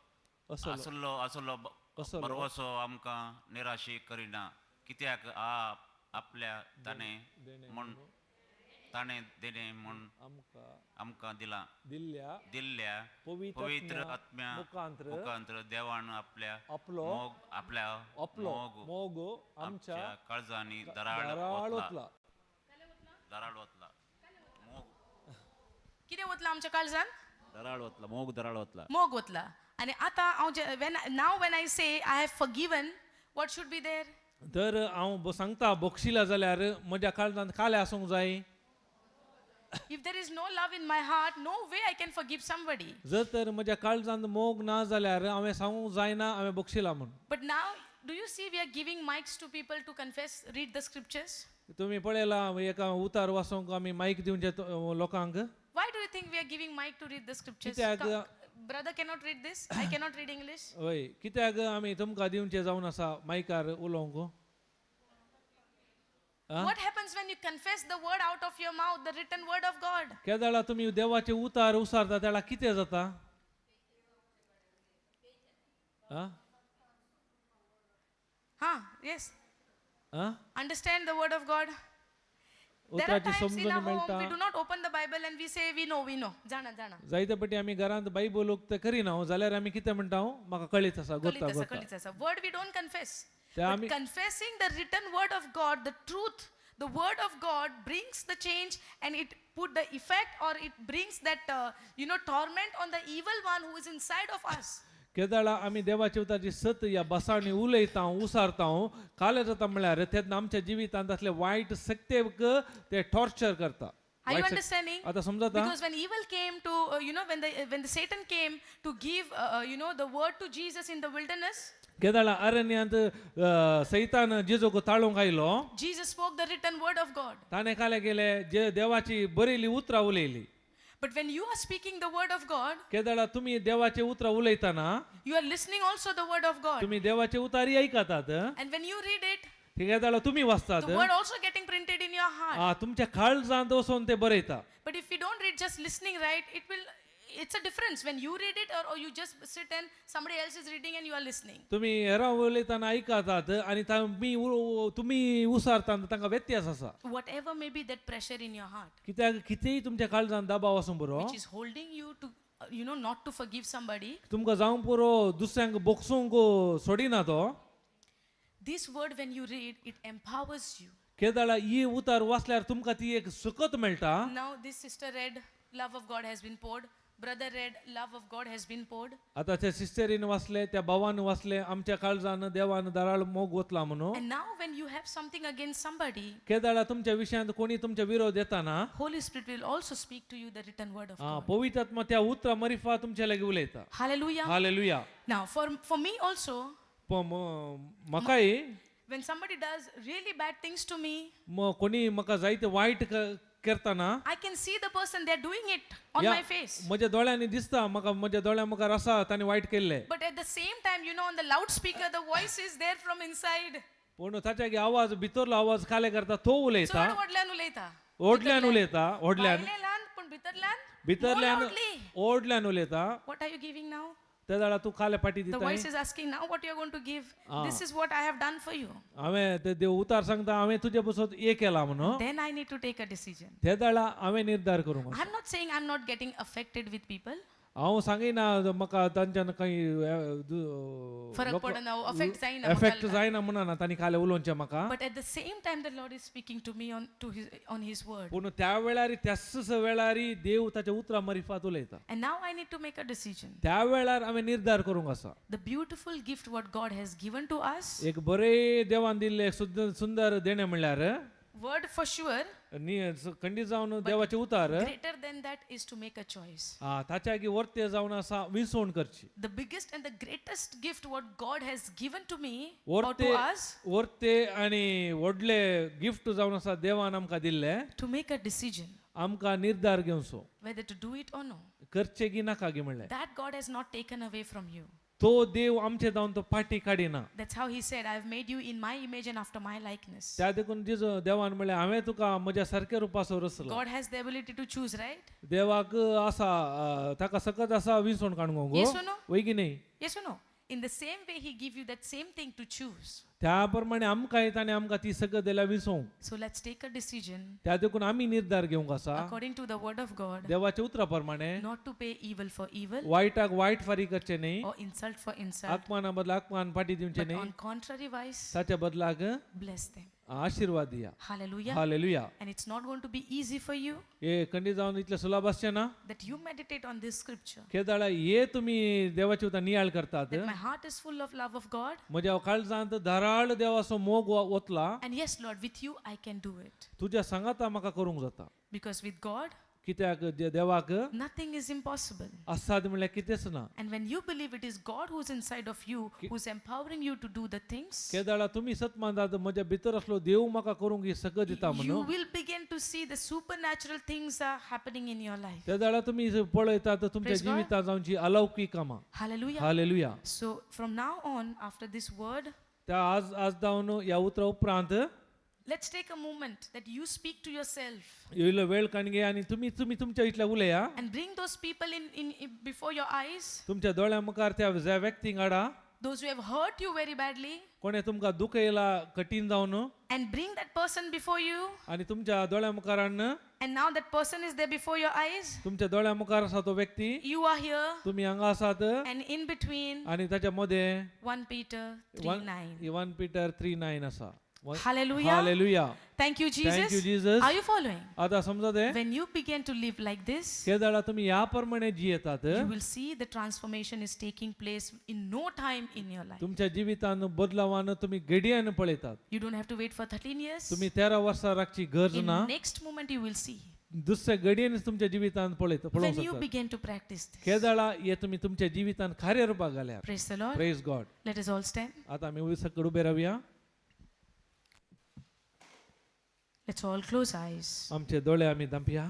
Speaker 2: असलो.
Speaker 5: आसलो आसलो
Speaker 2: असलो.
Speaker 5: बरवसो आमकां निराशी करिना, कित्याक आ आपल्या ताणें म्हूण ताणें दिलें म्हूण
Speaker 2: आमकां
Speaker 5: आमकां दिलां
Speaker 2: दिल्ल्या
Speaker 5: दिल्ल्या
Speaker 2: पवित्र
Speaker 5: पवित्र
Speaker 2: आत्म्या
Speaker 5: आत्म्या
Speaker 2: मुखांत्र
Speaker 5: मुखांत्र देवान आपल्या
Speaker 2: आपलो
Speaker 5: मोग आपल्या
Speaker 2: आपलो
Speaker 5: मोग
Speaker 2: मोग आमच्या
Speaker 5: आमच्या काळजांनी दराळ
Speaker 2: दराळ
Speaker 5: ओतला
Speaker 2: ओतला.
Speaker 5: दराळ ओतला मोग
Speaker 1: कितें वतलां आमच्या काळजान?
Speaker 5: दराळ ओतला मोग दराळ ओतला.
Speaker 1: मोग वतला. आनी आतां हांव when now when I say I have forgiven, what should be there?
Speaker 2: तर हांव सांगता बक्षिला जाल्यार म्हज्या काळजांत काले आसूंक जाय.
Speaker 1: If there is no love in my heart, no way I can forgive somebody.
Speaker 2: जर तर म्हज्या काळजांत मोग ना जाल्यार हांवें सांगूंक जायना हांवें बक्षिला म्हूण.
Speaker 1: But now, do you see we are giving mics to people to confess, read the scriptures?
Speaker 2: तुमी पळयला एका उतार वाचूंक आमी मायक दिवचे लोकांक.
Speaker 1: Why do you think we are giving mic to read the scriptures?
Speaker 2: कित्याक?
Speaker 1: Brother cannot read this. I cannot read English.
Speaker 2: हय, कित्याक आमी तुमकां दिवचे जावन आसा मायकार उलोवंक?
Speaker 1: What happens when you confess the word out of your mouth, the written word of God?
Speaker 2: केदाळा तुमी देवाचे उतार उसारता तेळा कितें जाता? आं?
Speaker 1: Huh? Yes.
Speaker 2: आं?
Speaker 1: Understand the word of God. There are
Speaker 2: उतराची
Speaker 1: times in
Speaker 2: समजून
Speaker 1: our home
Speaker 2: मेळटा.
Speaker 1: we do not open the Bible and we say we know, we know. जाणा जाणा.
Speaker 2: जायते पटी आमी घरांत बायबल उक्ते करिना जाल्यार आमी कितें म्हणटा, म्हाका कळीत आसा,
Speaker 1: कळीत
Speaker 2: गोत्ता
Speaker 1: आसा,
Speaker 2: गोत्ता.
Speaker 1: कळीत आसा. Word we don't confess.
Speaker 2: ते
Speaker 1: But
Speaker 2: आमी
Speaker 1: confessing the written word of God, the truth, the word of God brings the change, and it put the effect, or it brings that torment on the evil one who is inside of us.
Speaker 2: केदाळा आमी देवाच्या उतराची सत ह्या बसांनी उलयता उसारता, काले जाता म्हळ्यार तेन्ना आमच्या जिवितांत असले वायट शक्तेक ते टॉर्चर करता.
Speaker 1: Are you
Speaker 2: वायट शक्त-
Speaker 1: understanding?
Speaker 2: आतां समजता?
Speaker 1: Because when evil came to, when the Satan came to give, the word to Jesus in the wilderness,
Speaker 2: केदाळा अरण्यांत सैतान जेजूक ताळूंक आयलो,
Speaker 1: Jesus spoke the written word of God.
Speaker 2: ताणें काले गेले जे देवाची बरयली उतरां उलयली.
Speaker 1: But when you are speaking the word of God,
Speaker 2: केदाळा तुमी देवाचे उतरां उलयतना
Speaker 1: you are listening also the word of God.
Speaker 2: तुमी देवाचे उतारी आयकतात.
Speaker 1: And when you read it,
Speaker 2: केदाळा तुमी वाचतात,
Speaker 1: the word also getting printed in your heart.
Speaker 2: तुमच्या काळजांत वचून ते बरयता.
Speaker 1: But if you don't read, just listening, right, it will, it's a difference when you read it or you just sit and somebody else is reading and you are listening.
Speaker 2: तुमी हेरां उलयतना आयकतात आनी तुमी उसारता तांकां व्यत्यास आसा.
Speaker 1: Whatever may be that pressure in your heart,
Speaker 2: कित्याक कितेंय तुमच्या काळजांत दबाव आसूं पुरो,
Speaker 1: which is holding you to, not to forgive somebody,
Speaker 2: तुमकां जावं पुरो दुसऱ्यांक बोगसूंक सोडिना तो.
Speaker 1: this word when you read, it empowers you.
Speaker 2: केदाळा ही उतार वाचल्यार तुमकां ती एक सुकत मेळटा.
Speaker 1: Now this sister read, love of God has been poured. Brother read, love of God has been poured.
Speaker 2: आतां त्या सिस्टरीन वाचले, त्या भावान वाचले, आमच्या काळजान देवान दराळ मोग ओतला म्हणून.
Speaker 1: And now when you have something against somebody,
Speaker 2: केदाळा तुमच्या विशयांत कोणी तुमच्या विरोध येताना,
Speaker 1: Holy Spirit will also speak to you the written word of God.
Speaker 2: पवित्र आत्मा त्या उतरा मरिफा तुमच्या लागीं उलयता.
Speaker 1: Hallelujah.
Speaker 2: Hallelujah.
Speaker 1: Now for me also,
Speaker 2: पण म्हाकाय
Speaker 1: When somebody does really bad things to me,
Speaker 2: कोणी म्हाका जायते वायट करतना
Speaker 1: I can see the person, they're doing it on my face.
Speaker 2: म्हज्या दोळ्यांनी दिसता म्हाका, म्हज्या दोळ्या मुखार आसा ताणें वायट केल्लें.
Speaker 1: But at the same time, on the loudspeaker, the voice is there from inside.
Speaker 2: पूण ताच्या आवाज भितरलो आवाज खाले करता तो उलयता.
Speaker 1: चड व्हडल्यान उलयता.
Speaker 2: व्हडल्यान उलयता, व्हडल्यान.
Speaker 1: भायल्यान पूण भितरल्यान
Speaker 2: भितरल्यान
Speaker 1: more loudly.
Speaker 2: व्हडल्यान उलयता.
Speaker 1: What are you giving now?
Speaker 2: त्या जाल्यार तूं खाले पाटी
Speaker 1: The
Speaker 2: दिता.
Speaker 1: voice is asking now what you are going to give. This is what I have done for you.
Speaker 2: हांवें ते देव उतार सांगता, हांवें तुजे बसत हे केलां म्हणून.
Speaker 1: Then I need to take a decision.
Speaker 2: ते जाल्यार हांवें निर्धार करूंक.
Speaker 1: I'm not saying I'm not getting affected with people.
Speaker 2: हांव सांगिना म्हाका तांच्यान कांय
Speaker 1: फरक पडना, affect जायना.
Speaker 2: एफेक्ट जायना म्हणना तांणी खाले उलोवचें म्हाका.
Speaker 1: But at the same time, the Lord is speaking to me on His word.
Speaker 2: पूण त्या वेळार, त्याच वेळार देव ताच्या उतरां मरिफात उलयता.
Speaker 1: And now I need to make a decision.
Speaker 2: त्या वेळार हांवें निर्धार करूंक आसा.
Speaker 1: The beautiful gift what God has given to us,
Speaker 2: एक बरें देवान दिल्लें सुंदर देणें म्हणल्यार
Speaker 1: word for sure,
Speaker 2: खंडीत जावन देवाचें उतार.
Speaker 1: Greater than that is to make a choice.
Speaker 2: ताच्या आगी वर्ते जावन आसा विसवण करची.
Speaker 1: The biggest and the greatest gift what God has given to me or
Speaker 2: वर्ते
Speaker 1: to us,
Speaker 2: वर्ते आनी व्हडले गिफ्ट जावन आसा देवान आमकां दिल्लें,
Speaker 1: to make a decision
Speaker 2: आमकां निर्धार घेवचो
Speaker 1: whether to do it or no.
Speaker 2: करचें की नाका गी म्हणलें.
Speaker 1: That God has not taken away from you.
Speaker 2: तो देव आमचे जावन तो पाटी काडिना.
Speaker 1: That's how He said, I have made you in my image and after my likeness.
Speaker 2: त्या देखून जेजू देवान म्हणलें, हांवें तुका म्हज्या सारक्या रुपासो रचला.
Speaker 1: God has the ability to choose, right?
Speaker 2: देवाक आसा, ताका सकत आसा विसवण काडूंक.
Speaker 1: Yes or no?
Speaker 2: वय की न्ही?
Speaker 1: Yes or no? In the same way, He give you that same thing to choose.
Speaker 2: त्या प्रमाणे आमकां ताणें आमकां ती सकत दिल्या विसवंक.
Speaker 1: So let's take a decision
Speaker 2: त्या देखून आमी निर्धार घेवंक आसा
Speaker 1: according to the word of God,
Speaker 2: देवाच्या उतरा प्रमाणे,
Speaker 1: not to pay evil for evil
Speaker 2: वायटाक वायट फारीक करचें न्ही,
Speaker 1: or insult for insult,
Speaker 2: आत्माना बदला आत्मान फाटी दिवचें
Speaker 1: but
Speaker 2: न्ही,
Speaker 1: on contrary wise,
Speaker 2: ताच्या बदलाक
Speaker 1: bless them.
Speaker 2: आशिर्वाद दिया.
Speaker 1: Hallelujah.
Speaker 2: Hallelujah.
Speaker 1: And it's not going to be easy for you
Speaker 2: हे खंडीत जावन इतलें सुलभ आसचें ना
Speaker 1: that you meditate on this scripture.
Speaker 2: केदाळा हे तुमी देवाची उतार नियाळ करतात.
Speaker 1: That my heart is full of love of God.
Speaker 2: म्हज्या काळजांत धाराळ देवाचो मोग ओतला.
Speaker 1: And yes, Lord, with you I can do it.
Speaker 2: तुज्या सांगाता म्हाका करूंक जाता.
Speaker 1: Because with God,
Speaker 2: कित्याक देवाक
Speaker 1: nothing is impossible.
Speaker 2: असाद म्हणल्यार कितेंच ना.
Speaker 1: And when you believe it is God who's inside of you, who's empowering you to do the things,
Speaker 2: केदाळा तुमी सत मानतात म्हज्या भितर असलो देव म्हाका करूंक ही सकत दिता
Speaker 1: you
Speaker 2: म्हणून,
Speaker 1: will begin to see the supernatural things are happening in your life.
Speaker 2: तेदाळा तुमी पळयतात तुमच्या
Speaker 1: Praise God.
Speaker 2: जिवितांत जावची अलौकीक कामां.
Speaker 1: Hallelujah.
Speaker 2: Hallelujah.
Speaker 1: So from now on, after this word,
Speaker 2: त्या आज आज जावन ह्या उतरा उपरांत
Speaker 1: let's take a moment that you speak to yourself
Speaker 2: इल्लो वेळ काडून आनी तुमी तुमी तुमच्या इतल्या उलया.
Speaker 1: and bring those people in before your eyes,
Speaker 2: तुमच्या दोळ्या मुखार त्या ज्या व्यक्तींक हाडा,
Speaker 1: those who have hurt you very badly,
Speaker 2: कोणें तुमकां दुखयला कठीण जावन,
Speaker 1: and bring that person before you.
Speaker 2: आनी तुमच्या दोळ्या मुखार हाडून,
Speaker 1: And now that person is there before your eyes.
Speaker 2: तुमच्या दोळ्या मुखार आसा तो व्यक्ती.
Speaker 1: You are here,
Speaker 2: तुमी हांगा आसात.
Speaker 1: and in between
Speaker 2: आनी ताच्या मदें
Speaker 1: 1 Peter 3:9.
Speaker 2: 1 Peter 3:9 आसा.
Speaker 1: Hallelujah.
Speaker 2: Hallelujah.
Speaker 1: Thank you, Jesus.
Speaker 2: Thank you, Jesus.
Speaker 1: Are you following?
Speaker 2: आतां समजत हे?
Speaker 1: When you begin to live like this,
Speaker 2: केदाळा तुमी ह्या प्रमाणे जियेतात,
Speaker 1: you will see the transformation is taking place in no time in your life.
Speaker 2: तुमच्या जिवितान बदलावान तुमी घडयान पळयतात.
Speaker 1: You don't have to wait for 13 years.
Speaker 2: तुमी 13 वर्सां राखची गरज
Speaker 1: In
Speaker 2: ना.
Speaker 1: next moment you will see.
Speaker 2: दुसऱ्या घडयेन तुमच्या जिवितान पळयता पळोवंक
Speaker 1: When you
Speaker 2: शकतात.
Speaker 1: begin to practice this.
Speaker 2: केदाळा हे तुमी तुमच्या जिवितान कार्य रुपाक घाल्यार.
Speaker 1: Praise the Lord.
Speaker 2: Praise God.
Speaker 1: Let us all stand.
Speaker 2: आतां आमी सकयल उबे रावया.
Speaker 1: Let's all close eyes.
Speaker 2: आमचे दोळे आमी धांपया.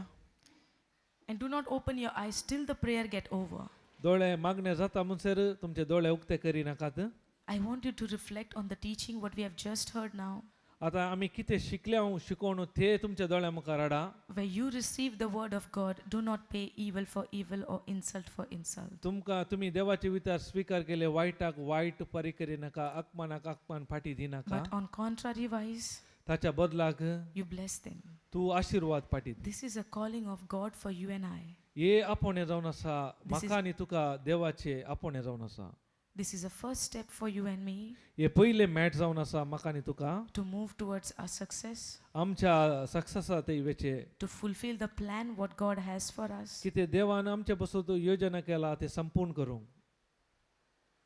Speaker 1: And do not open your eyes till the prayer get over.
Speaker 2: दोळे मागणे जाता म्हणसर तुमचे दोळे उक्ते करिनाकात.
Speaker 1: I want you to reflect on the teaching what we have just heard now.
Speaker 2: आतां आमी कितें शिकल्या शिकोवन ते तुमच्या दोळ्या मुखार हाडा.
Speaker 1: Where you receive the word of God, do not pay evil for evil or insult for insult.
Speaker 2: तुमकां तुमी देवाचे विचार स्विकार केले, वायटाक वायट परी करिनाका, अपमानाक अपमान फाटी दिनाका.
Speaker 1: But on contrary wise,
Speaker 2: ताच्या बदलाक
Speaker 1: you bless them.
Speaker 2: तूं आशिर्वाद पाटी दी.
Speaker 1: This is a calling of God for you and I.
Speaker 2: हे आपोवणें जावन आसा म्हाका आनी तुका, देवाचें आपोवणें जावन आसा.
Speaker 1: This is a first step for you and me
Speaker 2: हे पयलें मॅट जावन आसा म्हाका आनी तुका
Speaker 1: to move towards our success,
Speaker 2: आमच्या सक्सेसा ते वेचे,
Speaker 1: to fulfill the plan what God has for us.
Speaker 2: कितें देवान आमचे बसून योजना केला ते संपूर्ण करूंक.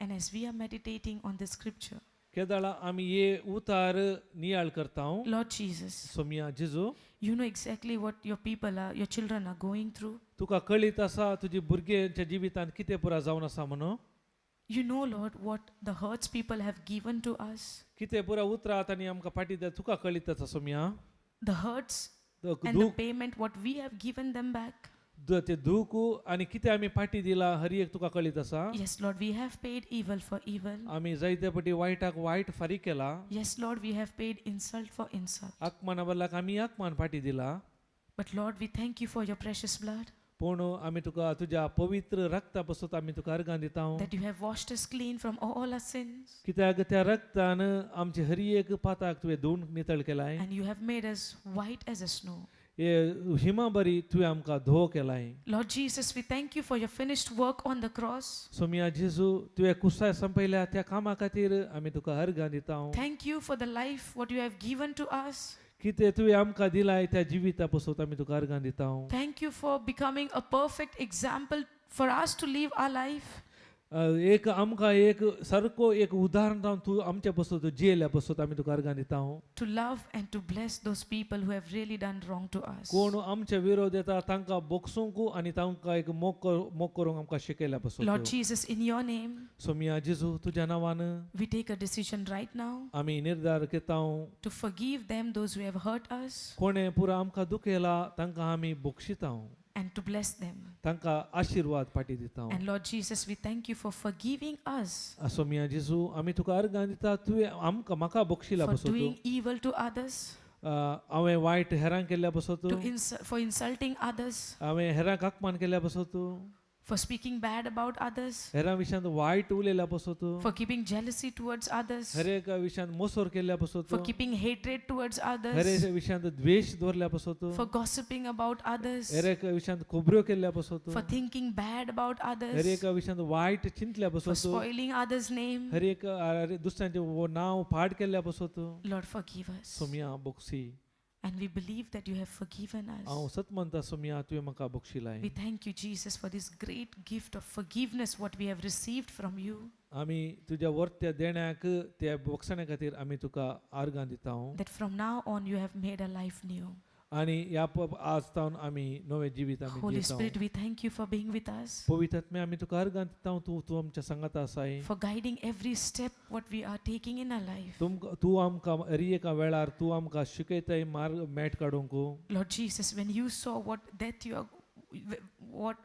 Speaker 1: And as we are meditating on the scripture,
Speaker 2: केदाळा आमी हे उतार नियाळ करता.
Speaker 1: Lord Jesus,
Speaker 2: Somiya जेजू,
Speaker 1: you know exactly what your people are, your children are going through.
Speaker 2: तुका कळीत आसा तुजी भुरग्यांच्या जिवितांत कितें पुरा जावन आसा म्हणून.
Speaker 1: You know, Lord, what the hurts people have given to us.
Speaker 2: कितें पुरा उतरां तांणी आमकां फाटीं दिल्या तुका कळीत आसा Saumya.
Speaker 1: The hurts and the
Speaker 2: दूख
Speaker 1: payment what we have given them back.
Speaker 2: ते दूख आनी कितें आमी फाटीं दिला हर एक तुका कळीत आसा.
Speaker 1: Yes, Lord, we have paid evil for evil.
Speaker 2: आमी जायते पटी वायटाक वायट फारीक केला.
Speaker 1: Yes, Lord, we have paid insult for insult.
Speaker 2: आकमाना बदलाक आमी आकमान फाटीं दिला.
Speaker 1: But Lord, we thank you for your precious blood,
Speaker 2: पूण आमी तुका तुज्या पवित्र रक्ता पसून आमी तुका अर्गां दिता,
Speaker 1: that you have washed us clean from all our sins
Speaker 2: कित्याक त्या रक्तान आमचे हर एक पाताक तुवें धुवन नितळ केलाय
Speaker 1: and you have made us white as a snow.
Speaker 2: हे हिमा बरी तुवें आमकां धोवो केलाय.
Speaker 1: Lord Jesus, we thank you for your finished work on the cross.
Speaker 2: सोमिया जेजू, तुवें कुसाय संपयल्या त्या कामा खातीर आमी तुका अर्गां दिता.
Speaker 1: Thank you for the life what you have given to us.
Speaker 2: कितें तुवें आमकां दिलाय त्या जिविता पसून आमी तुका अर्गां दिता.
Speaker 1: Thank you for becoming a perfect example for us to live our life.
Speaker 2: एक आमकां एक सारको एक उदाहरण जावन तूं आमच्या पसून तूं जियेल्या पसून आमी तुका अर्गां दिता.
Speaker 1: To love and to bless those people who have really done wrong to us.
Speaker 2: कोण आमच्या विरोध येता तांकां बोगसूंक आनी तांकां एक मोग करूंक आमकां शिकयल्या पसून.
Speaker 1: Lord Jesus, in your name,
Speaker 2: Somiya जेजू, तुज्या नांवान
Speaker 1: we take a decision right now
Speaker 2: आमी निर्धार करता
Speaker 1: to forgive them, those who have hurt us,
Speaker 2: कोणें पुरा आमकां दुखयला तांकां आमी बोगशिता
Speaker 1: and to bless them.
Speaker 2: तांकां आशिर्वाद फाटीं दिता.
Speaker 1: And Lord Jesus, we thank you for forgiving us,
Speaker 2: Somiya जेजू, आमी तुका अर्गां दिता तुवें आमकां म्हाका बोगशिला
Speaker 1: for
Speaker 2: पसून.
Speaker 1: doing evil to others,
Speaker 2: हांवें वायट हेरांक केल्ल्या पसून,
Speaker 1: for insulting others,
Speaker 2: हांवें हेरांक अपमान केल्ल्या पसून,
Speaker 1: for speaking bad about others,
Speaker 2: हेरां विशयांत वायट उलयल्या पसून,
Speaker 1: for keeping jealousy towards others,
Speaker 2: हर एका विशयांत मोसोर केल्ल्या पसून,
Speaker 1: for keeping hatred towards
Speaker 2: Har
Speaker 1: others,
Speaker 2: एका विशयांत द्वेश दवरल्या पसून,
Speaker 1: for gossiping about others,
Speaker 2: हर एका विशयांत खबऱ्यो केल्ल्या पसून,
Speaker 1: for thinking bad about
Speaker 2: Har
Speaker 1: others,
Speaker 2: एका विशयांत वायट चिंतल्या
Speaker 1: for
Speaker 2: पसून,
Speaker 1: spoiling others' name.
Speaker 2: हर एक दुसऱ्यांचें नांव पाड केल्ल्या पसून.
Speaker 1: Lord, forgive us.
Speaker 2: Somiya बोगसी.
Speaker 1: And we believe that you have forgiven
Speaker 2: हांव
Speaker 1: us.
Speaker 2: सत म्हणटा सोमिया, तुवें म्हाका बोगशिलाय.
Speaker 1: We thank you, Jesus, for this great gift of forgiveness what we have received from you,
Speaker 2: आमी तुज्या वर्त्या देण्याक त्या बोगसण्या खातीर आमी तुका आर्गां दिता
Speaker 1: that from now on you have made our life new.
Speaker 2: आनी ह्या आज तावन आमी नवें जिवीत आमी
Speaker 1: Holy
Speaker 2: जियेता.
Speaker 1: Spirit, we thank you for being with us,
Speaker 2: पवित्र आत्म्या, आमी तुका आर्गां दिता, तूं तूं आमच्या सांगाता आसाय,
Speaker 1: for guiding every step what we are taking in our life.
Speaker 2: तुमकां तूं आमकां हर एका वेळार तूं आमकां शिकयताय मार्ग मेट काडूंक.
Speaker 1: Lord Jesus, when you saw what death you are,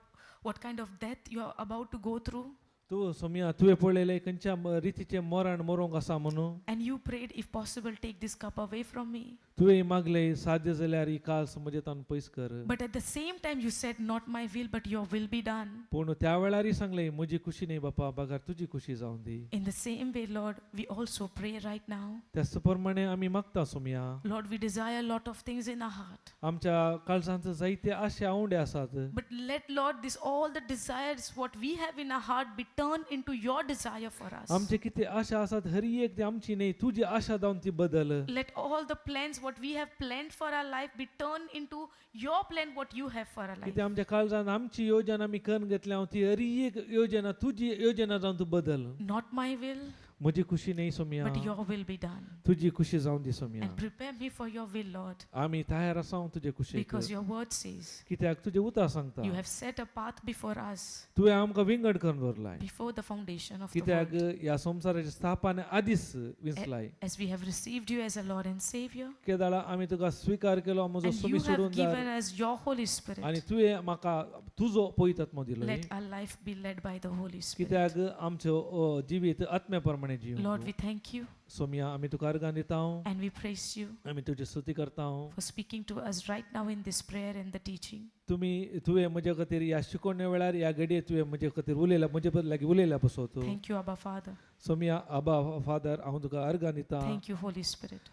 Speaker 1: what kind of death you are about to go through,
Speaker 2: तूं सोमिया तुवें पळयलें खंयच्या रितीचें मरण मरोंक आसा म्हणून,
Speaker 1: and you prayed, if possible, take this cup away from me.
Speaker 2: तुवें मागलें साध्य जाल्यार ही काल्स म्हजे तावन पयस कर.
Speaker 1: But at the same time, you said, not my will, but your will be done.
Speaker 2: पूण त्या वेळारय सांगलें म्हजी खुशी न्ही बापा, बगर तुजी खुशी जावन दी.
Speaker 1: In the same way, Lord, we also pray right now.
Speaker 2: त्याच प्रमाणे आमी मागता सोमिया.
Speaker 1: Lord, we desire a lot of things in our heart.
Speaker 2: आमच्या काळजांत जायते आशे आवंडे आसात.
Speaker 1: But let, Lord, this all the desires what we have in our heart be turned into your desire for us.
Speaker 2: आमचे कितें आशा आसात हर एक ती आमची न्ही, तुजी आशा जावन ती बदल.
Speaker 1: Let all the plans what we have planned for our life be turned into your plan what you have for our life.
Speaker 2: कितें आमच्या काळजान आमची योजना आमी करून घेतल्या ती हर एक योजना तुजी योजना जावन तूं बदल.
Speaker 1: Not my will,
Speaker 2: म्हजी खुशी न्ही सोमिया,
Speaker 1: but your will be done.
Speaker 2: तुजी खुशी जावन दी सोमिया.
Speaker 1: And prepare me for your will, Lord,
Speaker 2: आमी तयार आसा तुजे खुशेक,
Speaker 1: because your word says
Speaker 2: कित्याक तुजें उतर सांगता
Speaker 1: you have set a path before us
Speaker 2: तुवें आमकां विंगड करून दवरलाय,
Speaker 1: before the foundation of the
Speaker 2: कित्याक
Speaker 1: world.
Speaker 2: ह्या संवसाराच्या स्थापने आदीच विंचलाय.
Speaker 1: As we have received you as a Lord and Savior,
Speaker 2: केदाळा आमी तुका स्विकार केलो म्हजो
Speaker 1: and
Speaker 2: Somi
Speaker 1: you have
Speaker 2: सोडून
Speaker 1: given us your Holy
Speaker 2: आनी
Speaker 1: Spirit,
Speaker 2: तुवें म्हाका तुजो पवित्र आत्मो दिलो,
Speaker 1: let our life be led by the Holy Spirit.
Speaker 2: कित्याक आमचें जिवीत आत्म्या प्रमाणे
Speaker 1: Lord,
Speaker 2: Jeevan.
Speaker 1: we thank you
Speaker 2: Somiya, आमी तुका अर्गां दिता
Speaker 1: and we praise you
Speaker 2: आमी तुजी स्तुती करता.
Speaker 1: for speaking to us right now in this prayer and the teaching.
Speaker 2: तुमी तुवें म्हजे खातीर ह्या शिकोवणे वेळार ह्या घडये तुवें म्हजे खातीर उलयला, म्हजे लागीं उलयल्या पसो तूं.
Speaker 1: Thank you, Abba Father.
Speaker 2: Somiya, आबा फादर, हांव तुका अर्गां दिता.
Speaker 1: Thank you, Holy Spirit.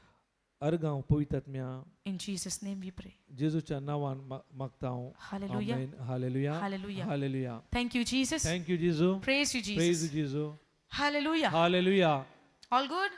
Speaker 2: अर्गां पवित्र आत्म्या.
Speaker 1: In Jesus' name we pray.
Speaker 2: जेजूच्या नांवान मागता हांव.
Speaker 1: Hallelujah.
Speaker 2: Amen. Hallelujah.
Speaker 1: Hallelujah.
Speaker 2: Hallelujah.
Speaker 1: Thank you, Jesus.
Speaker 2: Thank you जेजू.
Speaker 1: Praise you,
Speaker 2: praise
Speaker 1: Jesus.
Speaker 2: जेजू.
Speaker 1: Hallelujah.
Speaker 2: Hallelujah.
Speaker 1: All good?